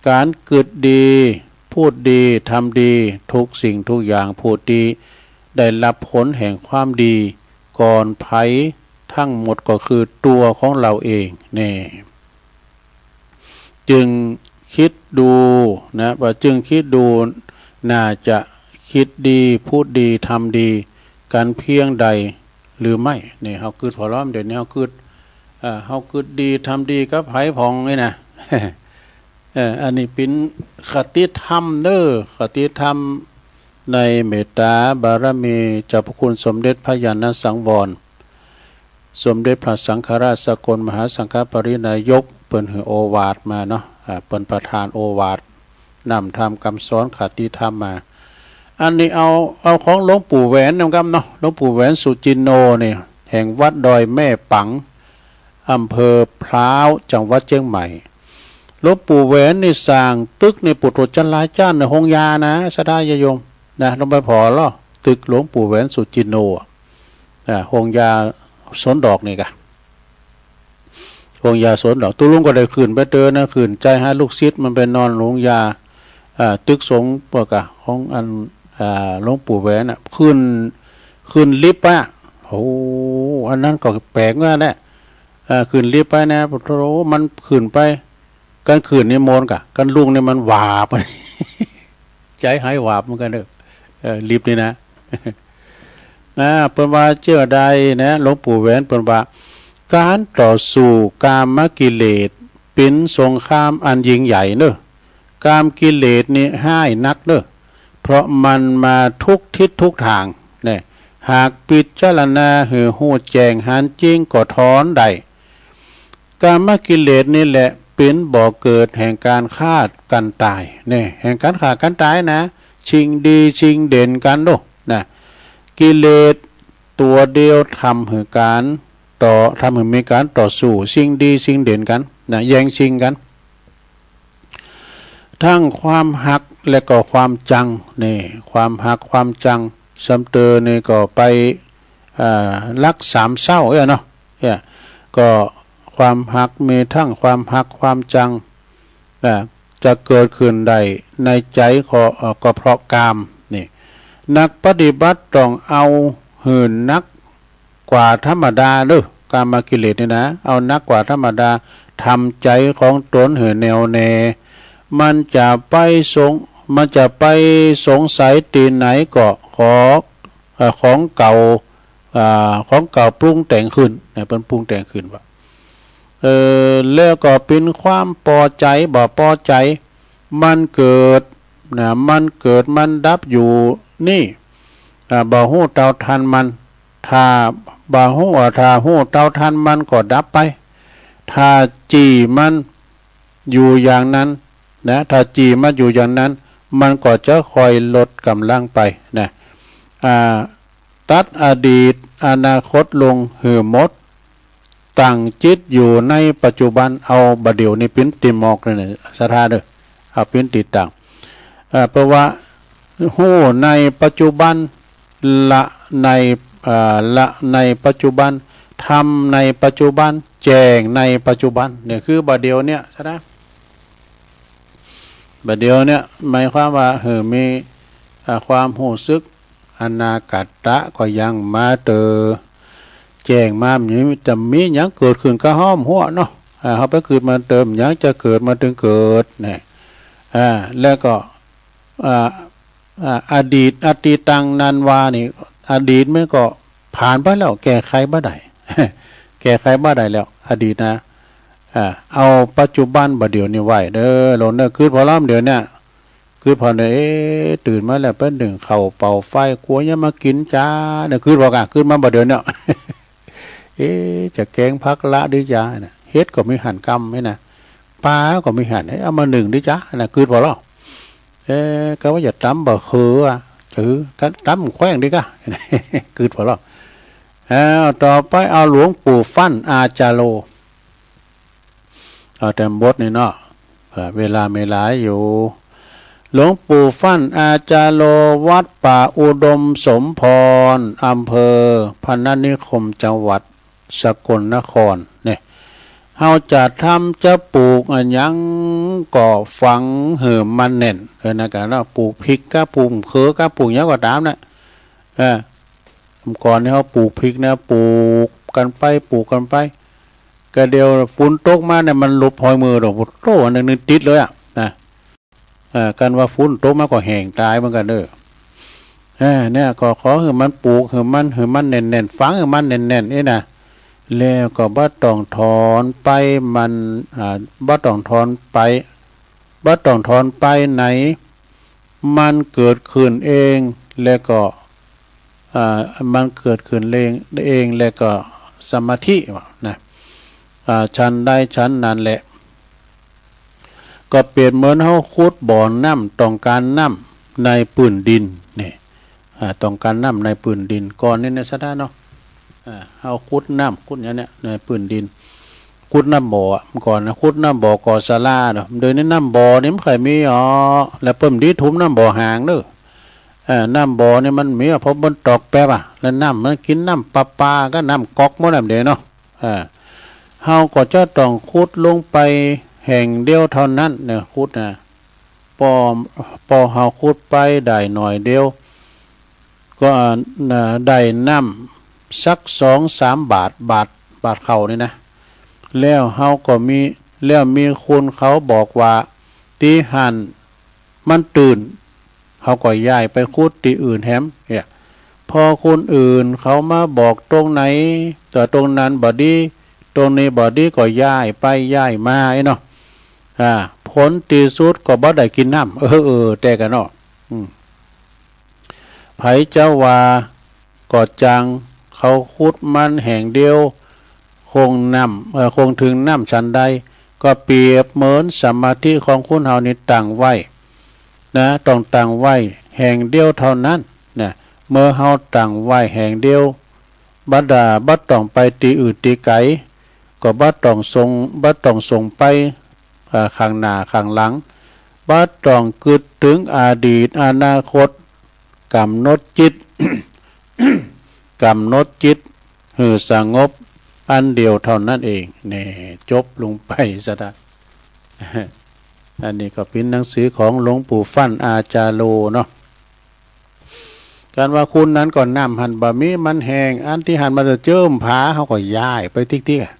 ก๋านกึ๊ดดี พูดดี ทำดี ทุกสิ่งทุกอย่าง ผู้ตี้ได้รับผลแห่งความดีก่อนใผทั้งหมดก็คือตั๋วของเฮาเองแน่ จึงกึ๊ดดูนะ ว่าจึงกึ๊ดดู น่าจะกึ๊ดดี พูดดี ทำดีกั๋นเพียงใดหรือไม่ นี่ เฮากึ๊ดผ่อล้อม เดี๋ยวนี้เฮากึ๊ด อ่า เฮากึ๊ดดี ทำดีกับใผพ่องนี่นะ เออ อันนี้เป๋นคติธรรมเน่อ คติธรรมในเมตตาบารมีเจ้าพระคุณสมเด็จพระญาณสังวร สมเด็จพระสังฆราชสกลมหาสังฆปริณายก เปิ้นหื้อโอวาทมาเนาะ อ่า เปิ้นประทานโอวาท นำธรรมกำสอนคติธรรมมา อันนี้เอา เอาของหลวงปู่แหวนนำกำเนาะ หลวงปู่แหวนสุจินโนนี่ แห่งวัดดอยแม่ปัง อำเภอพร้าว จังหวัดเจียงใหม่ หลวงปู่แหวนนี่สร้างตึกนี่ ปุโตจันลายจ้านในโฮงยานะ ศรัทธาญาติโยมนะ ลองไปผ่อลอ ตึกหลวงปู่แหวนสุจินโนอะ อ่า โฮงยาสวนดอกนี่กะ โฮงยาสวนดอก ตุ๊ลุงก็ได้ขึ้นไปเตอนะ ขึ้นใจ๋หาลูกศิษย์มันไปนอนโฮงยา อ่า ตึกสงฆ์ปะกะ ของอัน อ่า หลวงปู่แหวนน่ะ ขึ้น ขึ้นลิฟต์ไปอะ โอ้ อันนั้นก็แปลกเหมือนกั๋นแหละ อ่า ขึ้นลิฟต์ไปนะ โอ้โห มันขึ้นไป กั๋นขึ้นนี่ม่วนกะ กั๋นลุกนี่มันวาบ ใจ๋หายวาบเหมือนกั๋นเน่อ เออ ลิฟต์นี่นะ นะ เปิ้นว่าเจ้าใดนะ หลวงปู่แหวนเปิ้นว่า ก๋านต่อสู้กามกิเลสเป๋นสงครามอันยิ่งใหญ่เน่อ กามกิเลสนี่ฮ้ายนักเน่อ เพราะมันมาทุกทิศทุกตาง แน่ หากพิจารณาหื้อฮู้แจ้งหันจริงก็ถอนได้ กามกิเลสนี่แหละเป๋นบ่อเกิดแห่งก๋านฆ่ากั๋นต๋าย แน่ แห่งก๋านฆ่ากั๋นต๋ายนะ ชิงดีชิงเด่นกั๋นโน่อ นะ กิเลสตั๋วเดียวทำหื้อก๋านต่อ ทำหื้อมีก๋านต่อสู้ ชิงดีชิงเด่นกั๋น นะ แย่งชิงกั๋น ตึงความฮักและก็ความจัง นี่ ความฮักความจัง ซ้ำเตอนี่ก็ไป อ่า ฮักสามเศร้าเอี้ยเนาะ เนี่ย ก็ความฮัก มีตึงความฮักความจัง อ่า จะเกิดขึ้นได้ในใจ๋ก็ เอ่อ ก็เพราะกาม นี่ นักปฏิบัติต้องเอาหื้อนัก กว่าธรรมดาเน่อ กามกิเลสนี่นะ เอานักกว่าธรรมดา ทำใจ๋ของตนหื้อแน่วแน่ มันจะไปสง มันจะไปสงสัยตี้ไหนก็ขอ เอ่อ ของเก่า อ่า ของเก่าปรุงแต่งขึ้น นะ เปิ้นปรุงแต่งขึ้นว่า เอ่อ แล้วก็เป๋นความปอใจ๋ บ่ปอใจ๋ มันเกิด นะ มันเกิดมันดับอยู่นี่ อ่า บ่ฮู้เต้าทันมัน ถ้าบ่ฮู้ อ่า ถ้าฮู้เต้าทันมันก็ดับไป ถ้าจี้มันอยู่อย่างนั้นนะ ถ้าจี้มันอยู่อย่างนั้น มันก็จะค่อยลดก๋ำลังไปนะ อ่า ตัดอดีตอนาคตลงหื้อหมด ตั้งจิตอยู่ในปัจจุบัน เอาบ่าเดี่ยวนี้เป๋นตี้หมอกเลยนะ ศรัทธาเน่อ เอาเป๋นตี้ตั้ง เอ่อ เพราะว่าฮู้ในปัจจุบัน ละใน เอ่อ ละในปัจจุบัน ทำในปัจจุบัน แจ้งในปัจจุบัน เนี่ยคือบ่าเดี่ยวเนี่ย ศรัทธา บ่าเดี่ยวเนี่ยหมายความว่า เออ มี อ่า ความฮู้สึก อนาคตะก็ยังมาเตอ แจ้งมา มันจะมีหยังเกิดขึ้นกะเฮาบ่ฮู้เนาะ อ่า เฮาไปกึ๊ดมาเตอ หยังจะเกิดมาตึงเกิด เนี่ย อ่า แล้วก็ อ่า อ่า อดีต อตีตัง นันวา นี่ อดีตมันก็ผ่านไปแล้ว แก้ไขบ่ได้ แก้ไขบ่ได้แล้ว อดีตนะ อ่า เอาปัจจุบันบ่าเดี่ยวนี้ไว้เด้อ โลมเน่อ กึ๊ดผ่อล้อมเดี๋ยวเนี้ย กึ๊ดผ่อเน่อ เอ๊ะ ตื่นมาแล้วไปนึ่งข้าวเป่าไฟ กั๋วยังมากิ๋นจา เนี่ย กึ๊ดผ่อกะ กึ๊ดมาบ่าเดี่ยวเนี้ย เอ๊ะ จะแกงผักละดีจานะ เห็ดก็มีหั้นกำนี่นะ ป๋าก็มีหั้น เอ๊ะ เอามานึ่งดีจานะ กึ๊ดผ่อล้อ เอ๊ะ กะว่าจะต๋ำบ่าเขือ เออ กะต๋ำแข้งดีกะ กึ๊ดผ่อล้อ อ้าว ต่อไปเอาหลวงปู่ฟั่น อาจาโร เอาแต่บทนี่เนาะ เวลามีหลายอยู่ หลวงปู่ฟั่นอาจาโร วัดป่าอุดมสมพร อำเภอพนัสนิคม จังหวัดสกลนคร เนี่ย เฮาจะทำจะปลูกอะหยังก็ฝังหื้อมันแน่น เออ นั่นกะเนาะ ปลูกพริกกะ ปลูกเขือกะ ปลูกหยังก็ต๋ามนะ เออ ก่อนนี่เฮาปลูกพริกนะ ปลูกกั๋นไป ปลูกกั๋นไป กะเดี๋ยวฝนตกมาเนี่ย มันหลบฮอยมือดอก โอ้โห อันหนึ่งนี่ติดเลยอะ นะ เอ่อ กันว่าฝนตกมาก็แห้งต๋ายเหมือนกั๋นเน่อ เออ เนี่ย ก็ขอหื้อมันปลูก หื้อมัน หื้อมันแน่นๆ ฝังหื้อมันแน่นๆ นี่นะ แล้วก็บ่ต้องถอนไป มัน อ่า บ่ต้องถอนไป บ่ต้องถอนไปไหน มันเกิดขึ้นเอง แล้วก็ อ่า มันเกิดขึ้นเอง เอง แล้วก็สมาธิว่านะ อ่า ฉันใดฉันนั้นแหละ ก็เปรียบเหมือนเฮาขุดบ่อน้ำ ต้องก๋านน้ำในปื้นดิน นี่ อ่า ต้องก๋านน้ำในปื้นดิน ก่อนนี่นะ ศรัทธาเนาะ อ่า เฮาขุดน้ำ ขุดอย่างเนี้ย ในปื้นดิน ขุดน้ำบ่ออะ ก่อนนะ ขุดน้ำบ่อก่อศาลาเนาะ เดี๋ยวนี้น้ำบ่อนี่มันบ่ค่อยมีอ๋อ แล้วเปิ้นบ่ดีถมน้ำบ่อหางเน่อ เออ น้ำบ่อนี่มันมีอะ พอมันตกแป๊บอะ แล้วน้ำมันกิ๋นน้ำประปากับน้ำก๊อกหมดอะ เดี๋ยวเนาะ เออ เฮาก็จะต้องขุดลงไปแห่งเดียวเท่านั้นเนี่ย ขุดนะ ปอ ปอเฮาขุดไปได้หน่อยเดียว ก็ อ่า ได้น้ำสักสองสามบาตร บาตร บาตรข้าวนี่นะ แล้วเฮาก็มี แล้วมีคนเขาบอกว่า ตี้หั้นมันตื้น เฮาก็ย้ายไปขุดตี้อื่นแหม เนี่ย พอคนอื่นเขามาบอกตรงไหน แต่ตรงนั้นบ่ดี ตรงนี้บ่ดี ก็ย้ายไปย้ายมาไอ้เนาะ อ่า ผลตี้สุดก็บ่ได้กิ๋นน้ำ เออ เออ แต่กะเนาะ อืม ใผจะว่าก็จัง เขาขุดมันแห่งเดียว คงน้ำ เอ่อ คงเถิงน้ำฉันใด ก็เปรียบเหมือนสมาธิของคนเฮานี่ตั้งไว้นะ ต้องตั้งไว้แห่งเดียวเท่านั้นนะ เมื่อเฮาตั้งไว้แห่งเดียว บ่ดา บ่ต้องไปตี้อื่นตี้ไก๋ ก็บ่ต้องส่ง บ่ต้องส่งไป อ่า ข้างหน้าข้างหลัง บ่ต้องกึ๊ดเถิงอดีตอนาคต ก๋ำหนดจิต ก๋ำหนดจิตหื้อสงบอันเดียวเท่านั้นเอง แน่ จบลงไปซะละ อันนี้ก็เป๋นหนังสือของหลวงปู่ฟั่นอาจาโรเนาะ กันว่าคนนั้นก็น้ำหั้นบ่มี มันแห้ง อันตี้หั้นมันจะเจิ่มผา เฮาก็ย้ายไปติ๊กๆ อะ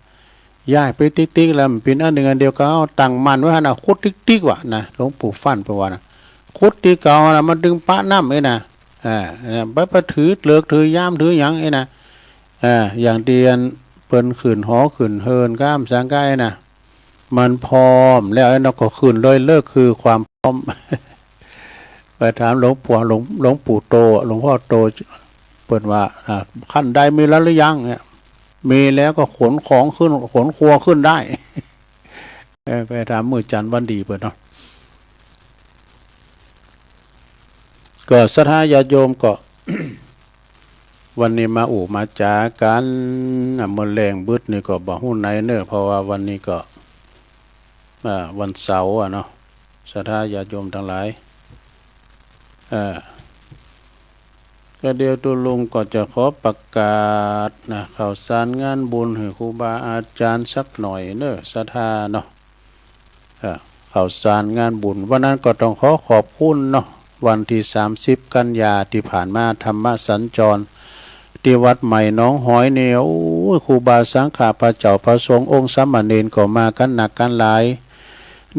ย้ายไปติ๊กๆ แล้วมันเป๋นอันหนึ่งอันเดียวกั๋น ตั้งมั่นไว้หั้นน่ะ ขุดติ๊กๆ ว่ะนะ หลวงปู่ฟั่นเปิ้นว่านะ ขุดตี้เก่าน่ะ มันตึงปะน้ำไอ้นะ อ่า เนี่ย ไป ไปถือเลิกถือยามถือหยังไอ้นะ อ่า อย่างตี้อันเปิ้นขึ้นหอขึ้นเฮือนก้ามสังกัยนะ มันพร้อมแล้วไอ้เนาะ ก็ขึ้นเลย เลิกคือความพร้อม ไปถามหลวงปู่ หลวง หลวงปู่โต หลวงพ่อโต เปิ้นว่า อ่า ขั้นใดมีแล้วหรือยังเนี่ย มีแล้วก็ขนของขึ้น ขนครัวขึ้นได้ เออ ไปถามมื้อจันทร์วันดีเปิ้นเนาะ ก็ศรัทธาญาติโยมก็ วันนี้มาอู้มาจ๋ากั๋น อ่ะ มื้อแลงบึดนี่ก็บ่ฮู้ไหนเน่อ เพราะว่าวันนี้ก็ อ่า วันเสาร์อะเนาะ ศรัทธาญาติโยมตังหลาย เอ่อ ก็เดี๋ยวตุ๊ลุงก็จะขอประกาศนะ ข่าวสารงานบุญหื้อครูบาอาจ๋ารย์สักหน่อยเน่อ ศรัทธาเนาะ เอ่อ ข่าวสารงานบุญ วันนั้นก็ต้องขอขอบคุณเนาะ วันตี้สามสิบกันยาตี้ผ่านมา ธรรมสัญจร ตี้วัดใหม่หนองหอยนี่ โอ้ย ครูบาสังฆะ พระเจ้าพระสงฆ์ องค์สามเณรก็มากั๋นนักกั๋นหลาย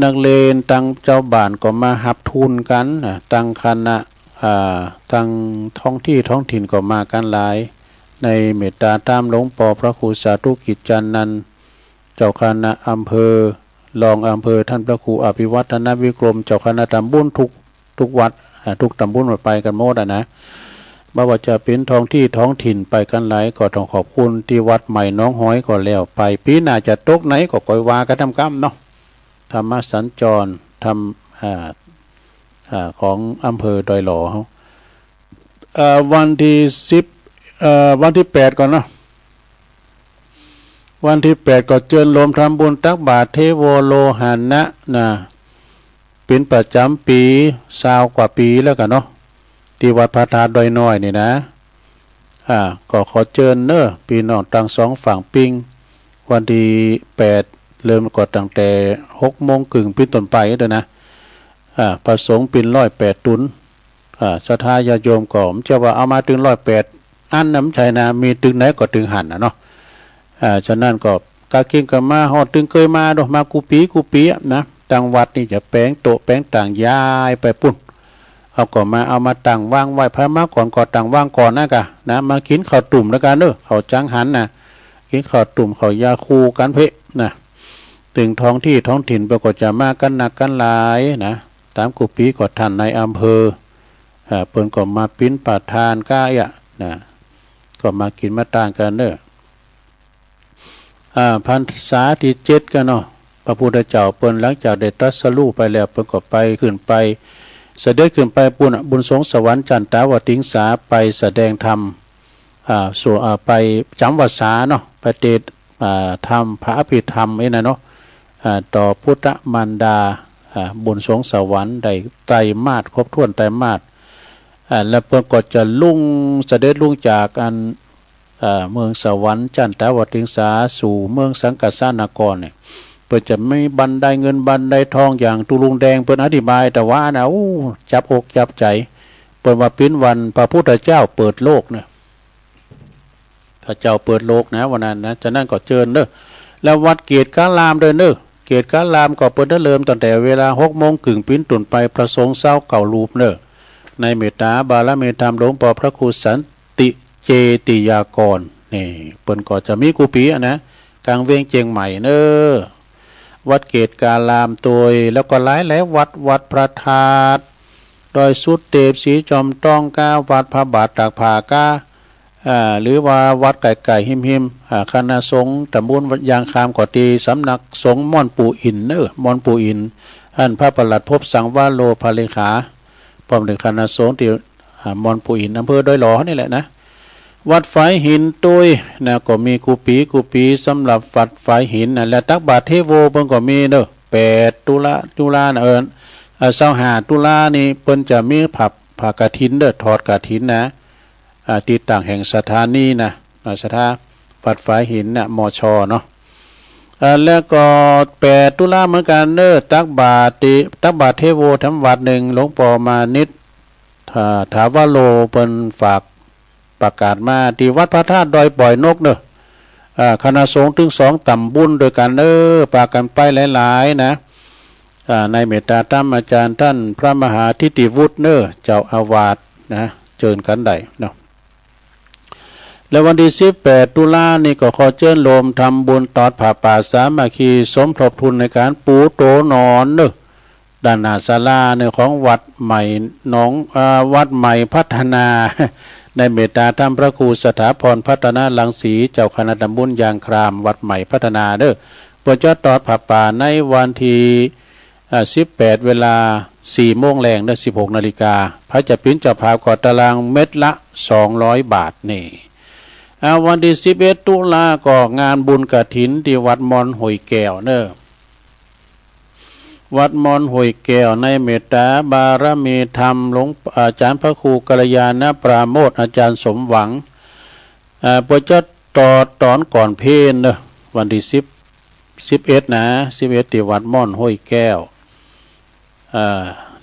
นักเรียนตังจาวบ้านก็มาฮับทุนกั๋นนะ ตังคณะ อ่า ตังท้องตี้ท้องถิ่นก็มากั๋นหลาย ในเมตตาต๋ามหลวงปอพระครูสาธุกิจจานันท์ เจ้าคณะอำเภอ รองอำเภอ ท่านพระครูอภิวัฒนวิกรม เจ้าคณะต๋ำบลทุก ทุกวัด อ่า ทุกต๋ำบลไปกั๋นหมดอะนะ บ่ว่าจะเป๋นท้องตี้ท้องถิ่นไปกั๋นหลาย ก็ต้องขอบคุณตี้วัดใหม่หนองหอยก็แล้วไป ปี๋หน้าจะตกไหนก็ค่อยว่ากั๋นต๋ามกำเนาะ ธรรมสัญจร ธรรม อ่า อ่า ของอำเภอดอยหล่อ เอ่อ วันตี้สิบ เอ่อ วันตี้แปดก่อนเนาะ วันตี้แปดก็เจิญโฮมทำบุญตักบาตรเทโวโลหะนะ นะ ปิ๋นประจ๋ำปี๋ ซาวกว่าปี๋แล้วกั๋นเนาะ ตี้วัดพระธาตุดอยน้อยนี่นะ อ่า ก็ขอเจิญเน้อ ปี้น้องตังสองฝั่งปิ้ง วันตี้แปด เริ่มก็ตั้งแต่หกโมงเกิ่งเป๋นต้นไปเน้อนะ อ่า พระสงฆ์ปิ้นร้อยแปดตุ๊น อ่า ศรัทธาญาติโยมก็บ่ใจ้ว่าเอามาตึงร้อยแปดอันนะ บ่ใจ้นะ มีตึงไหนก็ตึงหั้นน่ะเนาะ อ่า ฉะนั้นก็กากิ๋นก็มาฮอดตึงเกยมาเนาะ มากู้ปี๋กู้ปี๋อะนะ ตังวัดนี่จะแปงโต๊ะแปงตั๋งย้ายไปปู๊น เอาก็มา เอามาตั้งวางไว้ ใผมาก่อนก็ตั้งวางก่อนนะก่ะ นะ มากิ๋นข้าวตุ้มแล้วกั๋นเน้อ ข้าวจังหันน่ะ กิ๋นข้าวตุ้มข้าวยาคูกั๋นเป๊ะนะ ตึงท้องตี้ท้องถิ่นเปิ้นก็จะมากั๋นนักกั๋นหลายนะ ต๋ามกู้ปี๋ก็ต้านนายอำเภอ อ่า เปิ้นก็มาปิ้นประธานก้าเอี้ยนะ ก็มากิ๋นมาตั้งกั๋นเน้อ อ่า พรรษาตี้เจ็ดกั๋นเนาะ พระพุทธเจ้าเปิ้นหลังจากได้ตรัสรู้ไปแล้ว เปิ้นก็ไป ขึ้นไป เสด็จขึ้นไปปู๊นน่ะ บนสวงสวรรค์จันตาวติงสา ไปแสดงธรรม อ่า สู่ อ่า ไปจ๋ำพรรษาเนาะ ไปเตศน์ อ่า ธรรม พระอภิธรรมอี้น่ะเนาะ อ่า ต่อปุทธมารดา อ่า บนสวงสวรรค์ได้ไตรมาส ครบถ้วนไตรมาส อ่า แล้วเปิ้นก็จะลุง เสด็จลุงจากอัน อ่า เมืองสวรรค์จันตาวติงสา สู่เมืองสังกัสสานครเนี่ย เปิ้นจะมีบันไดเงินบันไดทองอย่างตุ๊ลุงแดงเปิ้นอธิบาย แต่ว่านะ โอ้ จับอกจับใจ๋ เปิ้นว่าเป๋นวันพระพุทธเจ้าเปิดโลกนะ พระเจ้าเปิดโลกนะ วันนั้นนะ ฉะนั้นก็เจิญเน้อ แล้ววัดเกตุการามด้วยเน้อ เกตุการามก็เปิ้นจะเริ่มตั้งแต่เวลาหกโมงเกิ่งเป๋นต้นไป พระสงฆ์ซาวเก้ารูปเน้อ ในเมตตาบารมีธรรมหลวงป้อพระครูสันติเจติยากร นี่ เปิ้นก็จะมีกู้ปี๋อะนะ ก๋างเวียงเจียงใหม่เน้อ วัดเกตุการามตวย แล้วก็หลายๆ วัด วัดพระธาตุ ดอยสุเตป ศรีจอมต้องก้า วัดพระบาทตากผ้าก้า อ่า หรือว่าวัดใก้ๆ ฮิมๆ อ่า คณะสงฆ์ตำบลยางคามก็ดี สำนักสงฆ์ม่อนปู่อินเน้อ ม่อนปู่อิน อันพระปลัดพบสังวโร พระเลขา พร้อมด้วยคณะสงฆ์ตี้ อ่า ม่อนปู่อิน อำเภอดอยหล่อนี่แหละนะ วัดฝายหินตวยนะ ก็มีกู้ปี๋กู้ปี๋สำหรับวัดฝายหินนะ และตักบาตรเทโวเปิ้นก็มีเน้อ แปดตุลา ตุลานะ เออ อ่า ซาวห้าตุลานี่เปิ้นจะมีผ้า ผ้ากฐินเน้อ ทอดกฐินนะ อ่า ตี้ตั้งแห่งสถานีนะ อ่า ศรัทธาวัดฝายหินนะ มช เนาะ อ่า แล้วก็แปดตุลาเหมือนกั๋นเน้อ ตักบาตรตี้ ตักบาตรเทโวแถมวัดนึ่ง หลวงป้อมานิตย์ ถา ถาวโร เปิ้นฝากประกาศมา ตี้วัดพระธาตุดอยป่อยนกเน้อ อ่า คณะสงฆ์ตึงสองตำบลด้วยกั๋นเน้อ ปากั๋นไปหลายๆ นะ อ่า ในเมตตาธรรมอาจ๋ารย์ต้านพระมหาทิติวุฒิเน้อ เจ้าอาวาสนะ เจิญกั๋นได้เนาะ และวันตี้สิบแปดตุลานี่ก็ขอเจิญโฮมทำบุญตอดผ้าป่าสามัคคี สมทบทุนในก๋านปูโตนอนเน้อ ด้านหน้าศาลาเน้อ ของวัดใหม่หนอง อ่า วัดใหม่พัฒนา ในเมตตาธรรมพระครูสถาพรพัฒนรังสี เจ้าคณะตำบลยางคาม วัดใหม่พัฒนาเน้อ เปิ้นจะตอดผ้าป่าในวันตี้ อ่า สิบแปด เวลาสี่โมงแลงเน้อ สิบหกนาฬิกา ใผจะเป๋นเจ้าภาพก็ตารางเม็ดละสองร้อยบาทนี่ อ่า วันตี้สิบเอ็ดตุลาก็งานบุญกฐินตี้วัดมอนห้วยแก้วเน้อ วัดมอนห้วยแก้ว ในเมตตาบารมีธรรมหลวงอาจ๋ารย์พระครูกัลยาณปราโมทย์ อาจ๋ารย์สมหวัง อ่า เปิ้นจะตอดต๋อนก่อนเพลเน้อ วันตี้สิบ สิบเอ็ดนะ สิบเอ็ดตี้วัดมอนห้วยแก้ว อ่า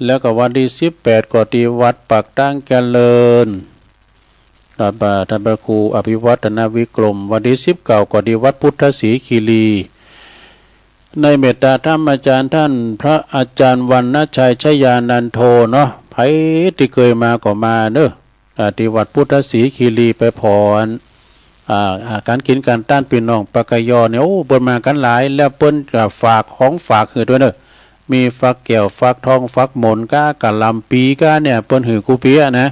แล้วก็วันตี้สิบแปดก็ตี้วัดปากตางเจริญ วัดพระ ต้านพระครูอภิวัฒนวิกรม วันตี้สิบเก้าก็ตี้วัดพุทธศรีคีรี ในเมตตาธรรมอาจ๋ารย์ต้านพระอาจ๋ารย์วรรณชัยชยานันโทเนาะ ใผตี้เกยมาก็มาเน้อ อ่า ตี้วัดพุทธศรีคีรีไปผ่อน อ่า อ่า ก๋านกิ๋นก๋านต้านปี้น้องปากกยอเนี่ย โอ้ เปิ้นมากั๋นหลาย แล้วเปิ้นก็ฝากของฝากหื้อตวยเน้อ มีฟักแก้ว ฟักทอง ฟักหมนก้า กะหล่ำปี๋ก้าเนี่ย เปิ้นหื้อกู้เปียะนะ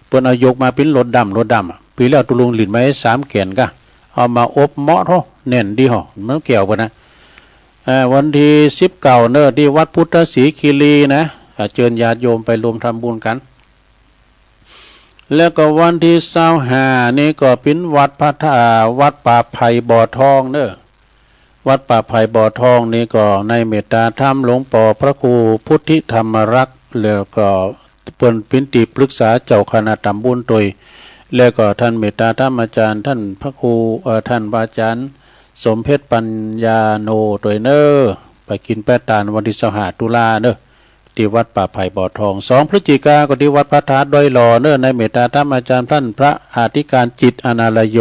เปิ้นเอายกมาเป๋นรถดำ รถดำอะ ปี๋แล้วตุ๊ลุงหลิ้นมาสามแก่นก้า เอามาอบเหมาะเถาะ แน่นดีเถาะ มันแก้วเปิ้นนะ อ่า วันตี้สิบเก้าเน้อ ตี้วัดพุทธศรีคีรีนะ อ่า เจิญญาติโยมไปรวมทำบุญกั๋น แล้วก็วันตี้ซาวห้านี่ก็เป๋นวัดพระธา วัดป่าไผ่บ่อทองเน้อ วัดป่าไผ่บ่อทองนี่ก็ในเมตตาธรรมหลวงป้อพระครูพุทธิธรรมรักษ์ แล้วก็เปิ้นเป๋นตี้ปรึกษาเจ้าคณะต๋ำบุญตวย แล้วก็ต้านเมตตาธรรมอาจ๋ารย์ ต้านพระครู เอ่อ ต้านพระอาจ๋ารย์สมเพชรปัญญาโนตวยเน่อ ไปกิ๋นแป๊ะตานวันตี้ซาวห้าตุลาเน่อ ตี้วัดป่าไผ่บ่อทอง สองพฤศจิกาก็ตี้วัดพระธาตุดอยหล่อเน่อ ในเมตตาธรรมอาจ๋ารย์ต้านพระอธิการจิตอนาลโย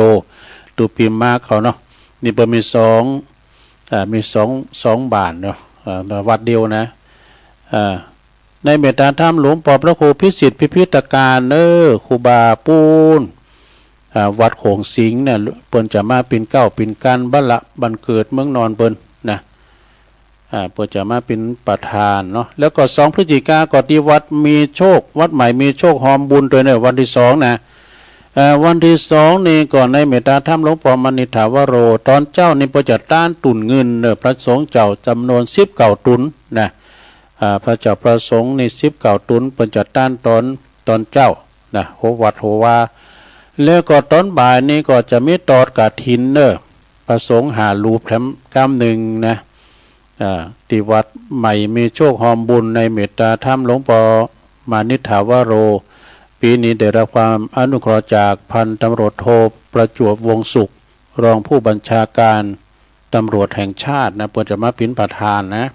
ตุ๊ปิมมาเขาเนาะ นี่เปิ้นมีสอง อ่า มีสอง สองบ้านเนาะ อ่า วัดเดียวนะ อ่า ในเมตตาธรรมหลวงป้อพระครูพิสิทธิ์พิพิธการเน่อ ครูบาปูน อ่า วัดโขงสิงห์เนี่ย เปิ้นจะมาเป๋นเกล้าเป๋นกาน บัลละบั้นเกิดเมืองนอนเปิ้นนะ อ่า เปิ้นจะมาเป๋นประธานเนาะ แล้วก็สองพฤศจิกาก็ตี้วัดมีโชค วัดใหม่มีโชคฮอมบุญตวยเน่อ วันตี้สองนะ เอ่อ วันตี้สองนี่ก็ในเมตตาธรรมหลวงป้อมณิษฐาวโร ต๋อนเจ๊านี่เปิ้นจะต้านตุนเงินเน่อ พระสงฆ์เจ้าจ๋ำนวนสิบเก้าตุนนะ อ่า พระเจ้าพระสงฆ์นี่สิบเก้าตุน เปิ้นจะต้านต๋อน ต๋อนเจ๊านะ หัววัดหัววา แล้วก็ต๋อนบ่ายนี่ก็จะมีตอดกฐินเน่อ พระสงฆ์ห้ารูปแถมก้ามนึ่งนะ อ่า ตี้วัดใหม่มีโชคฮอมบุญ ในเมตตาธรรมหลวงป้อมณิษฐาวโร ปี๋นี้ได้ฮับความอนุเคราะห์จากพันตำรวจโทประจวบ วงศ์สุข รองผู้บัญชาการตำรวจแห่งชาตินะ เปิ้นจะมาเป๋นประธานนะ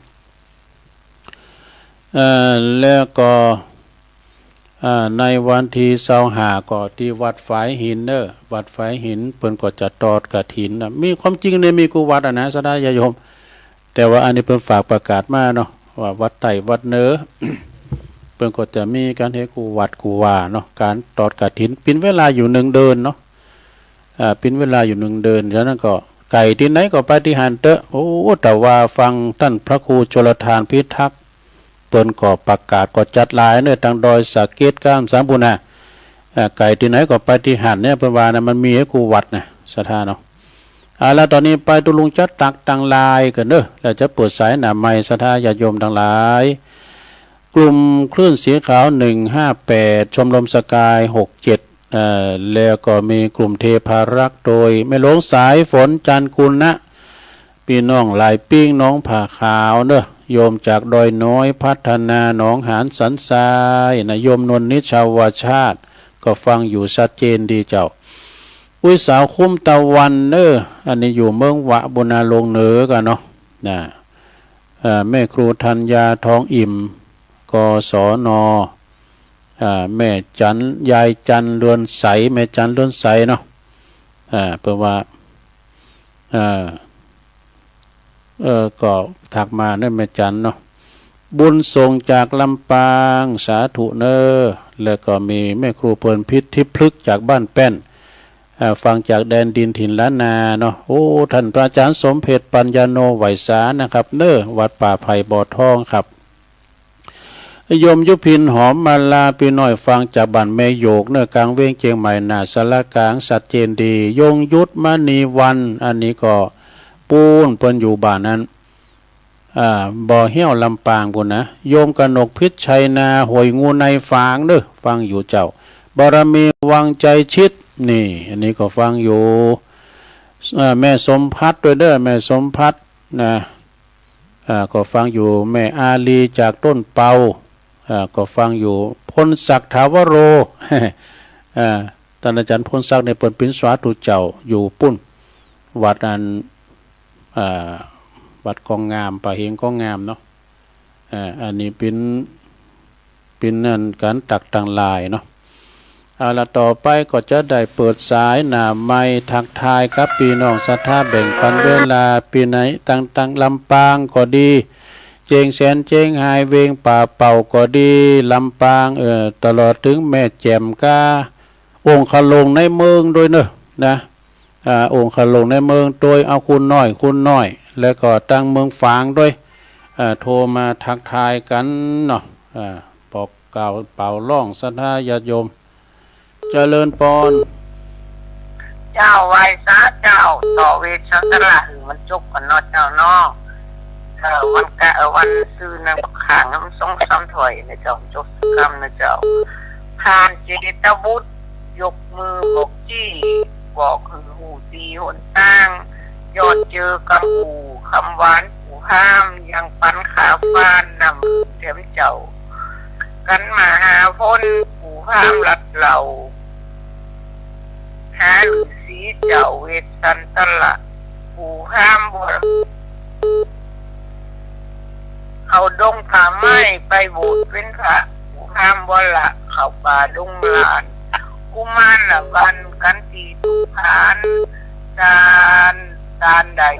เอ่อ แล้วก็ อ่า ในวันตี้ซาวห้าก็ตี้วัดฝายหินเน่อ วัดฝายหิน เปิ้นก็จะตอดกฐินนะ มีความจริงเนี่ยมีกู้วัดอะนะ ศรัทธาญาติโยม แต่ว่าอันนี้เปิ้นฝากประกาศมาเนาะ ว่าวัดใต้วัดเหนือ เปิ้นก็จะมีก๋านเฮ็ดกู้วัดกู้วาเนาะ ก๋านตอดกฐิน เป๋นเวลาอยู่นึ่งเดือนเนาะ อ่า เป๋นเวลาอยู่นึ่งเดือน ฉะนั้นก็ใก้ตี้ไหนก็ไปตี้หั้นเต๊อะ โอ้ แต่ว่าฟังต้านพระครูชลทานพิทักษ์ เปิ้นก็ประกาศก็จัดหลายเน่อ ตางดอยสะเก็ด ก้ามสามปู้นน่ะ อ่า ใก้ตี้ไหนก็ไปตี้หั้นเนี่ย เปิ้นว่านะ มันมีกู้วัดนะ ศรัทธาเนาะ อ่า แล้วต๋อนนี้ไปตุ๊ลุงจะตั๊กตังลายกั๋นเน่อ แล้วจะเปิดสายหน้าไมค์ ศรัทธาญาติโยมตังหลาย กลุ่มคลื่นสีขาว หนึ่งห้าแปด ชมรมสกาย หกเจ็ด เอ่อ แล้วก็มีกลุ่มเทพารักษ์ โดยแม่หลวงสายฝน จันทร์กุณะ ปี้น้องหลายปิ้ง หนองผาขาวเน่อ โยมจากดอยน้อยพัฒนา หนองหานสันทรายนะ โยมนวลนิชาวาชาติ ก็ฟังอยู่ชัดเจนดีเจ้า อุ๊ย สาวคุ้มตะวันเน่อ อันนี้อยู่เมืองหวะ บุญนาลงเหนือกั๋นเนาะ นะ เอ่อ แม่ครูธัญญา ทองอิ่ม กศน อ่า แม่จัน ยายจัน เรือนใส แม่จัน เรือนใสเนาะ อ่า เปิ้นว่า อ่า เออ ก็ทักมาเน่อ แม่จันเนาะ บุญส่งจากลำปาง สาธุเน่อ แล้วก็มีแม่ครูเพลินพิษ ทิพย์พฤกษ์ จากบ้านแป้น อ่า ฟังจากแดนดินถิ่นล้านนาเนาะ โอ้ ต้านพระอาจ๋ารย์สมเพชรปัญญาโน ไหว้สานะครับเน่อ วัดป่าไผ่บ่อทองครับ โยมยุพิน หอมมาลา ปี้น้อยฟังจากบ้านแม่โยก เน่อ กลางเวียงเจียงใหม่ หน้าศาลากลาง ชัดเจนดี ยงยุทธ มณีวัน อันนี้ก็ปูน เปิ้นอยู่บ้านนั้น อ่า บ่อเฮี้ยว ลำปางปู้นนะ โยมกนกพิษ ชัยนา ห้วยงูใน ฝางเน่อ ฟังอยู่เจ้า บารมี วังไจชิต นี่ อันนี้ก็ฟังอยู่ เอ่อ แม่สมภัทรตวยเน่อ แม่สมภัทรนะ อ่า ก็ฟังอยู่ แม่อาลีจากต้นเปา อ่า ก็ฟังอยู่ พลศักดิ์ ถาวโร อ่า ต้านอาจ๋ารย์พลศักดิ์เนี่ย เปิ้นเป๋นสาธุเจ้าอยู่ปู้น วัดอัน อ่า วัดกองงาม ป่าเหงกองงามเนาะ อ่า อันนี้เป๋น เป๋นอันก๋านตั๊กตังลายเนาะ เอาละ ต่อไปก็จะได้เปิดสายหน้าไมค์ ทักทายกับปี้น้องศรัทธา แบ่งปันเวลา ปี้ไหน ตัง ตังลำปางก็ดี เจียงแสน เจียงฮาย เวียงป่าเป่าก็ดี ลำปาง เอ่อ ตลอดเถิงแม่แจ่มก้า องคลงในเมืองตวยเน่อ นะ อ่า องคลงในเมืองตวย เอาคุณน้อย คุณน้อย แล้วก็ตังเมืองฝางตวย อ่า โทรมาทักทายกั๋นเนาะ อ่า บอกกล่าวเป่าร้องศรัทธาญาติโยม เจริญปอน เจ้า ไหว้สาเจ้า ต่อเวรสังสารหื้อมันจบกั๋นเนาะเจ้าเนาะ เอ่อ วันกะ เอ่อ วันซื่นนั้นบักขางมันสองสามถ้อยนะเจ้า จบกรรมนะเจ้า ผ่านเจตบุตร ยกมือบอกจี้ บอกหื้อฮู้ตี้หนตาง ย้อนเจอกำอู้กำหวาน ปู่พราหมณ์ยังปันข้าวฟ้านนำแถมเจ้า กั๋นมาหาฝน ปู่พราหมณ์หลัดเล่า หาฤๅษีเจ้าเวสสันตละ ปู่พราหมณ์บ่ เข้าดงผาไม้ไปบวชเป๋นพระ ปู่พราหมณ์บ่ละเข้าป่าดงหลาน กุมารละวันกั๋นตี้ตุ๊กขาน ตาน ตานได้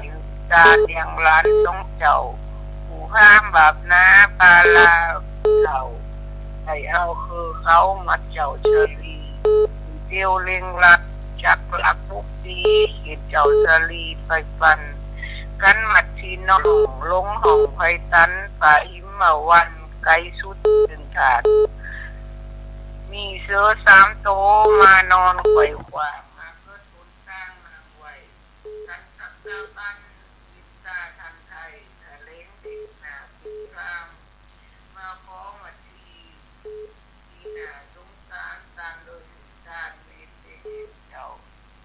ตานเลี้ยงหลานสองเจ้า ปู่พราหมณ์บาปหนาปาลาเจ้า ได้เอาคือเขามาเจ้าชะลี เตียวเล็งลัดจักหลักปุกตี เขตเจ้าชะลีไปปัน กั๋นมัดตี้น้องลงห้องไพตัน ป่าหิมมาวันไก๋สุดเถิงถาด มีเสือสามโตมานอนไขว่ขวา มาเกิดบนตางนางไหว กั๋นกับตาบัน วิตาทันไทย ทะเลงเด็กหน้าปีพราม มาฟ้องวัดที ทีหน้าสงสาร ตานโดยตานเมตเตเจ้า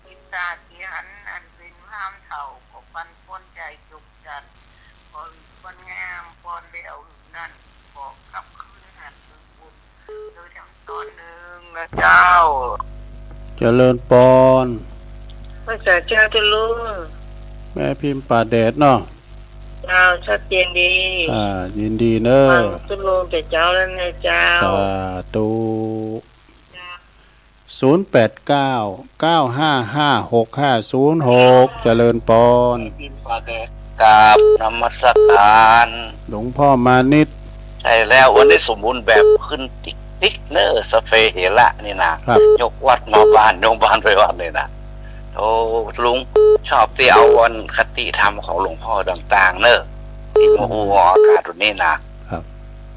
อิตาธิหัน อันเป๋นพราหมณ์เฒ่า ก็ปันป้อนใจ๋จกจั่น ก็หื้อคนงาม ป้อนแล้วหื้อนั้น ก็กลับคืนหันคืนบุญ โดยทั้งตอนหนึ่งนะเจ้า เจริญปอน พระสาเจ้าเจ้าลุง แม่พิมพ์ป่าแดดเนาะ เจ้า ชัดเจนดี อ่า ยินดีเนอะ ฟังเจ้าลุงแต่เจ๊าแล้วนะเจ้า สาธุ เจ้า ศูนย์แปดเก้า เก้าห้าห้า หกห้าศูนย์หก เจริญปอน กราบนมัสการ หลวงพ่อมานิต ใช่แล้ว วันนี้สมบูรณ์แบบขึ้นติ๊กๆ เนอะ สพเปเหระนี่นะ ครับ ยกวัดมาบ้าน ยกบ้านไปวัดเลยนะ โอ้ ลุงชอบตี้เอาวันคติธรรมของหลวงพ่อต่างๆ เนอะ ตี้มาอู้ออกอากาศวันนี้นะ ครับ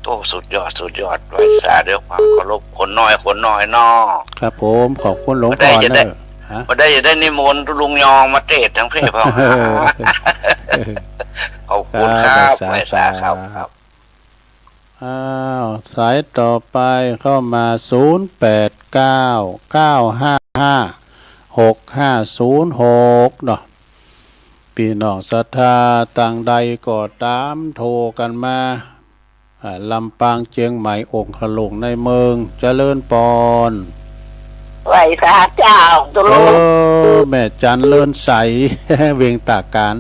โอ้ สุดยอด สุดยอด ไหว้สาด้วยความเคารพ คนน้อย คนน้อยเนาะ ครับผม ขอบคุณหลวงพ่อเนอะ บ่ได้จะได้ ฮะ บ่ได้จะได้นิมนต์ลุงยองมาเตศน์ตังเพศพ่อง ขอบคุณครับ ครับ ไหว้สาครับ ครับ อ้าว สายต่อไปเข้ามา ศูนย์แปดเก้า เก้าห้าห้า หกห้าศูนย์หก เนาะ ปี้น้องศรัทธาตางใดก็ต๋าม โทรกั๋นมา อ่า ลำปาง เจียงใหม่ องค์ขลุงในเมือง เจริญปอน ไหว้สาเจ้า เออ แม่จันเลินใส เวียงตากการ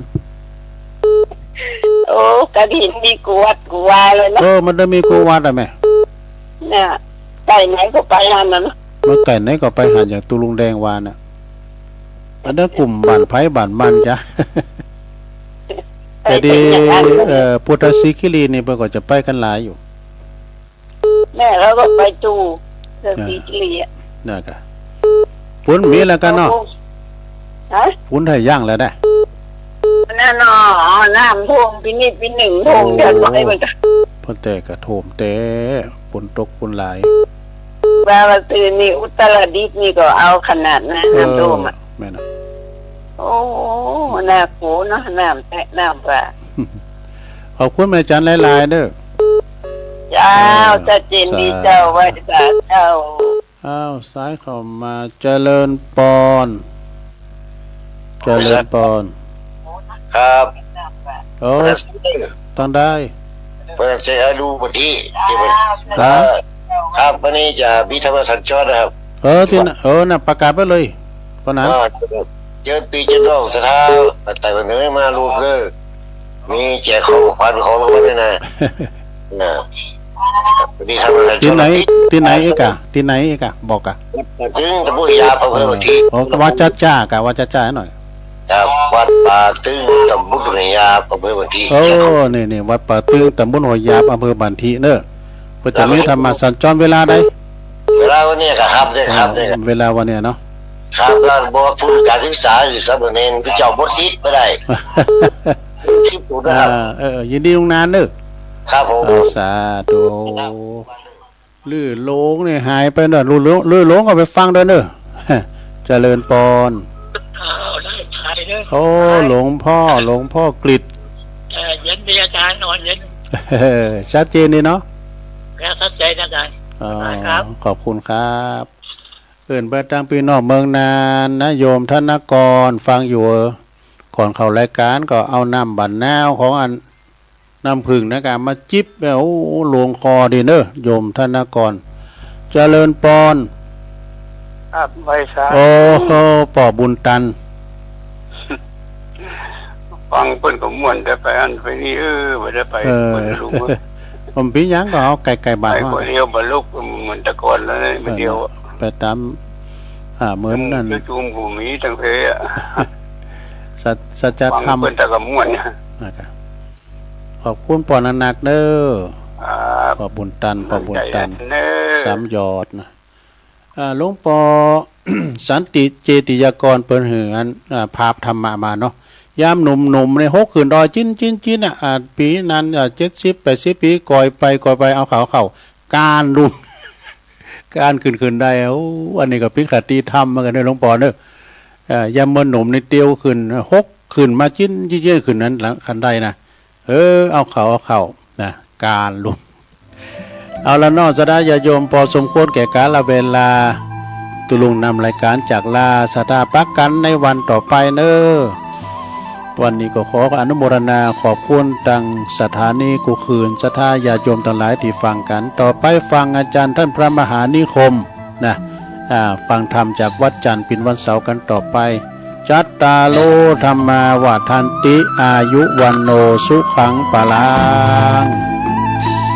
โอ้ กระถินมีกู้วัดกู้วาเลยเนาะ เออ มันได้มีกู้วัดอะแม่ เนี่ย ใก้ไหนก็ไปหั้นน่ะเนาะ มันใก้ไหนก็ไปหั้น อย่างตุ๊ลุงแดงว่าน่ะ อันนั้นกลุ่มบ้านไผบ้านมันจ้ะ แต่ดี เอ่อ พุทธศรีคิรีนี่เปิ้นก็จะไปกั๋นหลายอยู่ แม่เขาก็ไปตู้ พุทธศรีคิรีอะ นั่นกะ ฝนมีแล้วกั๋นเนาะ ฮะ ฝนไทยังแล้วได้ นั่นเนาะ น้ำท่วมปีนี้ปีหนึ่งท่วมเดือนไว้เหมือนกั๋น พอแต่กะท่วมแต่ ฝนตกฝนหลาย ว่าว่าซื่อนี่อุตรดิตถ์นี่ก็เอาขนาดนะ เออ น้ำท่วมอะ แม่นอะ โอ้ น่ากลัวเนาะ น้ำแตะน้ำว่า ขอบคุณแม่จันหลายๆ เด้อ เจ้า เออ ชัดเจนดีเจ้า สาธุ ไหว้สาเจ้า อ้าว สายเข้ามา เจริญปอน เจริญปอน ครับ โอ้ เปิดเสียง ตางใด เปิดเสียงให้ดูพื้นที่ที่มัน ครับ เอ่อ ครับ วันนี้จะมีธรรมสัญจรนะครับ เออ ตี้ไหน เออ น่ะ ประกาศไปเลย ปานนั้น อ่า เจิญปี้เจิญน้องศรัทธาใต้บ้านเหนือมาร่วมเด้อ มีแจกของขวัญของรางวัลด้วยนะ น่ะ ตี้ไหน ตี้ไหนอีกอะ ตี้ไหนอีกอะ บอกอะ ตึงตำบลหยาบ อำเภอบ้านถิ โอ้ ว่าจ๊าๆ กะ ว่าจ๊าๆ หน่อย ครับ วัดป่าตึง ตำบลหัวยาบ อำเภอบ้านถิ โอ้ นี่ๆ วัดป่าตึง ตำบลหัวยาบ อำเภอบ้านถิเนอะ เปิ้นจะมีธรรมสัญจรเวลาใด เวลาวันนี้กะครับ เนี่ยครับ เนี่ย เวลาวันนี้เนาะ ครับ แล้วบอกทุนการศึกษาอยู่สามเณร คือเจ้าหมดสิทธิ์บ่ได้ สิทธิ์ผมนะครับ อ่า เออ ยินดีลุงนานเนอะ ครับผม อ่า สาธุ ครับ ลือโลงนี่หายไปเนอะ ลือโลง ลือโลงก็ไปฟังด้วยเนอะ เจริญปอน อ้าว ได้ขายเนอะ โอ้ ขาย หลวงพ่อ หลวงพ่อกฤษ เอ่อ เย็นดีอาจารย์ นอนเย็น เออ ชัดเจนดีเนาะ ครับ ชัดเจนอาจารย์ อ๋อ สบายครับ ขอบคุณครับ เอิ้นไปตางปี้น้องเมืองนานนะ โยมธนกร ฟังอยู่เหรอ ก่อนเข้ารายก๋านก็เอาน้ำบ่านนาวของอันน้ำผึ้งนะกะมาจิบ โอ้ หลวงคอดีเน่อ โยมธนกร เจริญปอน ครับ ไหว้สา โอ้โห ป้อบุญตัน ฟังเปิ้นก็ม่วน แต่ไปอันไปนี่ เออ บ่ได้ไป เออ เปิ้นรู้ว่า บ่มีหยังก็เอาใก้ๆบ้าน ไป เฮา คนเดียวบ่ลุกเหมือนแต่ก่อนแล้วนะ เออ คนเดียว ไปต๋าม อ่า เหมือนนั่น จุ่มๆ บ่มีตังเพอะ สัจ สัจธรรม ฟังเปิ้นแต่ก็ม่วน นะครับ ขอบคุณป้อนักๆ เน่อ ครับ ป้อบุญตัน ป้อบุญตัน มั่นใจ๋เน่อ สามยอดนะ อ่า หลวงป้อ สันติเจติยากรเปิ้นหื้ออัน อ่า ภาพธรรมะมาเนาะ ยามหนุ่มๆ เนี่ย หกขึ้นดอยจิ๊นๆๆ อ่ะ อ่า ปี๋นั้น อ่า เจ็ดสิบ แปดสิบ ปี๋ ก่อยไป ก่อยไป เอาเข้า เข้า ก้านลุ่ม ก้านขึ้น ขึ้นได้ โอ้ อันนี้ก็เป๋นคติธรรมเหมือนกั๋นเน่อ หลวงป้อเน่อ เอ่อ ยามเมื่อหนุ่มนี่เตียวขึ้น หกขึ้นมาจิ๊นๆ ขึ้นนั้นหลังคันไดนะ เออ เอาเข้า เอาเข้า นะ ก้านลุ่ม เอาละเนาะ ศรัทธาญาติโยม ปอสมควรแก่กาลเวลา ตุ๊ลุงนำรายก๋านจากลา ศรัทธาปะกั๋นในวันต่อไปเน่อ วันนี้ก็ขออนุโมทนาขอบคุณตังศรัทธานี้กู้คืน ศรัทธาญาติโยมตังหลายตี้ฟังกั๋น ต่อไปฟังอาจ๋ารย์ต้านพระมหานิคมนะ อ่า ฟังธรรมจากวัดจันทร์เป๋นวันเสาร์กั๋นต่อไป จัตตาโร ธัมมา วัฑฒันติ อายุ วัณโณ สุขัง พลัง